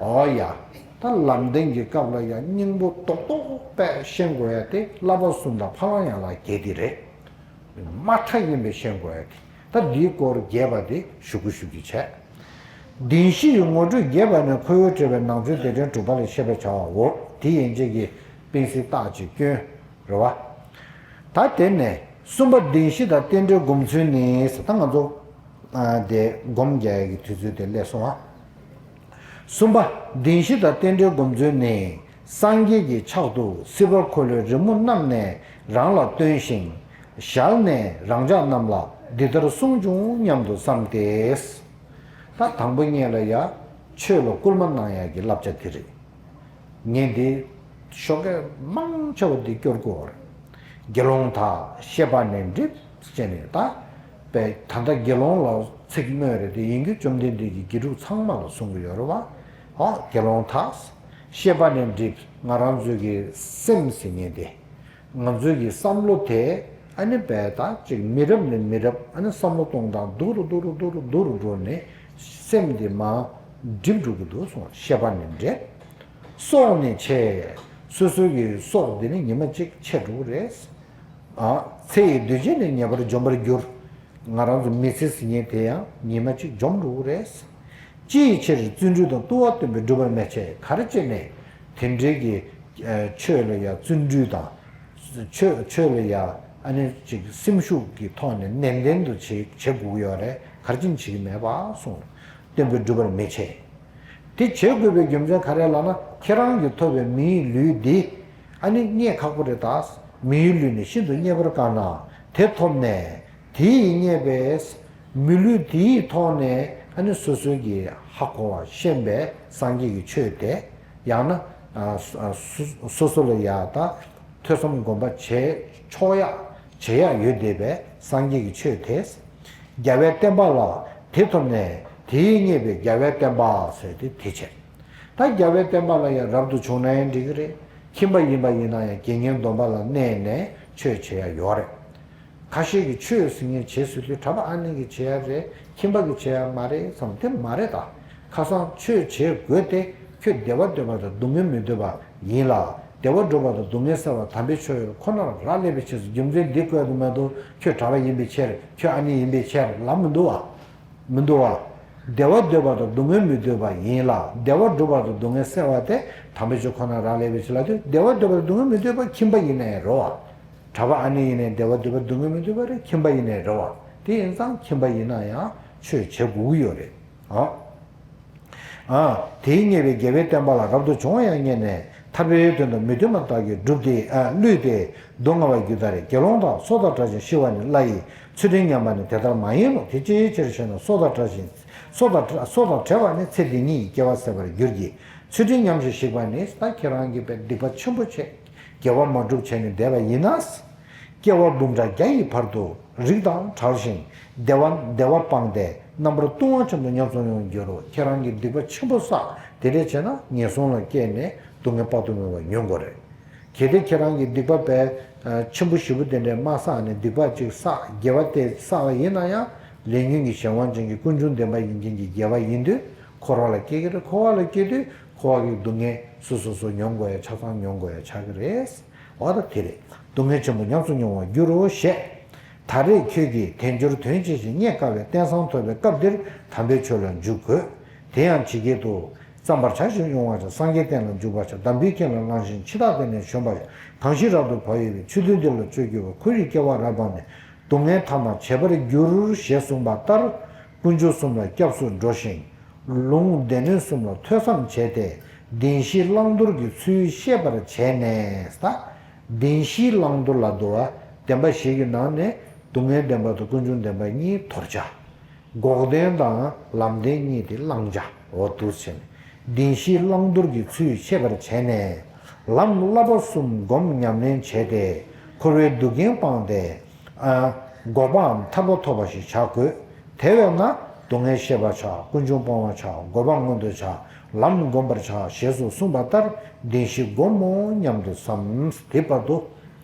ཨོ་ཡ། ད་ལམ་བདེན་གྱི་སྐབས་ལ་ཡང་སྙིང་པོ་རྡོག་རྡོག་པས་ཤེས་དགོས་ཡ་དེ་བསླབ་པ་གསུམ་དང་ཕ་ལ་ཡ་ལ་བརྒྱད་དེ་རེད། མ་མཐའ་ཡིན་པས་ཤེས་དགོས་ཡ་དེ། ད་འདིའི་སྐོར་རྒྱས་པ་དེ་ཞུ་གི་ཞུ་གི་བྱས། བདེན་བཞི་ཡི་ངོ་སྤྲོད་རྒྱས་པ་ནི་ཁོ་བོས་བྲིས་པའི་ནང་ཆོས་སྡེ་ཕྲན་དྲུག་པ་ལས་ཤེས་པར་བྱའོ། དེ་ཡན་ཆད་ཀྱི་སྤེལ་གསལ་རྟགས་ཀྱི་སྐྱོན། རེད་བ། ད་དེ་ནས་གསུམ་པ་བདེན་བཞི་དང་རྟེན་འབྲེལ་སྒོམ་ཚུལ་ནི་ཟེར། ད་ང་ཚོ་ཨ་དེ་སྒོམ་རྒྱག་ཡ་གི་དུས་ཚོད་དེ་སླེབས་སོང་ཨ། གསུམ་པ་བདེན་བཞི་དང་རྟེན་འབྲེལ་སྒོམ་ཚུལ་ནི་སངས་རྒྱས་ཀྱི་ཕྱག་ཏུ་སྲིད་པ་འཁོར་ལོའི་རི་མོ་བསྣམས་ནས་རང་ལ་སྟོན་ཞིང་། ཞལ་ནས་རང་ཅག་རྣམས་ལ་འདི་ལྟར་གསུངས་བྱུང་སྙམ་དུ་བསམས་ཏེ། ད་དང་པོ་ཉིད་ལ་ཡ་ཆོས་ལ་སྐུལ་མ་གནང་ཡ་གི་བསླབ་བྱ་དེ་རེད། ངས་འདི་ཞོགས་ཀས་མང་ཆེ་བ་འདི་སྐྱོར་དགོས་པ་རེད། དགེ་སློང་དག་བཤེས་པ་ནས་འགྲིབ་ཟེར་ནས་ད། པས་ད་ལྟ་དགེ་སློང་ལ་ ཚིག་སྨོས་རེད་དེ། ཡིན་རྒྱུ་བཅོམ་ལྡན་འདས་ཀྱིས་དགེ་ཕྲུག་ཚང་མ་ལ་གསུང་གི་ཡོད་རེད་བ། ཨོ་དགེ་སློང་དག། ཤེས་པ་ནི་སྒྲིབ། ང་རང་ཚོའི་གི་སེམས་ཟེར་མཁན་དེ། ང་ཚོའི་གི་བསམ་བློ་དེ་ཨ་ནི་བས་ད་ཅིག་མི་རབས་ནས་མི་རབས་ཨ་ནི་བསམ་བློ་གཏོང་སྟངས་སྡུག་རུ་སྡུག་རུ་སྡུག་རུ་སྡུག་རུ་འགྲོ་ནས་སེམས་དེ་མར་འགྲིབ་འགྲོ་གི་འདུག་གསུངས། ཤེས་པ་ནི་འདྲེ། སྲོག་ནི་ཆད། སོ་སོའི་གི་སྲོག་དེ་ནི་ཉི་མ་གཅིག་ཆད་འགྲོ་གི་རེད། ཨ་ཚེ་ཡི་འདུ་བྱེད་ནི་ཉེ་བར་འཇོམས་པར་འགྱུར། ང་རང་ཚོ་མི་ཚེ་ཟེར་མཁན་དེ་ཡང་ཉི་མ་གཅིག་འཇོམས་འགྲོ་གི་རེད། ཅིའི་ཕྱིར་བརྩོན་འགྲུས་དང་བརྟུལ་བ་སྟོན་པའི་སྒྲུབ་པར་མི་བྱེད། ག་རེ་བྱས་ནས་དེ་འདྲའི་གི་ཆོས་ལ་ཡང་བརྩོན་འགྲུས་དང་། ཆོས་ཆོས་ལ་ཡང་ཨ་ནི་ཅིག་སེམས་ཤུགས་ཀྱི་ཐོག་ནས་ནན་ཏན་དུ་བྱེད་བྱེད་དགོས་ཀྱི་ཡོད་རེད། ག་རེ་བྱས་ནས་བྱེད་ཀྱི་མེད་པ་གསུངས། སྟོན་པའི་སྒྲུབ་པར་མི་བྱེད། དེ་བྱེད་དགོས་པའི་རྒྱུ་མཚན་ག་རེ་ལབ་ན། ཁྱེད་རང་གིས་ཐོབ་པའི་མིའི་ལུས་འདི་ཨ་ནི་རྙེད་ཁག་པོ་རེད་ད། མིའི་ལུས་ནི་ཤིན་ཏུ་རྙེད་པར་དཀའ་ན། དེ་ཐོབ་ནས་དེ་ཡིས་རྙེད་པའི་མི་ལུས་དེའི་ཐོག་ནས་ཨ་ནི་སོ་སོའི་གི་ཧ་གོ་བ་ཤེས་པའི་སངས་རྒྱས་ཀྱི་ཆོས་དེ། ཡང་ན་ཨ་སོ་སོ་སོ་ལ་ཡ་ད་ཐོས་བསམ་སྒོམ་པ་བྱེད་ཆོག་ཡག་བྱེད་ཡག་ཡོད་བསྡད་པའི་སངས་རྒྱས་ཀྱི་ཆོས་དེ། རྒྱལ་བའི་བསྟན་པ་ལ་དེ་ཐོབ་ནས་དེ་ཡིས་རྙེད་པའི་རྒྱལ་བའི་བསྟན་པ་ཟེར་ཏེ་དེ་བྱས། ད་རྒྱལ་བའི་བསྟན་པ་ལ་ཡང་རབ་ཏུ་བྱུང་ན་ཡང་འགྲིག་གི་རེད། ཁྱིམ་པ་ཡིན་པ་ཡིན་ན་ཡང་དགེ་བསྙེན་སྡོམ་པ་ལ་གནས་ནས་ཆོས་བྱེད་ཡ་ཡོད་རེད། ཁ་ཤས་ཀྱིས་ཆོས་ཟེར་མཁན་བྱེད་ཟེར་དུས་གྲྭ་པ་ཨ་ནེ་གིས་བྱེད་ཡ་རེད། ཁྱིམ་པ་གིས་བྱེད་ཡ་མ་རེད་བསམ། དེ་མ་རེད་ད། ཁ་སང་ཆོས་བྱེད་དགོས་ཏེ་ཁྱོད་བདེ་བ་འདོད་པ་དང་སྡུག་བསྔལ་མི་འདོད་པ་ཡིན་ལ། བདེ་བ་སྒྲུབ་པ་དང་སྡུག་བསྔལ་སེལ་བ་དམ་པའི་ཆོས་ཁོ་ན་རག་ལས་པའི་ཕྱིར་ཟེར། རྒྱུ་མཚན་འདི་བཀོད་དུ་མ་གཏོགས་ཁྱོད་གྲྭ་པ་ཡིན་པའི་ཕྱིར་ཁྱོད་ཨ་ནེ་ཡིན་པའི་ཕྱིར་ལབ་མི་འདུག་བ། མི་འདུག་བ། བདེ་བ་འདོད་པ་དང་སྡུག་བསྔལ་མི་འདོད་པ་ཡིན་ལ། བདེ་བ་སྒྲུབ་པ་དང་སྡུག་བསྔལ་སེལ་བ་དེ་དམ་པའི་ཆོས་ཁོ་ན་རག་ལས་པའི་ཕྱིར་ལབ་དུས། བདེ་བ་འདོད་པ་དང་སྡུག་བསྔལ་མི་འདོད་པ་ཁྱིམ་པ་ཡིན་ནའི་རེད་བ། གྲྭ་པ་ཨ་ནེ་ཡིན་ནའི་བདེ་བ་འདོད་པ་སྡུག་བསྔལ་མི་འདོད་པ་རེད། ཁྱིམ་པ་ཡིན་ནའི་རེད་བ། དེ་ཡིན་ཙང་ཁྱིམ་པ་ཡིན་ན་ཡང་ཆོས་བྱེད་དགོས་ཀྱི་ཡོད་རེད། ཨ། ཨ། དེས་རྙེད་པའི་རྒྱལ་བའི་བསྟན་པ་ལ་རབ་ཏུ་བྱུང་བ་ཡང་རྙེད་ནས་ཐར་པའི་དོན་དུ་མི་མཐུན་པ་དག་གིས་བསྒྲུབས་ཏེ། ཨ། བསླུས་ཏེ་སྡུག་བསྔལ་བར་གྱུར་ཏ་རེ། དགེ་སློང་དག། སྲོག་དང་བྲལ་ཞིང་ཤི་བ་ནི་སླ་ཡི། ཚུལ་ཁྲིམས་ཉམས་པ་ནི་དེ་ལྟར་མ་ཡིན་ནོ། དེ་ཅིའི་ཕྱིར་ཞེ་ན། སྲོག་དང་བྲལ་ཞིང་། སྲོག་དང་བྲལ། སྲོག་དང་བྲལ་བ་ནི་ཚེ་འདི་ཉིད་ཀྱི་སྐྱེ་བ་ཟད་པར་འགྱུར་གྱི། ཚུལ་ཁྲིམས་ཉམས་ཤིང་ཞིག་པ་ནི། ད་ཁྱེད་རང་གིས་དཔེ་སྡིག་པ་ཆེན་པོ་བྱས། དགེ་བ་མ་བསྒྲུབས་བྱས་ནས་བསྡད་པ་ཡིན་ན། སྐྱེ་བ་འབུམ་ཕྲག་བརྒྱ་ཡི་བར་དུ་རིགས་དང་བྲལ་ཞིང་བདེ་བ་བདེ་བ་སྤངས་ཏེ་རྣམ་པར་ལྟུང་བ་ཅན་དུ་ཉམས་སུ་མྱོང་བར་འགྱུར་རོ། ཁྱེད་རང་གིས་སྡིག་པ་ཆེན་པོ་བསགས། དེ་འདྲས་བྱས་ན་ངན་སོང་ལ་སྐྱེས་ནས་སྡུག་བསྔལ་དཔག་ཏུ་མེད་པ་མྱོང་དགོས་རེད། གལ་ཏེ་ཁྱེད་རང་གིས་སྡིག་པ་དཔེ་ཆེན་པོ་ཞེ་པོ་དེ་འདྲས་མ་བསགས་ནས་སྡིག་པ་ཅིག་བསགས། དགེ་བ་དེ་བསགས་པ་ཡིན་ན་ཡང་ལས་ཉོན་གྱི་གཞན་དབང་ཅན་གྱི་ཀུན་འབྱུང་བདེན་པ་ཡིན་མཁན་གྱི་དགེ་བ་ཡིན་དུས་འཁོར་བ་ལ་སྐྱེ་གི་རེད། འཁོར་བ་ལ་སྐྱེ་དུས་འཁོར་བ་གི་སྡུག་བསྔལ་སོ་སོ་སོ་མྱོང་དགོས་ཡ་ཆ་ཚང་མྱོང་དགོས་ཡ་ཆགས་ཀྱི་རེད། འོ་ད་དེ་རེད། སྡུག་བསྔལ་ཆེན་པོ་ཉམས་སུ་མྱོང་བར་འགྱུར་རོ་ཞེས། ད་རེས་ཁྱོད་ཀྱིས་དལ་འབྱོར་དོན་ཆེ་ཞིང་རྙེད་དཀའ་བའི་རྟེན་བཟང་ཐོབ་པའི་སྐབས་འདིར་དམ་པའི་ཆོས་ལ་འཇུག་དགོས། དེ་ཡང་ཇི་སྐད་དུ། བརྩམ་པར་བྱ་ཞིང་དབྱུང་བར་བྱ། སངས་རྒྱས་བསྟན་ལ་འཇུག་པར་བྱ། དམ་པའི་དཀྱིལ་ལ་ལངས་ཤིང་འཆི་བདག་དེ་ནས་བྱོན་པར་བྱ། གང་ཞིག་རབ་ཏུ་བག་ཡོད་པས། ཆོས་འདུལ་འདི་ལ་སྤྱོད་གྱུར་པ། འཁོར་བའི་སྐྱེ་བ་རབ་སྤངས་ནས། སྡུག་བསྔལ་ཐ་མར་བྱེད་པར་འགྱུར། ཞེས་གསུངས་པ་ལྟར་དཀོན་མཆོག་གསུམ་ལ་སྐྱབས་སུ་འགྲོ་ཞིང་། ལུང་སྡེ་སྣོད་གསུམ་ལ་ཐོས་བསམ་བྱས་ཏེ། བདེན་བཞི་བླང་དོར་གྱི་ཚུལ་ཤེས་པར་བྱས་ནས། ད་བདེན་བཞི་བླང་དོར་ལབ་འདུག་བ། བདེན་པ་བཞི་གི་ནང་ནས་སྡུག་བསྔལ་བདེན་པ་དང་ཀུན་འབྱུང་བདེན་པ་གཉིས་དོར་བྱ། འགོག་བདེན་དང་ལམ་བདེན་གཉིས་དེ་བླང་བྱ། འོ་འདུག་བྱས་ནས་བདེན་བཞི་བླང་དོར་གྱི་ཚུལ་ཤེས་པར་བྱས་ནས། ལམ་བསླབ་པ་གསུམ་སྒོམ་ཉམས་ལེན་བྱས་ཏེ། འཁོར་བའི་སྡུག་བསྔལ་སྤངས་ཏེ། ཨ། འགོག་པའམ་ཐར་པ་ཐོབ་པ་ཞིག་བྱ་དགོས། དེ་བས་ན་སྡུག་བསྔལ་ཤེས་པར་བྱ། ཀུན་འབྱུང་སྤང་བར་བྱ། འགོག་པ་མངོན་དུ་བྱ། ལམ་བསྒོམ་པར་བྱ། ཞེས་སུ་གསུངས་པ་ལྟར་བདེན་བཞི་སྒོམ་མོ་སྙམ་དུ་བསམ། དེ་བར་དུ།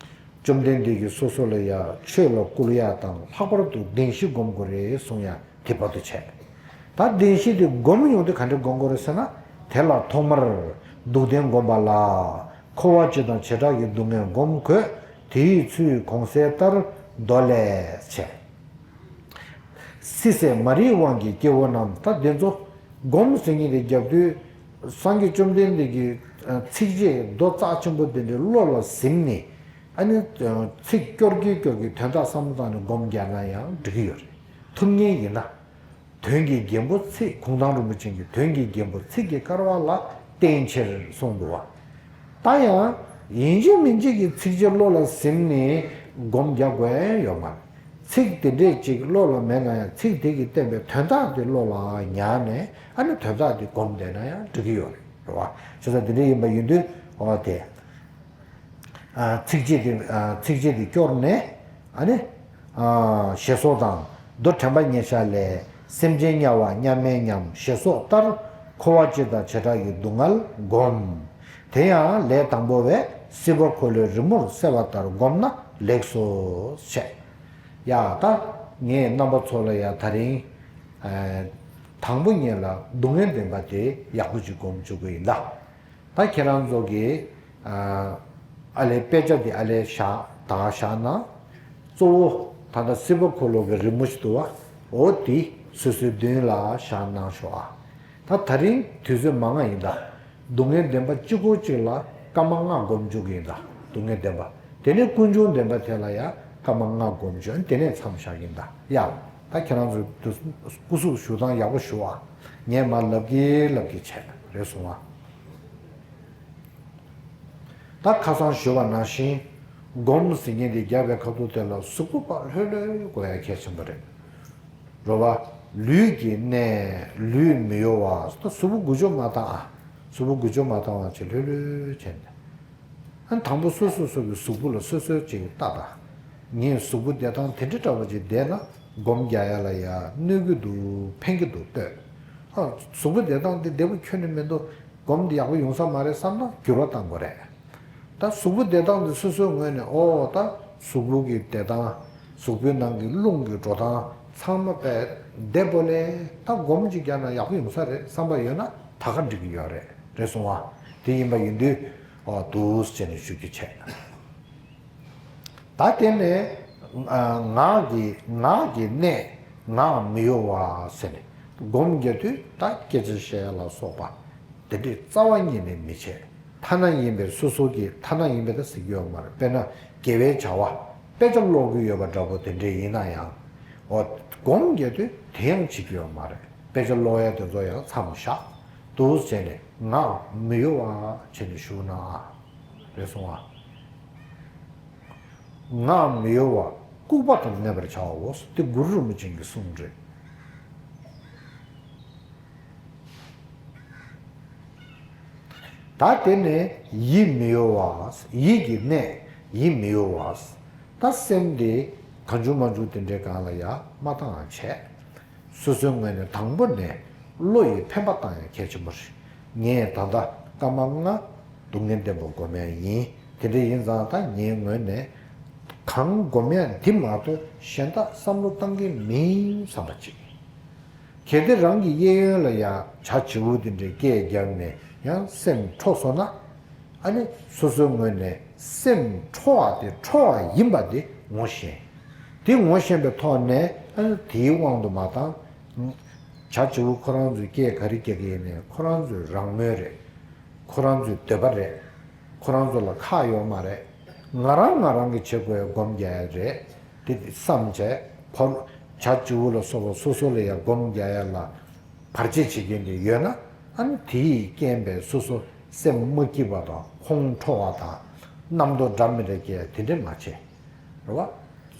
བཅོམ་ལྡན་འདས་ཀྱིས་སོ་སོ་ལ་ཡང་ཆོས་ལ་བསྐུལ་ཡ་དང་། ལྷག་པར་དུ་བདེན་བཞི་སྒོམ་དགོས་རེད་གསུང་ཡ་དེ་བར་དུ་བྱས། ད་བདེན་བཞི་དེ་སྒོམ་ཡོང་དུས་ག་འདྲ་སྒོམ་དགོས་རེད་ཟེར་ན། དེ་ལ་ཐོག་མར་སྡུག་བདེན་བསྒོམ་པ་ལ། འཁོར་བ་སྤྱི་དང་བྱེ་བྲག་གི་སྡུག་བསྔལ་སྒོམ་དགོས། དེའི་ཚུལ་གོང་གསལ་ལྟར་མདོ་ལས་བྱས། སྲིད་ཟད་མ་རིག་དབང་གིས་སྐྱེ་བོ་རྣམས། ད་དེ་ཚོ་སྒོམ་ཟེར་མཁན་དེ་རྒྱབ་དུས། སངས་རྒྱས་བཅོམ་ལྡན་འདས་ཀྱི་ཚིགས་བཅད་མདོ་རྩ་ཆེན་པོ་དེ་འདྲའི་བློ་ལ་ཟིན་ནས། ཨ་ནི་ཚིག་སྐྱོར་གྱིན་སྐྱོར་གྱིན་དོན་དག་བསམ་བློ་བཏང་ནས་སྒོམ་རྒྱག་ན་ཡང་འགྲིག་གི་ཡོད་རེད། ཐུབ་མཁན་ཡིན་ན། དོན་གྱི་རྒྱན་པོ་ཚིག་གུང་ཐང་རིན་པོ་ཆེ་གི་དོན་གྱི་རྒྱན་པོ་ཚིག་གི་དཀར་བ་ལ་བརྟེན་ཕྱིར་གསུངས་འདུག་བ། ད་ཡང་ཡིན་གཅིག་མིན་གཅིག་གི་ཚིགས་བཅད་བློ་ལ་ཟིན་ནས་སྒོམ་རྒྱག་དགོས་ཡོད་མ་རེད། ཚིག་དེ་འདྲས་ཅིག་བློ་ལ་མེད་ན་ཡང་ཚིག་དེ་གིས་བསྟན་པའི་དོན་དག་དེ་བློ་ལ་ཉར་ནས། ཨ་ནི་དོན་དག་དེ་སྒོམ་བསྡད་ན་ཡང་འགྲིག་གི་ཡོད་རེད། རེད་བ། བྱས་ཙང་དེ་འདྲས་ཡིན་པ་ཡིན་དུས། འོ་དེ། ཚིགས་བཅད་དེ། ཚིགས་བཅད་དེ་སྐྱོར་ནས། ཨ་ནི། ཞེས་སོགས་དང་། མདོ་དྲན་པ་ཉེར་བཞག་ལས། སེམས་ཅན་དམྱལ་བ་མཉམ་མེད་མཉམ་ཞེས་སོགས་ལྟར། འཁོར་བ་སྤྱི་དང་བྱེ་བྲག་གི་སྡུག་བསྔལ་བསྒོམ། དེ་ཡང་ལས་དང་པོ་བས་སྲིད་པ་འཁོར་ལོའི་རི་མོར་གསལ་བ་ལྟར་བསྒོམ་ན་ལེགས་སོ་ཞེས། ཡ་ད། ངས་རྣམ་པ་ཚོ་ལ་ཡ་ད་རིང་། ཨ། དང་པོ་ཉིད་ལ་སྡུག་བསྔལ་བདེན་པ་དེ་ཡག་པོ་ཅིག་སྒོམ་བཅུག་གི་ཡིན་ད། ད་ཁྱེད་རང་ཚོ་གིས། ཨ། ཨ་ལས་དཔེ་ཆ་འདི་ཨ་ལས་བཞག་ད་བཞག་ན། གཙོ་བོ་ད་ལྟ་སྲིད་པ་འཁོར་ལོ་གི་རི་མོ་ཞིག་འདུག་བ། འོ་དེ་སོ་སོའི་མདུན་ལ་བཞག་གནང་ཤོག་ཨ། ད་ད་རིང་དུས་ཚོད་མང་ང་ཡིན་ད། སྡུག་བསྔལ་བདེན་པ་གཅིག་པོ་གཅིག་ལ་སྐར་མ་ལྔ་སྒོམ་བཅུག་གི་ཡིན་ད། སྡུག་བསྔལ་བདེན་པ། དེ་ནས་ཀུན་འབྱུང་བདེན་པ་དེ་ལ་ཡང་སྐར་མ་ལྔ་སྒོམ་བཅུག་དེ་ནས་མཚམས་བཞག་གི་ཡིན་ད། ཡ། ད་ཁྱེད་རང་ཚོ་དུ་སྐུ་གཟུགས་ཞུ་སྟངས་ཡག་པོ་ཞུ་ཨ། ངས་མར་ལབ་ཀྱི་ལབ་ཀྱི་བྱས་རེད་སོང་ཨ། ད་ཁ་སང་ཞུས་པ་ནང་བཞིན། སྒོམ་ཟེར་མཁན་དེ་རྒྱབ་པའི་ཁ་ཐུག་དེ་ལ་གཟུགས་པོ་ཕར་ལྷོད་ལྷོད་དགོས་ཡ་གལ་ཆེན་པོ་རེད། རེད་བ། ལུས་ཀྱི་གནད་ལུས་མི་གཡོ་བ། ད་གཟུགས་པོ་འགུལ་སྐྱོད་མ་བཏང་ཨ། གཟུགས་པོ་འགུལ་སྐྱོད་མ་བཏང་བ་བྱས་ལྷོད་ལྷོད་བྱས་ནས། ཨ་ནི་དང་པོ་སོ་སོ་སོ་གི་གཟུགས་པོ་ལ་སོ་སོས་ཅིག་ལྟ་དང་། ངས་གཟུགས་པོ་བདེ་ཐང་དེ་འདྲ་འདྲ་བོ་ཅིག་བསྡད་ན་སྒོམ་རྒྱག་ཡ་ལ་ཡ་གནོད་ཀྱི་འདུག་ཕན་གྱི་འདུག་ལྟོས། ཨ། གཟུགས་པོ་བདེ་ཐང་དེ་བདེ་པོ་ཁྱོན་ནས་མི་འདུག་སྒོམ་འདི་ཡག་པོ་ཡོང་ས་མ་རེད་བསམ་ན་འགྱུར་བ་གཏང་དགོས་རེད། ད་གཟུགས་པོ་བདེ་ཐང་དེ་སོ་སོའི་ངོས་ནས་ཨོ་ད་གཟུགས་པོ་གི་བདེ་ཐང་། གཟུགས་པོའི་ནང་གི་རླུང་གི་འགྲོ་སྟངས་ཚང་མ་དཔེ་བདེ་པོ་ལས་ད་སྒོམ་ཅིག་རྒྱག་ན་ཡག་པོ་ཡོང་ས་རེད་བསམ་པ་ཡོད་ན་ད་ག་འགྲིག་གི་ཡོད་རེད། རེད་སོང་བ། དེ་ཡིན་པ་ཡིན་དུས་ཨོ་འདུག་སེ་བྱས་ནས་ཞུ་རྒྱུ་བྱས། ད་དེ་ནས་ཨ་ངག་གི་ངག་གི་གནད་ངག་མི་གཡོ་བ་ཟེར་ནས་སྒོམ་རྒྱག་དུས་ད་སྐད་ཆ་བཤད་ལ་སོགས་པ་དེ་འདྲའི་རྩ་བ་ཉིད་ནས་མི་བྱེད། ཐ་ན་ཡིན་པའི་སོ་སོ་གི་ཐ་ན་ཡིན་པའི་ད་ཟེར་རྒྱུ་ཡོད་མ་རེད། དཔེར་ན་དགེ་བའི་བྱ་བ་དཔེ་ཆ་ཀློག་གི་ཡོད་པ་འདྲ་པོ་དེ་འདྲའི་ཡིན་ན་ཡང་། འོ་སྒོམ་རྒྱག་དུས་དེ་ཡང་བྱེད་ཀྱི་ཡོད་མ་རེད། དཔེ་ཆ་ཀློག་ཡ་དེ་ཚོ་ཡང་མཚམས་བཞག་འདུག་བྱས་ནས་ངག་མི་གཡོ་བ་བྱས་ནས་བཞུགས་ན་ཨ། རེད་སོང་ཨ། ངག་མི་གཡོ་བ་ལྐུགས་པ་དང་གནས་པར་བྱའོ། དེ་གུ་རུ་རིན་པོ་ཆེ་གི་གསུང་རེད། ད་དེ་ནས་ཡིད་མི་གཡོ་བ། ཡིད་ཀྱི་གནད་ཡིད་མི་གཡོ་བ། ད་སེམས་དེ་གང་བྱུང་མང་བྱུང་དེ་འདྲའི་སྒང་ལ་ཡ་མ་བཏང་བ་བྱས། སོ་སོའི་ངོས་ནས་དང་པོ་ནས་བློ་ཡི་འཕེན་པ་བཏང་ཡ་གལ་ཆེན་པོ་རེད། ངས་ད་ལྟ་སྐར་མ་ལྔ་སྡུག་བསྔལ་བདེན་པ་སྒོམ་ཡ་ཡིན། དེ་འདྲ་ཡིན་ཙང་ད་ངའི་ངོས་ནས་གང་སྒོམ་ཡ་འདི་མ་གཏོགས་གཞན་དག་བསམ་བློ་བཏང་གི་མིན་བསམ་པ་ཅིག་གལ་ཏེ་རང་གི་གཡས་གཡོན་ལ་ཡང་བྱ་བྱིའུ་དེ་འདྲའི་སྐད་བརྒྱབ་ནས་ཡང་སེམས་འཕྲོག་སོང་ན། ཨ་ནི་སོ་སོའི་ངོས་ནས་སེམས་འཕྲོ་བ་དེ་འཕྲོ་བ་ཡིན་པ་དེ་ངོ་ཤེས། དེ་ངོ་ཤེས་པའི་ཐོག་ནས་ཨ་ནི་དེའི་དབང་དུ་མ་བཏང་། བྱ་བྱིའུ་ཁོ་རང་ཚོའི་སྐད་ག་རེ་རྒྱག་གི་ཡིན་ནའི་ཁོ་རང་ཚོའི་རང་མོས་རེད། ཁོ་རང་ཚོའི་འདོད་པ་རེད། ཁོ་རང་ཚོ་ལ་ཁག་ཡོད་མ་རེད། ང་རང་ང་རང་གི་བྱེད་དགོས་སྒོམ་རྒྱག་ཡ་རེད། དེ་བསམ་བྱས་ཕོ་བྱ་བྱིའུ་ལ་སོགས་པ་སོ་སོ་ལ་ཡང་སྒོམ་རྒྱག་ཡ་ལ་བར་ཆད་བྱེད་མཁན་དེ་ཡོད་ན། ཨ་ནི་དེའི་རྐྱེན་པས་སོ་སོ་སེམས་མ་སྐྱིད་པ་དང་ཁོང་ཁྲོ་བ་དང་རྣམ་རྟོག་འདྲ་མི་འདྲ་སྐྱེ་ཡ་དེ་འདྲ་མ་བྱེད། རེད་བ།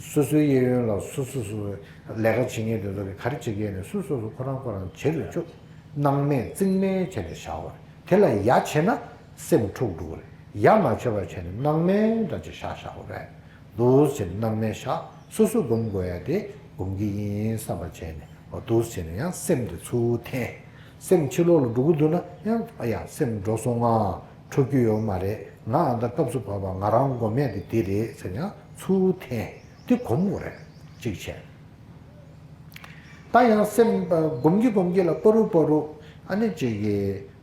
སོ་སོའི་གཡས་གཡོན་ལ་སོ་སོ་སོ་ལས་ཀ་བྱེད་མཁན་དེ་ཚོ་གིས་ག་རེ་བྱེད་ཀྱི་ཡིན་ནའི་སོ་སོ་སོ་ཁོ་རང་ཁོ་རང་བྱེད་དུ་བཅུག་སྣང་མེད་རྩིང་མེད་བྱས་ནས་བཞག་པ་རེད། དེ་ལ་ཡ་བྱས་ན་སེམས་འཁྲུག་འགྲོ་གི་རེད། ཡ་མ་བྱས་པ་བྱས་ནས་སྣང་མེད་འདྲ་ཅིག་བཞག་བཞག་པ་རེད། འདུག་སེ་བྱས་ནས་སྣང་མེད་བཞག་སོ་སོ་སྒོམ་དགོས་ཡ་དེ་སྒོམ་གྱི་ཡིན་བསམ་པ་བྱས་ནས་འོ་འདུག་སེ་བྱས་ནས་ཡང་སེམས་དེ་ཚུར་འཐེན། སེམས་ཕྱི་ལོགས་ལ་འགྲོ་གི་འདུག་ན་ཡང་ཨ་ཡ་སེམས་འགྲོ་སོང་ང་། འཕྲོ་རྒྱུ་ཡོད་མ་རེད། ང་ཨ་ད་སྐབས་སུ་བབ་པ་ང་རང་སྒོམ་ཡ་དེ་འདི་རེད་ཟེར་ཡང་ཚུར་འཐེན། དེ་སྒོམ་དགོས་རེད། གཅིག་བྱས། ད་ཡང་སེམས་སྒོམ་གྱི་སྒོམ་གྱི་ལ་པ་རུ་པ་རུ་ཨ་ནི་གཅིག་གི་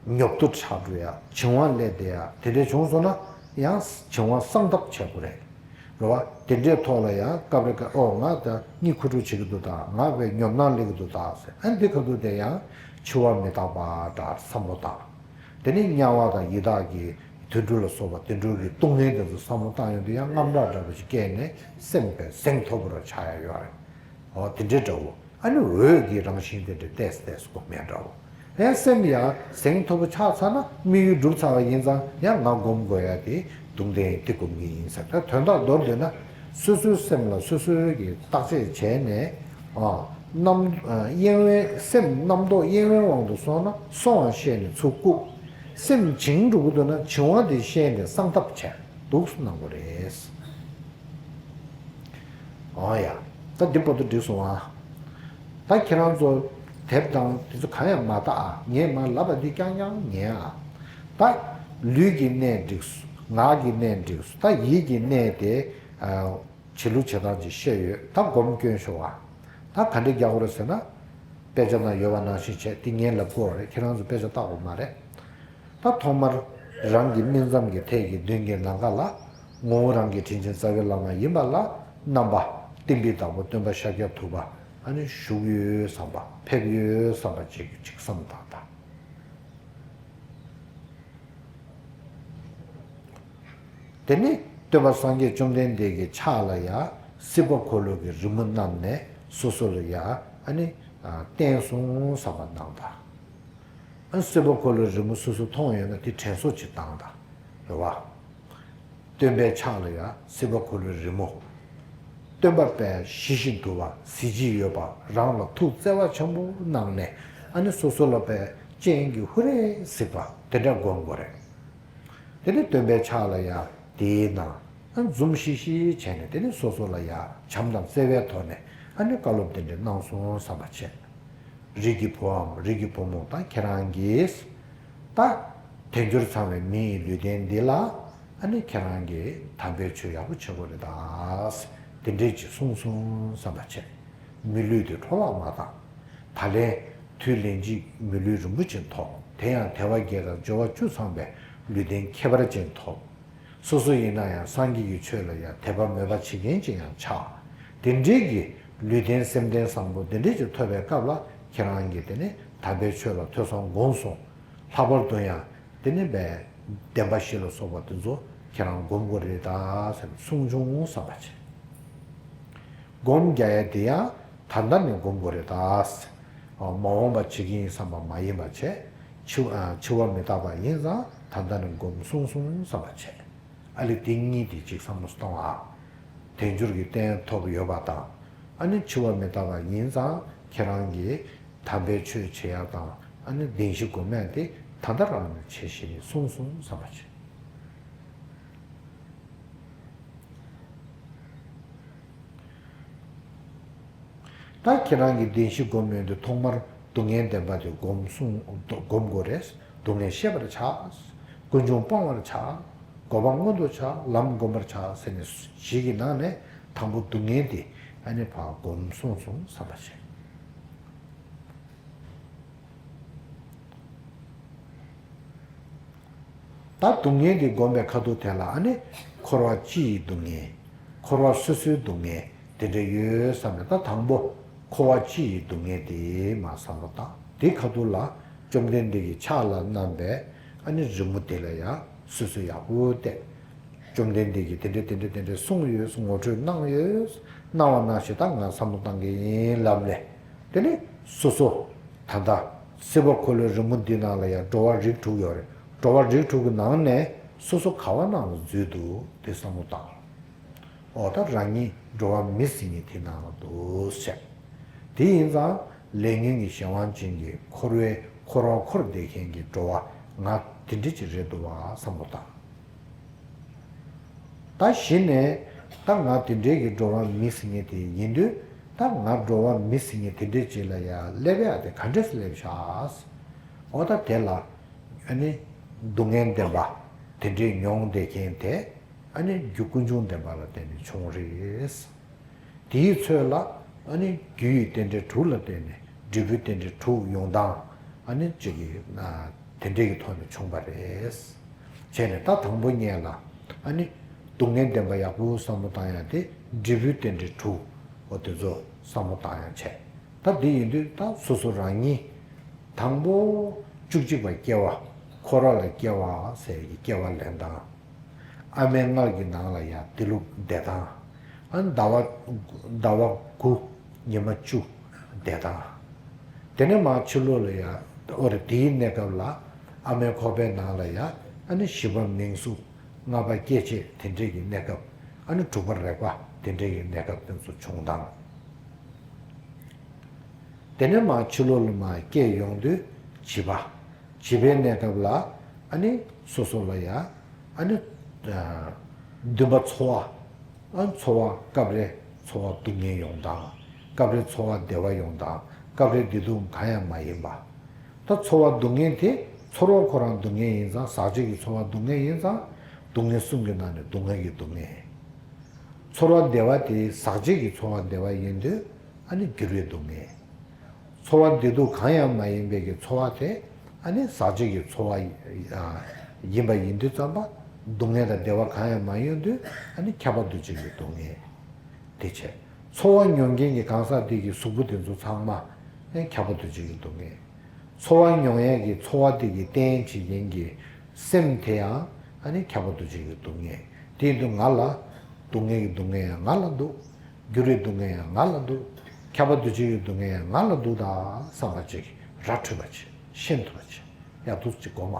ཉོབ་ཏོ་ཆགས་འགྲོ་ཡ་བྱིང་བ་སླེབས་བསྡད་ཡ་དེ་འདྲས་བྱུང་སོང་ན་ཡང་བྱིང་བ་སངས་ཐབས་བྱེད་དགོས་རེད། རེད་བ། དེ་འདྲའི་ཐོག་ལ་ཡང་སྐབས་རེ་སྐབས་ཨོ་ང་ད་གཉིད་ཁུག་ཁུག་བྱེད་ཀྱི་འདུག་ད་ང་བས་ཉོབ་སྣང་སླེབས་ཀྱི་འདུག་ད་ཟེར་ཨ་ནི་འདི་ག་དུས་དེ་ཡང་འཆི་བ་མི་རྟག་པ་འདྲ་བསམ་བློ་བཏང་། དེ་ནས་དམྱལ་བ་དང་ཡི་དྭགས་ཀྱི་དུད་འགྲོ་ལ་སོགས་པ་དེ་འགྲོ་གི་སྡུག་བསྔལ་དེ་ཚོ་བསམ་བློ་བཏང་ཡོང་དུས་ཡང་རྔམ་སྐྲག་འདྲ་པོ་ཞིག་སྐྱེས་ནས་སེམས་པའི་གཟེངས་མཐོ་པོ་རུ་ཆགས་ཡ་ཡོད་རེད། འོ་དེ་འདྲའི་འདྲ་བོ་ཨ་ནི་འོད་ཀྱི་རང་བཞིན་དེ་འདྲ་ཏེས་ཏེས་སྒོམ་ཡ་འདྲ་བོ། ཡང་སེམས་ཡང་གཟེངས་མཐོ་པོ་ཆགས་ཚར་ན་དམིགས་ཡུལ་འགྲུབ་ཚར་བ་ཡིན་ཙང་ཡང་ང་སྒོམ་དགོས་ཡ་དེ་སྡུག་བདེན་དེ་སྒོམ་གྱི་ཡིན་ཟེར། ད་དོན་དག་མདོར་བསྡུས་ན་སོ་སོའི་སེམས་ལ་སོ་སོའི་གི་བརྟག་དཔྱད་བྱས་ནས། ཨ། རྣམ། ཨ། གཡེང་བའི་སེམས་རྣམ་རྟོག་གཡེང་བའི་དབང་དུ་སོང་ན་སོང་བ་ཤེས་ནས་ཚུར་བཀུག་སེམས་བྱིང་འགྲོ་གི་འདུག་ན་བྱིང་བ་དེ་ཤེས་ནས་སངས་ཐབས་བྱས་འདུག་སེ་གནང་དགོས་རེད། ཨོ་ཡ། ད་འདི་བར་དུ་འགྲིག་སོང་ཨ། ད་ཁྱེད་རང་ཚོ་ དེབ་དང་དེ་ཚོ་གང་ཡང་མ་བལྟ་ཨ། ངས་མར་ལབ་པ་འདི་རྐྱང་རྐྱང་ཉན་ཨ། ད་ལུས་ཀྱི་གནས་འགྲིགས་སོ། ངག་གི་གནས་འགྲིགས་སོ། ད་ཡིད་ཀྱི་གནས་དེ་ཨ། བྱེད་ལུགས་བྱེད་སྟངས་ཅིག་བཤད་ཡོད། ད་སྒོམ་སྐྱོན་ཤོར་བ། ད་ག་འདྲ་རྒྱག་དགོས་རེད་ཟེར་ན། དཔེ་ཆ་ནང་ཡོད་པ་ནང་བཞིན་བྱས། འདི་ངས་ལབ་དགོས་པ་རེད། ཁྱེད་རང་ཚོ་དཔེ་ཆ་བལྟ་དགོས་མ་རེད། ད་ཐོག་མར་རང་གི་སྨིན་མཚམས་ཀྱི་ཐད་ཀྱི་མདུན་གྱི་ལམ་ཁ་ལ། ངོ་བོ་རང་གི་དྲིན་ཅན་རྩ་བའི་བླ་མ་ཡིན་པ་ལ་རྣམ་པ་བསྟན་པའི་བདག་པོ་སྟོན་པ་ཤཱཀྱ་ཐུབ་པ་ཨ་ནི་བཞུགས་ཡོད་བསམ་པ། ཕེབས་ཡོད་བསམ་པ་བྱེད་རྒྱུ་ཅིག་བསམ་བཏང་དང་། དེ་ནས་སྟོན་པ་སངས་རྒྱས་བཅོམ་ལྡན་འདས་ཀྱི་ཕྱག་ལ་ཡ་སྲིད་པ་འཁོར་ལོ་གི་རི་མོ་བསྣམས་ནས་སོ་སོ་ལ་ཡ་ཨ་ནི་བསྟན་སོང་བསམ་པ་གནང་དང་། ཨ་ནི་སྲིད་པ་འཁོར་ལོའི་རི་མོ་སོ་སོ་མཐོང་ཡོད་ན་དེ་དྲན་གསོ་ཅིག་བཏང་དང་། རེད་བ། སྟོན་པའི་ཕྱག་ལ་ཡ་སྲིད་པ་འཁོར་ལོའི་རི་མོ། སྟོན་པ་དཔལ་ཞི་ཞིང་དུལ་བ་གཟི་བརྗིད་ཡོད་པ་རང་ལ་ཐུགས་བརྩེ་བ་ཆེན་པོ་གནང་ནས་ཨ་ནི་སོ་སོ་ལ་དཔལ་སྤྱན་གྱིས་ཧུར་རེ་གཟིགས་པ་དེ་འདྲ་སྒོམ་དགོས་རེད། དེ་ནས་སྟོན་པའི་ཕྱག་ལ་ཡ་དེའི་ནང་ཨ་འཛུམ་ཤིག་ཤིག་བྱས་ནས། དེ་ནས་སོ་སོ་ལ་ཡ་བྱམས་དང་བརྩེ་བའི་ཐོག་ནས་ཨ་ནི་བཀའ་སློབ་དེ་འདྲ་གནང་སོང་བསམ་པ་བྱས། རིགས་ཀྱི་བུའམ་རིགས་ཀྱི་བུ་མོ་དང་ཁྱེད་རང་གིས་ད་དལ་འབྱོར་ཚང་བའི་མི་ཡི་ལུས་རྟེན་འདི་ལ་ཨ་ནི་ཁྱེད་རང་གིས་དམ་པའི་ཆོས་ཡག་པོ་བྱེད་དགོས་རེད་ད། དེ་འདྲས་ཅིག་གསུངས་སོང་བསམ་པ་བྱས། མི་ལུས་དེ་འཕྲོ་བརླག་མ་བཏང་། ད་ལན་དུས་ལན་གཅིག་མི་ལུས་རིན་པོ་ཆེ་ཐོབ། དེ་ཡང་དལ་བ་བརྒྱད་དང་འབྱོར་བ་བཅུ་ཚང་བའི་ལུས་རྟེན་ཁྱད་པར་ཅན་ཐོབ། སོ་སོ་ཡིན་ན་ཡང་སངས་རྒྱས་ཀྱི་ཆོས་ལ་ཡང་དད་པ་མོས་པ་བྱེད་མཁན་ཅིག་ཡང་ཆགས། དེ་འདྲའི་གི་ལུས་རྟེན་སེམས་རྟེན་བཟང་པོ་དེ་འདྲའི་ཅིག་ཐོབ་པའི་སྐབས་ལ་ཁྱེད་རང་གིས་དེ་ནི་དམ་པའི་ཆོས་ལ་ཐོས་བསམ་སྒོམ་གསུམ། ལྷག་པར་དུ་ཡང་དེ་ནི་བའི་བདེན་པ་བཞི་ལ་སོགས་པ་དེ་ཚོ་ཁྱེད་རང་སྒོམ་དགོས་རེད་ད་ཟེར་གསུངས་བྱུང་བསམ་པ་བྱས། སྒོམ་རྒྱག་ཡ་དེ་ཡང་ད་ལྟ་ནས་སྒོམ་དགོས་རེད་ད། མ་འོངས་པ་བྱེད་ཀྱི་ཡིན་བསམ་པ་མ་ཡིན་པ་བྱས། འཆི་ཨ་འཆི་བ་མི་རྟག་པ་ཡིན་ཙང་ད་ལྟ་ནས་སྒོམ་གསུངས་སོང་བསམ་པ་བྱས། ཨ་ལས་དེ་གཉིས་དེ་གཅིག་བསམ་བློ་གཏོང་ཨ། དལ་འབྱོར་གྱི་རྟེན་ཐོབ་ཡོད་པ་དང་། ཨ་ནི་འཆི་བ་མི་རྟག་པ་ཡིན་ཙང་ཁྱེད་རང་གིས་དམ་པའི་ཆོས་བྱེད་ཡ་དང་ཨ་ནི་བདེན་བཞི་སྒོམ་ཡ་དེ་ད་ལྟ་རང་ནས་བྱེད་ཤེས་གསུངས་སོང་བསམ་པ་བྱས། ད་ཁྱེད་རང་གིས་བདེན་བཞི་སྒོམ་ཡོང་དུས་ཐོག་མར་སྡུག་བསྔལ་བདེན་པ་དེ་སྒོམ་གསུང་སྒོམ་དགོས་རེད། སྡུག་བསྔལ་ཤེས་པར་བྱ། ཀུན་འབྱུང་སྤང་བར་བྱ། འགོག་པ་མངོན་དུ་བྱ། ལམ་བསྒོམ་པར་བྱ་ཟེར་ནས་བཞི་གི་ནང་ནས་དང་པོ་སྡུག་བསྔལ་དེ་ཨ་ནི་ཕར་སྒོམ་གསུངས་སོང་བསམ་པ་བྱས། ད་སྡུག་བསྔལ་འདི་སྒོམ་པའི་ཁ་ཐུག་དེ་ལ་ཨ་ནི་འཁོར་བ་སྤྱི་ཡི་སྡུག་བསྔལ། འཁོར་བ་སོ་སོའི་སྡུག་བསྔལ་དེ་འདྲ་ཡོད་བསམ་ནས། ད་དང་པོ་འཁོར་བ་སྤྱི་ཡི་སྡུག་བསྔལ་དེ་མར་བསམ་བློ་བཏང་། དེ་ཁ་ཐུག་ལ་བཅོམ་ལྡན་འདས་ཀྱི་ཕྱག་ལ་བསྣམས་པའི་ཨ་ནི་རི་མོ་དེ་ལ་ཡང་སོ་སོས་ཡག་པོ་བལྟས། བཅོམ་ལྡན་འདས་ཀྱིས་དེ་འདྲ་དེ་འདྲ་དེ་འདྲ་གསུངས་ཡོད། ངོ་སྤྲོད་གནང་ཡོད། གནང་བ་ནང་བཞིན་ད་ང་བསམ་བློ་བཏང་གི་ཡིན་ལབ་ནས། དེ་ནས་སོ་སོ་ད་ལྟ་སྲིད་པ་འཁོར་ལོའི་རི་མོ་འདི་ནང་ལ་ཡང་འགྲོ་བ་རིགས་དྲུག་ཡོད་རེད། འགྲོ་བ་རིགས་དྲུག་གི་ནང་ནས་སོ་སོ་ག་བ་ནང་ལ་འཛུལ་འདུག་དེ་བསམ་བློ་བཏང་། འོ་ད་རང་ཉིད་འགྲོ་བ་མི་ཟེར་མཁན་དེ་ནང་ལ་འདུག་ཟེར། དེ་ཡིན་ཙང་ལས་ཉོན་གྱི་གཞན་དབང་ཅན་གྱི་འཁོར་བའི་འཁོར་བ་འཁོར་བསྡད་མཁན་གྱི་འགྲོ་བ་ང་དེ་འདྲ་ཅིག་རེད་འདུག་བ་བསམ་བློ་བཏང་། ད་གཞི་ནས་ད་ང་དེ་འདྲའི་གི་འགྲོ་བ་མི་ཟེར་མཁན་དེ་ཡིན་དུས། ད་ང་འགྲོ་བ་མི་ཟེར་མཁན་དེ་འདྲའི་ཅིག་ལ་ཡ་སླེབས་ཡ་དེ་ག་འདྲས་སེ་སླེབས་ཤག་འོ་ད་དེ་ལ་ཨ་ནི་སྡུག་བསྔལ་བདེན་པ་དེ་འདྲའི་མྱོང་བསྡད་མཁན་དེ་ཨ་ནི་རྒྱུ་ཀུན་འབྱུང་བདེན་པ་ལ་བརྟེན་ནས་བྱུང་བ་རེད། དེའི་ཚོད་ལ་ཨ་ནི་རྒྱུ་ཡི་རྟེན་འབྲེལ་དྲུག་ལ་བརྟེན་ནས་འབྲས་བུའི་རྟེན་འབྲེལ་དྲུག་ཡོང་སྟངས་ཨ་ནི་གཅིག་གི་ཨ་དེ་འདྲའི་གི་ཐོག་ནས་བྱུང་བ་རེད། བྱས་ནས་ད་དང་པོ་ཉིད་ལ་ཨ་ནི་སྡུག་བསྔལ་བདེན་པ་ཡག་པོ་བསམ་བློ་བཏང་ཡ་དེ་འབྲས་བུའི་རྟེན་འབྲེལ་དྲུག་འོ་དེ་ཚོ་བསམ་བློ་བཏང་ཡ་བྱས། ད་དེ་ཡིན་དུས་ད་སོ་སོ་རང་ཉིད་དང་པོ་བཅུ་གཅིག་པ་སྐྱེ་བ། འཁོར་བ་ལ་སྐྱེ་བ་ཟེར་གྱི་སྐྱེ་བ་ལེན་སྟངས། ཨ་མའི་མངལ་གྱི་ནང་ལ་ཡང་དེ་ལུགས་བསྡད་སྟངས། ཨ་ནི་ཟླ་བ་ཟླ་བ་དགུ་ཉི་མ་བཅུ་བསྡད་སྟངས། དེ་ནས་མར་ཕྱི་ལོགས་ལ་ཡང་འོ་རེད། དེའི་གནས་སྐབས་ལ་ཨ་མའི་ཁོག་པའི་ནང་ལ་ཡང་ཨ་ནི་བཞི་པ་མིང་གཟུགས། ལྔ་པ་སྐྱེ་མཆེད་དེ་འདྲས་ཀྱི་གནས་སྐབས། ཨ་ནི་དྲུག་པ་རེག་པ་དེ་འདྲས་ཀྱི་གནས་སྐབས་དེ་ཚོ་བྱུང་སྟངས། དེ་ནས་མར་ཕྱི་ལོགས་ལ་མར་སྐྱེས་ཡོང་དུས་བྱིས་པ། བྱིས་པའི་གནས་སྐབས་ལ་ཨ་ནི་སོ་སོ་ལ་ཡང་ཨ་ནི་ཨ་འདུན་པ་ཚོར་བ། ཨ་ཚོར་བ་སྐབས་རེ་ཚོར་བ་སྡུག་བསྔལ་ཡོང་སྟངས། སྐབས་རེ་ཚོར་བ་བདེ་བ་ཡོང་སྟངས། སྐབས་རེ་བདེ་སྡུག་གང་ཡང་མ་ཡིན་པ། ད་ཚོར་བ་སྡུག་བསྔལ་དེ་ཚོར་བ་ཁོ་རང་སྡུག་བསྔལ་ཡིན་ཙང་ཟག་བཅས་ཀྱི་ཚོར་བ་སྡུག་བསྔལ་ཡིན་ཙང་། སྡུག་བསྔལ་གསུམ་གྱི་ནང་ནས་སྡུག་བསྔལ་གྱི་སྡུག་བསྔལ། ཚོར་བ་བདེ་བ་དེ་ཟག་བཅས་ཀྱི་ཚོར་བ་བདེ་བ་ཡིན་དུས་ཨ་ནི་འགྱུར་བའི་སྡུག་བསྔལ། ཚོར་བ་བདེ་སྡུག་གང་ཡང་མ་ཡིན་པའི་གི་ཚོར་བ་དེ་ཨ་ནི་ཟག་བཅས་ཀྱི་ཚོར་བ་ཡིན་པ་ཡིན་དུས་ཙམ་པ། སྡུག་བསྔལ་དང་བདེ་བ་གང་ཡང་མ་ཡིན་དུས་ཨ་ནི་ཁྱབ་པ་འདུ་བྱེད་ཀྱི་སྡུག་བསྔལ། དེ་བྱས། ཚོར་བ་མྱོང་མཁན་གྱི་གང་ཟག་དེ་གི་གཟུགས་པོ་དེ་ཚོ་ཚང་མ་ཨ་ནི་ཁྱབ་པ་འདུ་བྱེད་ཀྱི་སྡུག་བསྔལ། ཚོར་བ་མྱོང་ཡས་ཀྱི་ཚོར་བ་དེ་གི་རྟེན་བྱེད་མཁན་གྱི་སེམས་དེ་ཡང་ཨ་ནི་ཁྱབ་པ་འདུ་བྱེད་ཀྱི་སྡུག་བསྔལ། དེ་ཡིན་དུས་ང་ལ་སྡུག་བསྔལ་གྱི་སྡུག་བསྔལ་ཡང་ང་ལ་འདུག་འགྱུར་བའི་སྡུག་བསྔལ་ཡང་ང་ལ་འདུག་ཁྱབ་པ་འདུ་བྱེད་ཀྱི་སྡུག་བསྔལ་ཡང་ང་ལ་འདུག་ད་བསམ་པ་ཅིག་ར་འཕྲོད་པ་ཅིག་ཤེས་ཐུབ་པ་ཅིག་ཡག་ཐུག་ཅིག་གོ་མ།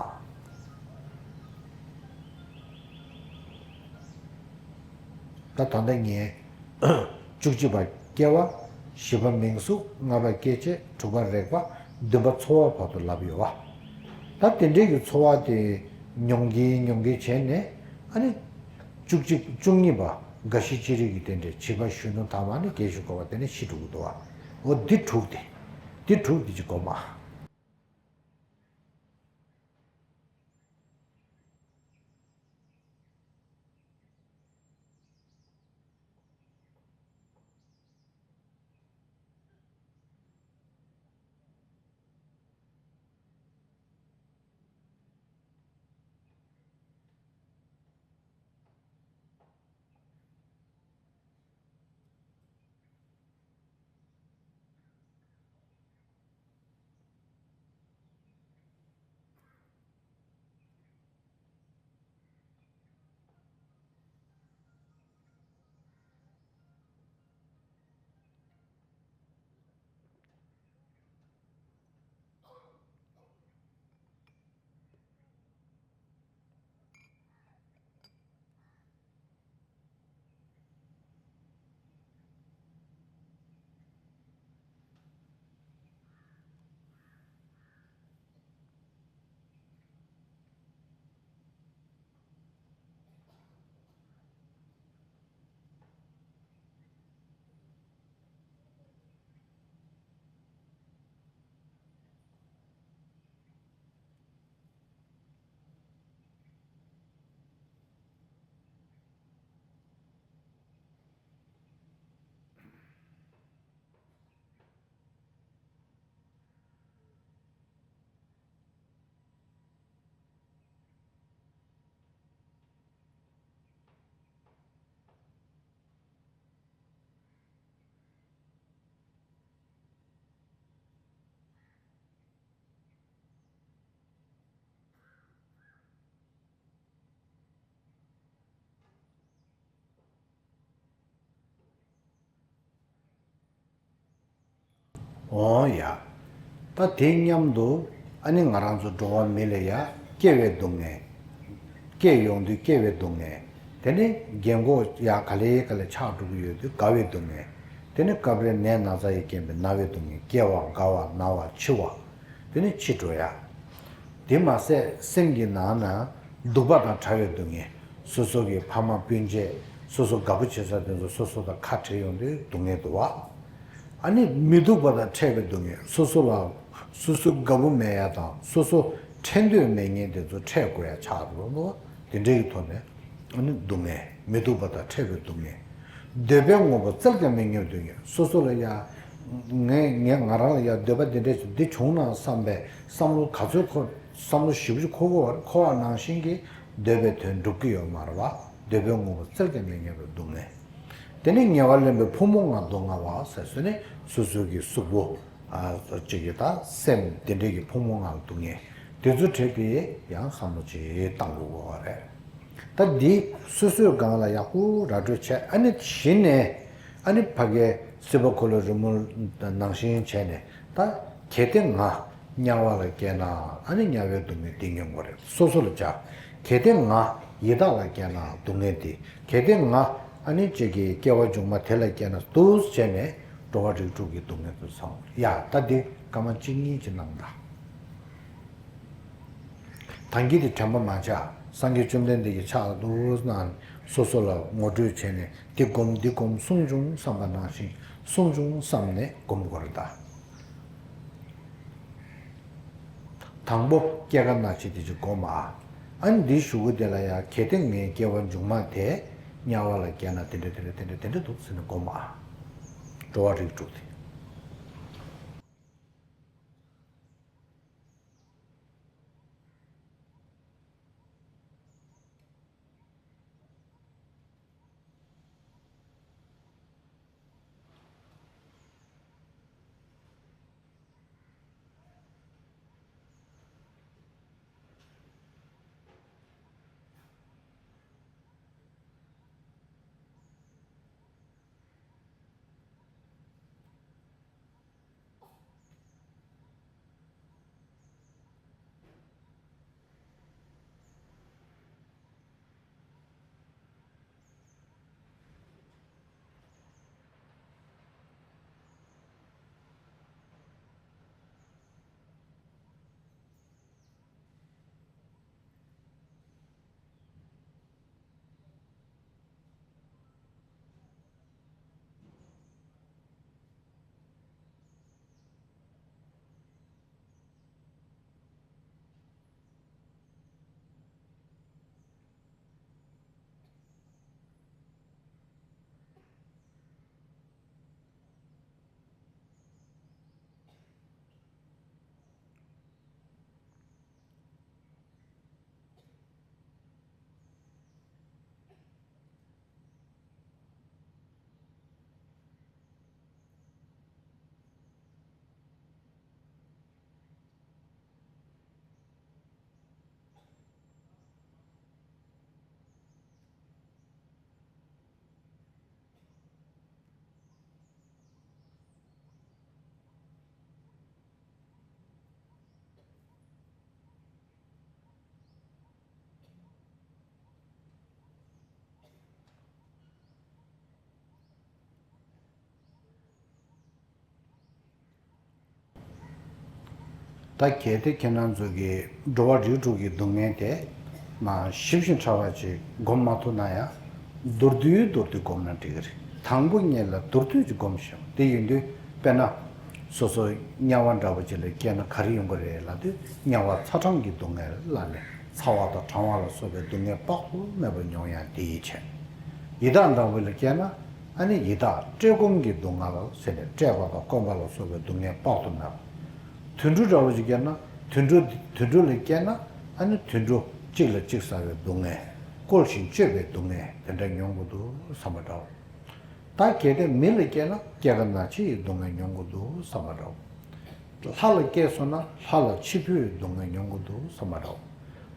ད་ད་ལྟ་ངས་བཅུ་གཅིག་པ་སྐྱེ་བ། བཞི་པ་མིང་གཟུགས། ལྔ་པ་སྐྱེ་མཆེད། དྲུག་པ་རེག་པ། བདུན་པ་ཚོར་བ་བར་དུ་ལབ་ཡོད་བ། ད་དེ་འདྲའི་གི་ཚོར་བ་དེ་མྱོང་གིན་མྱོང་གིན་བྱས་ནས་ཨ་ནི་བཅུ་གཅིག་བཅུ་གཉིས་པ་རྒ་ཤི་ཅི་རིགས་ཀྱི་དེ་འདྲའི་བྱིས་པ་གཞོན་ནུ་དར་མ་ནི་རྒས་གཞོན་འཁོར་བ་དེ་ནས་ཤི་འགྲོ་གི་འདུག་བ། འོ་འདི་དྲུག་དེ། འདི་དྲུག་དེ་ཅིག་གོ་མ། འོང་ཡ། ད་དེ་མཉམ་དུ་ཨ་ནི་ང་རང་ཚོ་འགྲོ་བ་མི་ལ་ཡ་སྐྱེ་བའི་སྡུག་བསྔལ། སྐྱེ་ཡོང་དུས་སྐྱེ་བའི་སྡུག་བསྔལ། དེ་ནས་རྒན་གོག་ཡ་ག་ལེ་ག་ལེ་ཆགས་འགྲོ་གི་ཡོད་དུས་རྒ་བའི་སྡུག་བསྔལ། དེ་ནས་སྐབས་རེ་ནད་ན་ཚ་ཡིས་རྐྱེན་པས་ན་བའི་སྡུག་བསྔལ། སྐྱེ་བ་རྒ་བ་ན་བ་འཆི་བ། དེ་ནས་འཆི་འགྲོ་ཡ། དེ་མ་ཟད་སེམས་ཀྱི་ནང་ན་སྡུག་པ་དང་བྲལ་བའི་སྡུག་བསྔལ། སོ་སོ་གི་ཕ་མ་སྤུན་མཆེད། སོ་སོ་དགའ་པོ་བྱེད་ས་དེ་ཚོ་སོ་སོ་དང་ཁ་བྲལ་ཡོང་དུས་སྡུག་བསྔལ་འདུག་བ། ཨ་ནི་མི་སྡུག་པ་དང་འཕྲད་པའི་སྡུག་བསྔལ། སོ་སོ་ལ་སོ་སོ་དགའ་པོ་མེད་ཡ་དང་སོ་སོ་འཕྲད་འདོད་མེད་མཁན་དེ་ཚོ་འཕྲད་དགོས་ཡ་ཆགས་འདུག་བ། དེ་འདྲའི་གི་ཐོག་ནས་ཨ་ནི་སྡུག་བསྔལ། མི་སྡུག་པ་དང་འཕྲད་པའི་སྡུག་བསྔལ། འདོད་པའི་དངོས་པོ་བཙལ་ཀྱང་མི་རྙེད་པའི་སྡུག་བསྔལ། སོ་སོ་ལ་ཡ། ངས་ངས་ང་རང་ལ་ཡ་འདོད་པ་འདི་འདྲ་ཞིག་འདི་བྱུང་ན་བསམ་པའི་བསམ་བློ་ག་ཚོད་འཁོར། བསམ་བློ་ཞེ་པོ་ཅིག་འཁོར་གི་འཁོར་བ་ནང་བཞིན་གྱི་འདོད་པའི་དོན་འགྲུབ་ཀྱི་ཡོད་མ་རེད་བ། འདོད་པའི་དངོས་པོ་བཙལ་ཀྱང་མི་རྙེད་པའི་སྡུག་བསྔལ། དེ་ནས་ངལ་བ་ལེན་པའི་ཕུང་པོ་ལྔ་སྡུག་བསྔལ་བ་ཟེར་སོ་ནས་སོ་སོའི་གི་གཟུགས་པོ། ཨ་གཅིག་གི་ད་སེམས་དེ་འདྲའི་གི་ཕུང་པོ་ལྔ་ལ་སྡུག་བསྔལ། དེ་ཚོ་འཕྲད་དེ་ཡང་བསམ་བློ་ཅིག་བཏང་དགོས་པ་རེད། ད་འདི་སོ་སོའི་སྒང་ལ་ཡག་པོ་ར་སྤྲོད་བྱས། ཨ་ནི་གཞི་ནས་ཨ་ནི་ཕ་གའི་སྲིད་པ་འཁོར་ལོའི་རི་མོ་ནང་བཞིན་བྱས་ནས། ད་གལ་ཏེ་ང་དམྱལ་བ་ལ་སྐྱེས་ན་ཨ་ནི་དམྱལ་བའི་སྡུག་བསྔལ་འདི་མྱོང་དགོས་རེད། སོ་སོ་ལ་བྱ། གལ་ཏེ་ང་ཡི་དྭགས་ལ་སྐྱེས་ན་སྡུག་བསྔལ་འདི། གལ་ཏེ་ང་ཨ་ནི་གཅིག་གི་སྐྱེ་བ་མཇུག་མ་དེ་ལ་སྐྱེས་ན་འདུག་བྱས་ནས་འགྲོ་བ་རིགས་དྲུག་གི་སྡུག་བསྔལ་དུ་སོང་། ཡ་ད་འདི་སྐར་མ་གཅིག་གཉིས་ཅིག་གནང་དང་། ད་གིན་དེ་དྲན་པ་མ་བྱ། སངས་རྒྱས་བཅོམ་ལྡན་འདས་ཀྱིས་ཕྱག་ལ་རྡོ་རུ་གནང་ནས་སོ་སོ་ལ་ངོ་སྤྲོད་བྱས་ནས་འདི་སྒོམ་འདི་སྒོམ་གསུངས་བྱུང་བསམ་པ་ནང་བཞིན་གསུངས་བྱུང་བསམ་ནས་སྒོམ་དགོས་རེད་ད། དང་པོ་སྐྱེ་རྒ་ན་འཆི་དེ་ཅིག་སྒོམ་ཨ། ཨ་ནི་འདིའི་གཞུག་གུ་དེ་ལ་ཡང་གལ་ཏེ་ངའི་སྐྱེ་བ་མཇུག་མ་དེ་དམྱལ་བ་ལ་སྐྱེས་ན་དེ་འདྲ་དེ་འདྲ་དེ་འདྲ་དེ་འདྲ་འདུག་ཟེར་ནས་སྒོམ་ཨ། འགྲོ་བ་རིགས་དྲུག་དེ། ད་གལ་ཏེ་ཁྱེད་རང་ཚོ་གིས་འགྲོ་བ་རིགས་དྲུག་གི་སྡུག་བསྔལ་དེ་མ་ཞིབ་ཅིང་ཕྲ་བ་ཅིག་སྒོམ་མ་ཐུབ་ན་ཡང་མདོར་བསྡུས་མདོར་བསྡུས་སྒོམ་ན་འགྲིག་གི་རེད། དང་པོ་ཉིད་ལ་མདོར་བསྡུས་ཅིག་སྒོམ་ཤོག་དེ་ཡིན་དུས་དཔེར་ན་སོ་སོ་དམྱལ་བ་འདྲ་བོ་ཅིག་ལ་སྐྱེས་ན་ག་རེ་ཡོང་གི་རེད་ལབ་དུས། དམྱལ་བ་ཚ་གྲང་གི་སྡུག་བསྔལ་ལ་ནི་ཚ་བ་དང་གྲང་བ་ལ་སོགས་པའི་སྡུག་བསྔལ་དཔག་ཏུ་མེད་པ་མྱོང་ཡང་དེ་ཡིད་ཆེས། ཡི་དྭགས་འདྲ་བོ་ལ་སྐྱེས་ན་ཨ་ནི་ཡི་དྭགས་བཀྲེས་སྐོམ་གྱི་སྡུག་བསྔལ་ཟེར་ནས་བཀྲེས་པ་དང་སྐོམ་པ་ལ་སོགས་པའི་སྡུག་བསྔལ་དཔག་ཏུ་མེད་པ། དུད་འགྲོ་འདྲ་བོ་ཅིག་སྐྱེས་ན་དུད་འགྲོ་དུད་འགྲོ་ལ་སྐྱེས་ན་ཨ་ནི་དུད་འགྲོ་གཅིག་ལ་གཅིག་ཟ་བའི་སྡུག་བསྔལ། བཀོལ་ཞིང་གཅོད་པའི་སྡུག་བསྔལ་དེ་འདྲ་མྱོང་གི་འདུག་བསམ་པ་འདྲ་བོ། ད་གལ་ཏེ་མི་ལ་སྐྱེས་ན་སྐྱེ་རྒ་ན་འཆི་ཡི་སྡུག་བསྔལ་མྱོང་གི་འདུག་བསམ་པ་འདྲ་བོ། ལྷ་ལ་སྐྱེས་སོང་ན་ལྷ་ལ་འཆི་འཕོའི་སྡུག་བསྔལ་མྱོང་གི་འདུག་བསམ་པ་འདྲ་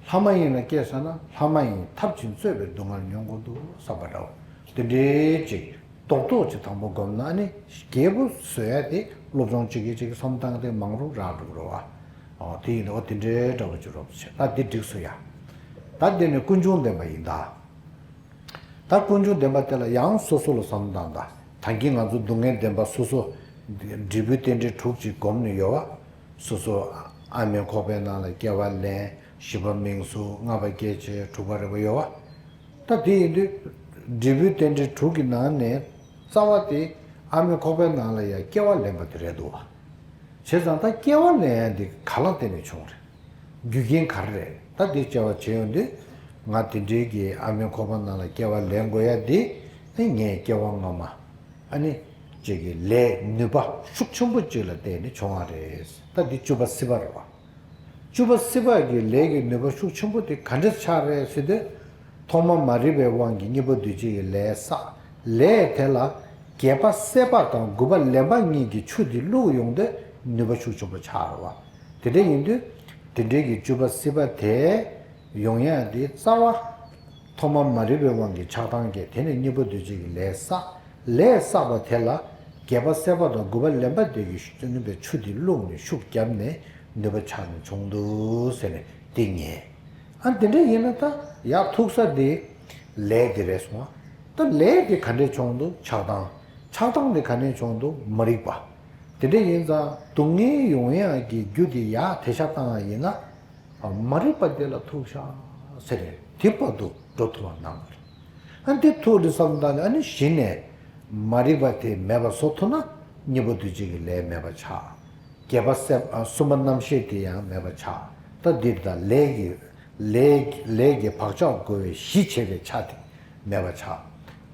བོ། ལྷ་མ་ཡིན་ལ་སྐྱེས་སོང་ན་ལྷ་མ་ཡིན་འཐབ་ཅིང་རྩོད་པའི་སྡུག་བསྔལ་མྱོང་གི་འདུག་བསམ་པ་འདྲ་བོ། དེ་འདྲའི་ཅིག་རྡོག་རྡོག་ཅིག་དང་པོ་སྒོམ་ན་ནི་རྒྱལ་པོ་བཟོ་ཡ་དེ་སློབ་སྦྱོང་བྱེད་ཀྱི་བྱེད་ཀྱི་བསམ་སྟངས་དེ་མང་རུ་རག་འགྲོ་གི་རེད་བ། ཨོ་དེ་ཡིན་དུས་ཨོ་དེ་འདྲའི་འདྲ་བོ་ཅིག་རོབ་བྱེད་ད་དེ་འགྲིག་སོང་ཡ། ད་དེ་ནི་ཀུན་འབྱུང་བདེན་པ་ཡིན་ད། ད་ཀུན་འབྱུང་བདེན་པ་དེ་ལ་ཡང་སོ་སོ་ལ་བསམ་བློ་བཏང་དང་། ད་གིན་ང་ཚོ་སྡུག་བསྔལ་བདེན་པ་སོ་སོ། འབྲས་བུའི་རྟེན་འབྲེལ་དྲུག་ཅིག་སྒོམ་ནས་ཡོད་བ། སོ་སོ་ཨ་མའི་ཁོག་པའི་ནང་ལ་སྐྱེ་བ་ལེན། བཞི་པ་མིང་གཟུགས། ལྔ་པ་སྐྱེ་མཆེད། དྲུག་པ་རེག་པ་ཡོད་བ། ད་དེ་ཡིན་དུས་འབྲས་བུའི་རྟེན་འབྲེལ་དྲུག་གི་ནང་ནས་རྩ་བ་དེ་ཨ་མའི་ཁོག་པའི་ནང་ལ་ཡང་སྐྱེ་བ་ལེན་པ་དེ་རེད་འདུག་བ། བྱས་ཙང་ད་སྐྱེ་བ་ལེན་ཡ་འདི་ག་ལ་བརྟེན་ནས་བྱུང་རེད། རྒྱུ་རྐྱེན་ག་རེ་རེད། ད་འདི་དཔྱད་པ་བྱེད་ཡོང་དུས། ང་དེ་འདྲའི་གི་ཨ་མའི་ཁོག་པ་ནང་ལ་སྐྱེ་བ་ལེན་དགོས་ཡ་འདི་ནི་ངའི་སྐྱེ་བ་སྔ་མ་ཨ་ནི་ཅིག་གི་ལས་ནུས་པ་ཤུགས་ཆེན་པོ་ཅིག་ལ་བརྟེན་ནས་བྱུང་བ་རེད། ད་འདི་བཅུ་པ་སྲིད་པ་རེད་བ། བཅུ་པ་སྲིད་པ་གི་ལས་ཀྱི་ནུས་པ་ཤུགས་ཆེན་པོ་དེ་ག་འདྲས་ཆགས་རེད་ཟེར་དུས། ཐོག་མ་མ་རིག་པའི་དབང་གིས་གཉིས་པ་འདུ་བྱེད་ཀྱི་ལས་བསགས། ལས་དེ་ལ་བརྒྱད་པ་སྲེད་པ་དང་དགུ་པ་ལེན་པ་གཉིས་ཀྱི་ཆུ་དེ་བླུགས་ཡོང་དུས་ནུས་པ་ཤུགས་ཆེན་པོ་ཆགས་རེད་བ། དེ་འདྲ་ཡིན་དུས་དེ་འདྲའི་གི་བཅུ་པ་སྲིད་པ་དེ་ཡོང་ཡ་དེ་རྩ་བ། ཐོག་མ་མ་རིག་པའི་དབང་གིས་ཆགས་སྡང་སྐྱེས། དེ་ནས་གཉིས་པ་འདུ་བྱེད་ཀྱི་ལས་བསགས། ལས་བསགས་པ་དེ་ལ་བརྒྱད་པ་སྲེད་པ་དང་དགུ་པ་ལེན་པ་དེ་གི་ནུས་པའི་ཆུ་དེ་བླུགས་ནས་ཤུགས་བརྒྱབ་ནས་ནུས་པ་ཆགས་ནས་བྱུང་འདུག་ཟེར་ནས་དེ་ངེས། ཨ་དེ་འདྲ་ཡིན་ན་ད་ཡར་ཐུག་ས་དེ་ལས་དེ་རེད་སོང་ཨ། ད་ལས་དེ་ག་འདྲས་བྱུང་འདུག་ཆགས་སྡང་། ཆགས་སྡང་དེ་ག་ནས་བྱུང་འདུག་མ་རིག་པ། དེ་འདྲ་ཡིན་ཙང་སྡུག་བསྔལ་ཡོང་ཡག་གི་རྒྱུ་དེ་ཡར་དེད་ཤ་བཏང་ཡ་ཡིན་ན། མ་རིག་པ་དེ་ལ་ཐུག་ཤག་ཟེར་རེད། དེ་བར་དུ་འགྲོ་ཐུབ་པ་གནང་དགོས་རེད། ཨ་འདི་ཐུག་རེད་བསམ་བཏང་ནས་ཨ་ནི་གཞི་ནས་མ་རིག་པ་དེ་མེད་པ་བཟོ་ཐུབ་ན་གཉིས་པ་འདུ་བྱེད་ཀྱི་ལས་མེད་པ་ཆགས། བརྒྱད་པ་སྲེད་ཨ་གསུམ་པ་རྣམ་ཤེས་དེ་ཡང་མེད་པ་ཆགས། ད་འདིར་ད་ལས་ཀྱི་ལས་ལས་ཀྱི་བག་ཆགས་བསྒོ་བའི་གཞི་བྱས་པའི་ཆ་དེ་མེད་པ་ཆགས།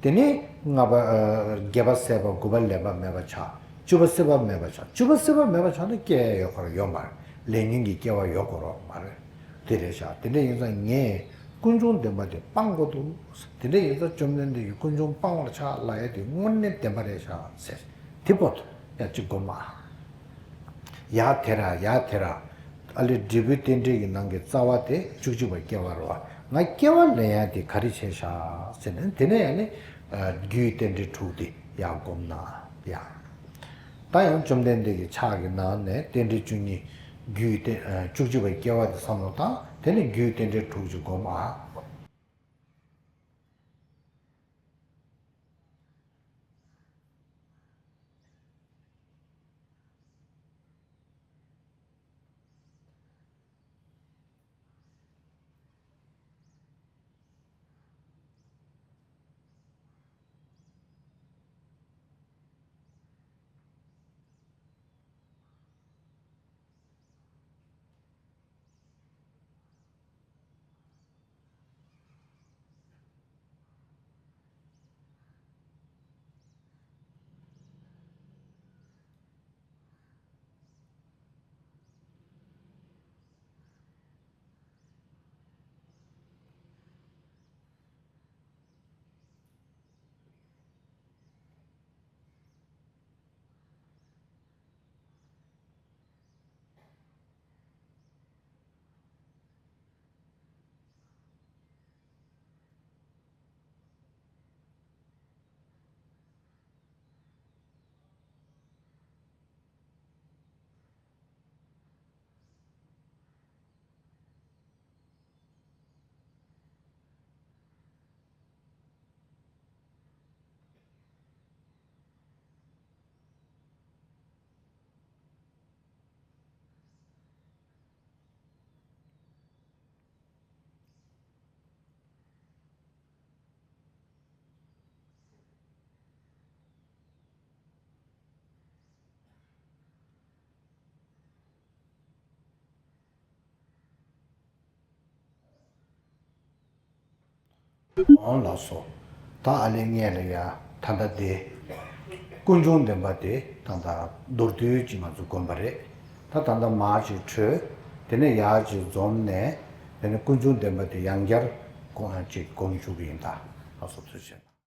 དེ་ནས་ལྔ་པ་ཨ་བརྒྱད་པ་ཟད་པ། དགུ་པ་ལེན་པ་མེད་པ་ཆགས། བཅུ་པ་སྲེད་པ་མེད་པ་ཆགས། བཅུ་པ་སྲེད་པ་མེད་པ་ཆགས་ན་སྐྱེ་ཡ་ཡོད་དགོས་ར་ཡོད་མ་རེད། ལས་ཉོན་གྱི་སྐྱེ་བ་ཡོད་དགོས་ར་མ་རེད། དེ་རེད་ཤག་དེ་འདྲ་ཡིན་ཙང་ངས་ཀུན་འབྱུང་བདེན་པ་དེ་སྤང་དགོས་འདུག་དེ་འདྲ་ཡིན་ཙང་བཅོམ་ལྡན་འདས་ཀྱིས་ཀུན་འབྱུང་སྤང་བར་བྱ་ལབ་ཡ་དེ་དངོས་གནས་བདེན་པ་རེད་ཤག་ཟེར། དེ་པོ་ཡ་གཅིག་སྒོམ་ཨ། ཡ་དེ་ར་ཡ་དེ་ར། ཨ་ལས་འབྲས་བུའི་རྟེན་འབྲེལ་གྱི་ནང་གི་རྩ་བ་དེ་བཅུ་གཅིག་པ་སྐྱེ་བ་རེད་བ། ང་སྐྱེ་བ་ལེན་ཡ་དེ་ག་རེ་བྱས་ཤག་ཟེར་ནས་དེ་ནས་ཡ་ནི་རྒྱུའི་རྟེན་འབྲེལ་དྲུག་དེ་ཡ་སྒོམ་ན་ཡ། ད་ཡང་བཅོམ་ལྡན་འདས་ཀྱི་ཕྱག་གི་ནང་ནས་རྟེན་འབྲེལ་བཅུ་གཉིས། རྒྱུའི་རྟེན་ཨ་བཅུ་གཅིག་པའི་སྐྱེ་བ་དེ་བསམ་བློ་བཏང་། དེ་ནས་རྒྱུའི་རྟེན་འབྲེལ་དྲུག་ཅིག་སྒོམ་ཨ། འོང་ལགས་སོ། ད་ཨ་ལས་ངས་ལ་ཡ་ད་ལྟ་དེ་ཀུན་འབྱུང་བདེན་པ་དེ་ད་ལྟ་མདོར་བསྡུས་ཅིག་ང་ཚོ་བསྒོམས་པ་རེད། ད་ད་ལྟ་མར་ཅིག་བྲོས། དེ་ནས་ཡར་ཅིག་འཛོམས་ནས། དེ་ནས་ཀུན་འབྱུང་བདེན་པ་དེ་ཡང་བསྐྱར་སྒོམ་ཅིག་སྒོམ་བཅུག་གི་ཡིན། ད་ལགས་སོ། ཐུགས་རྗེ་ཆེ།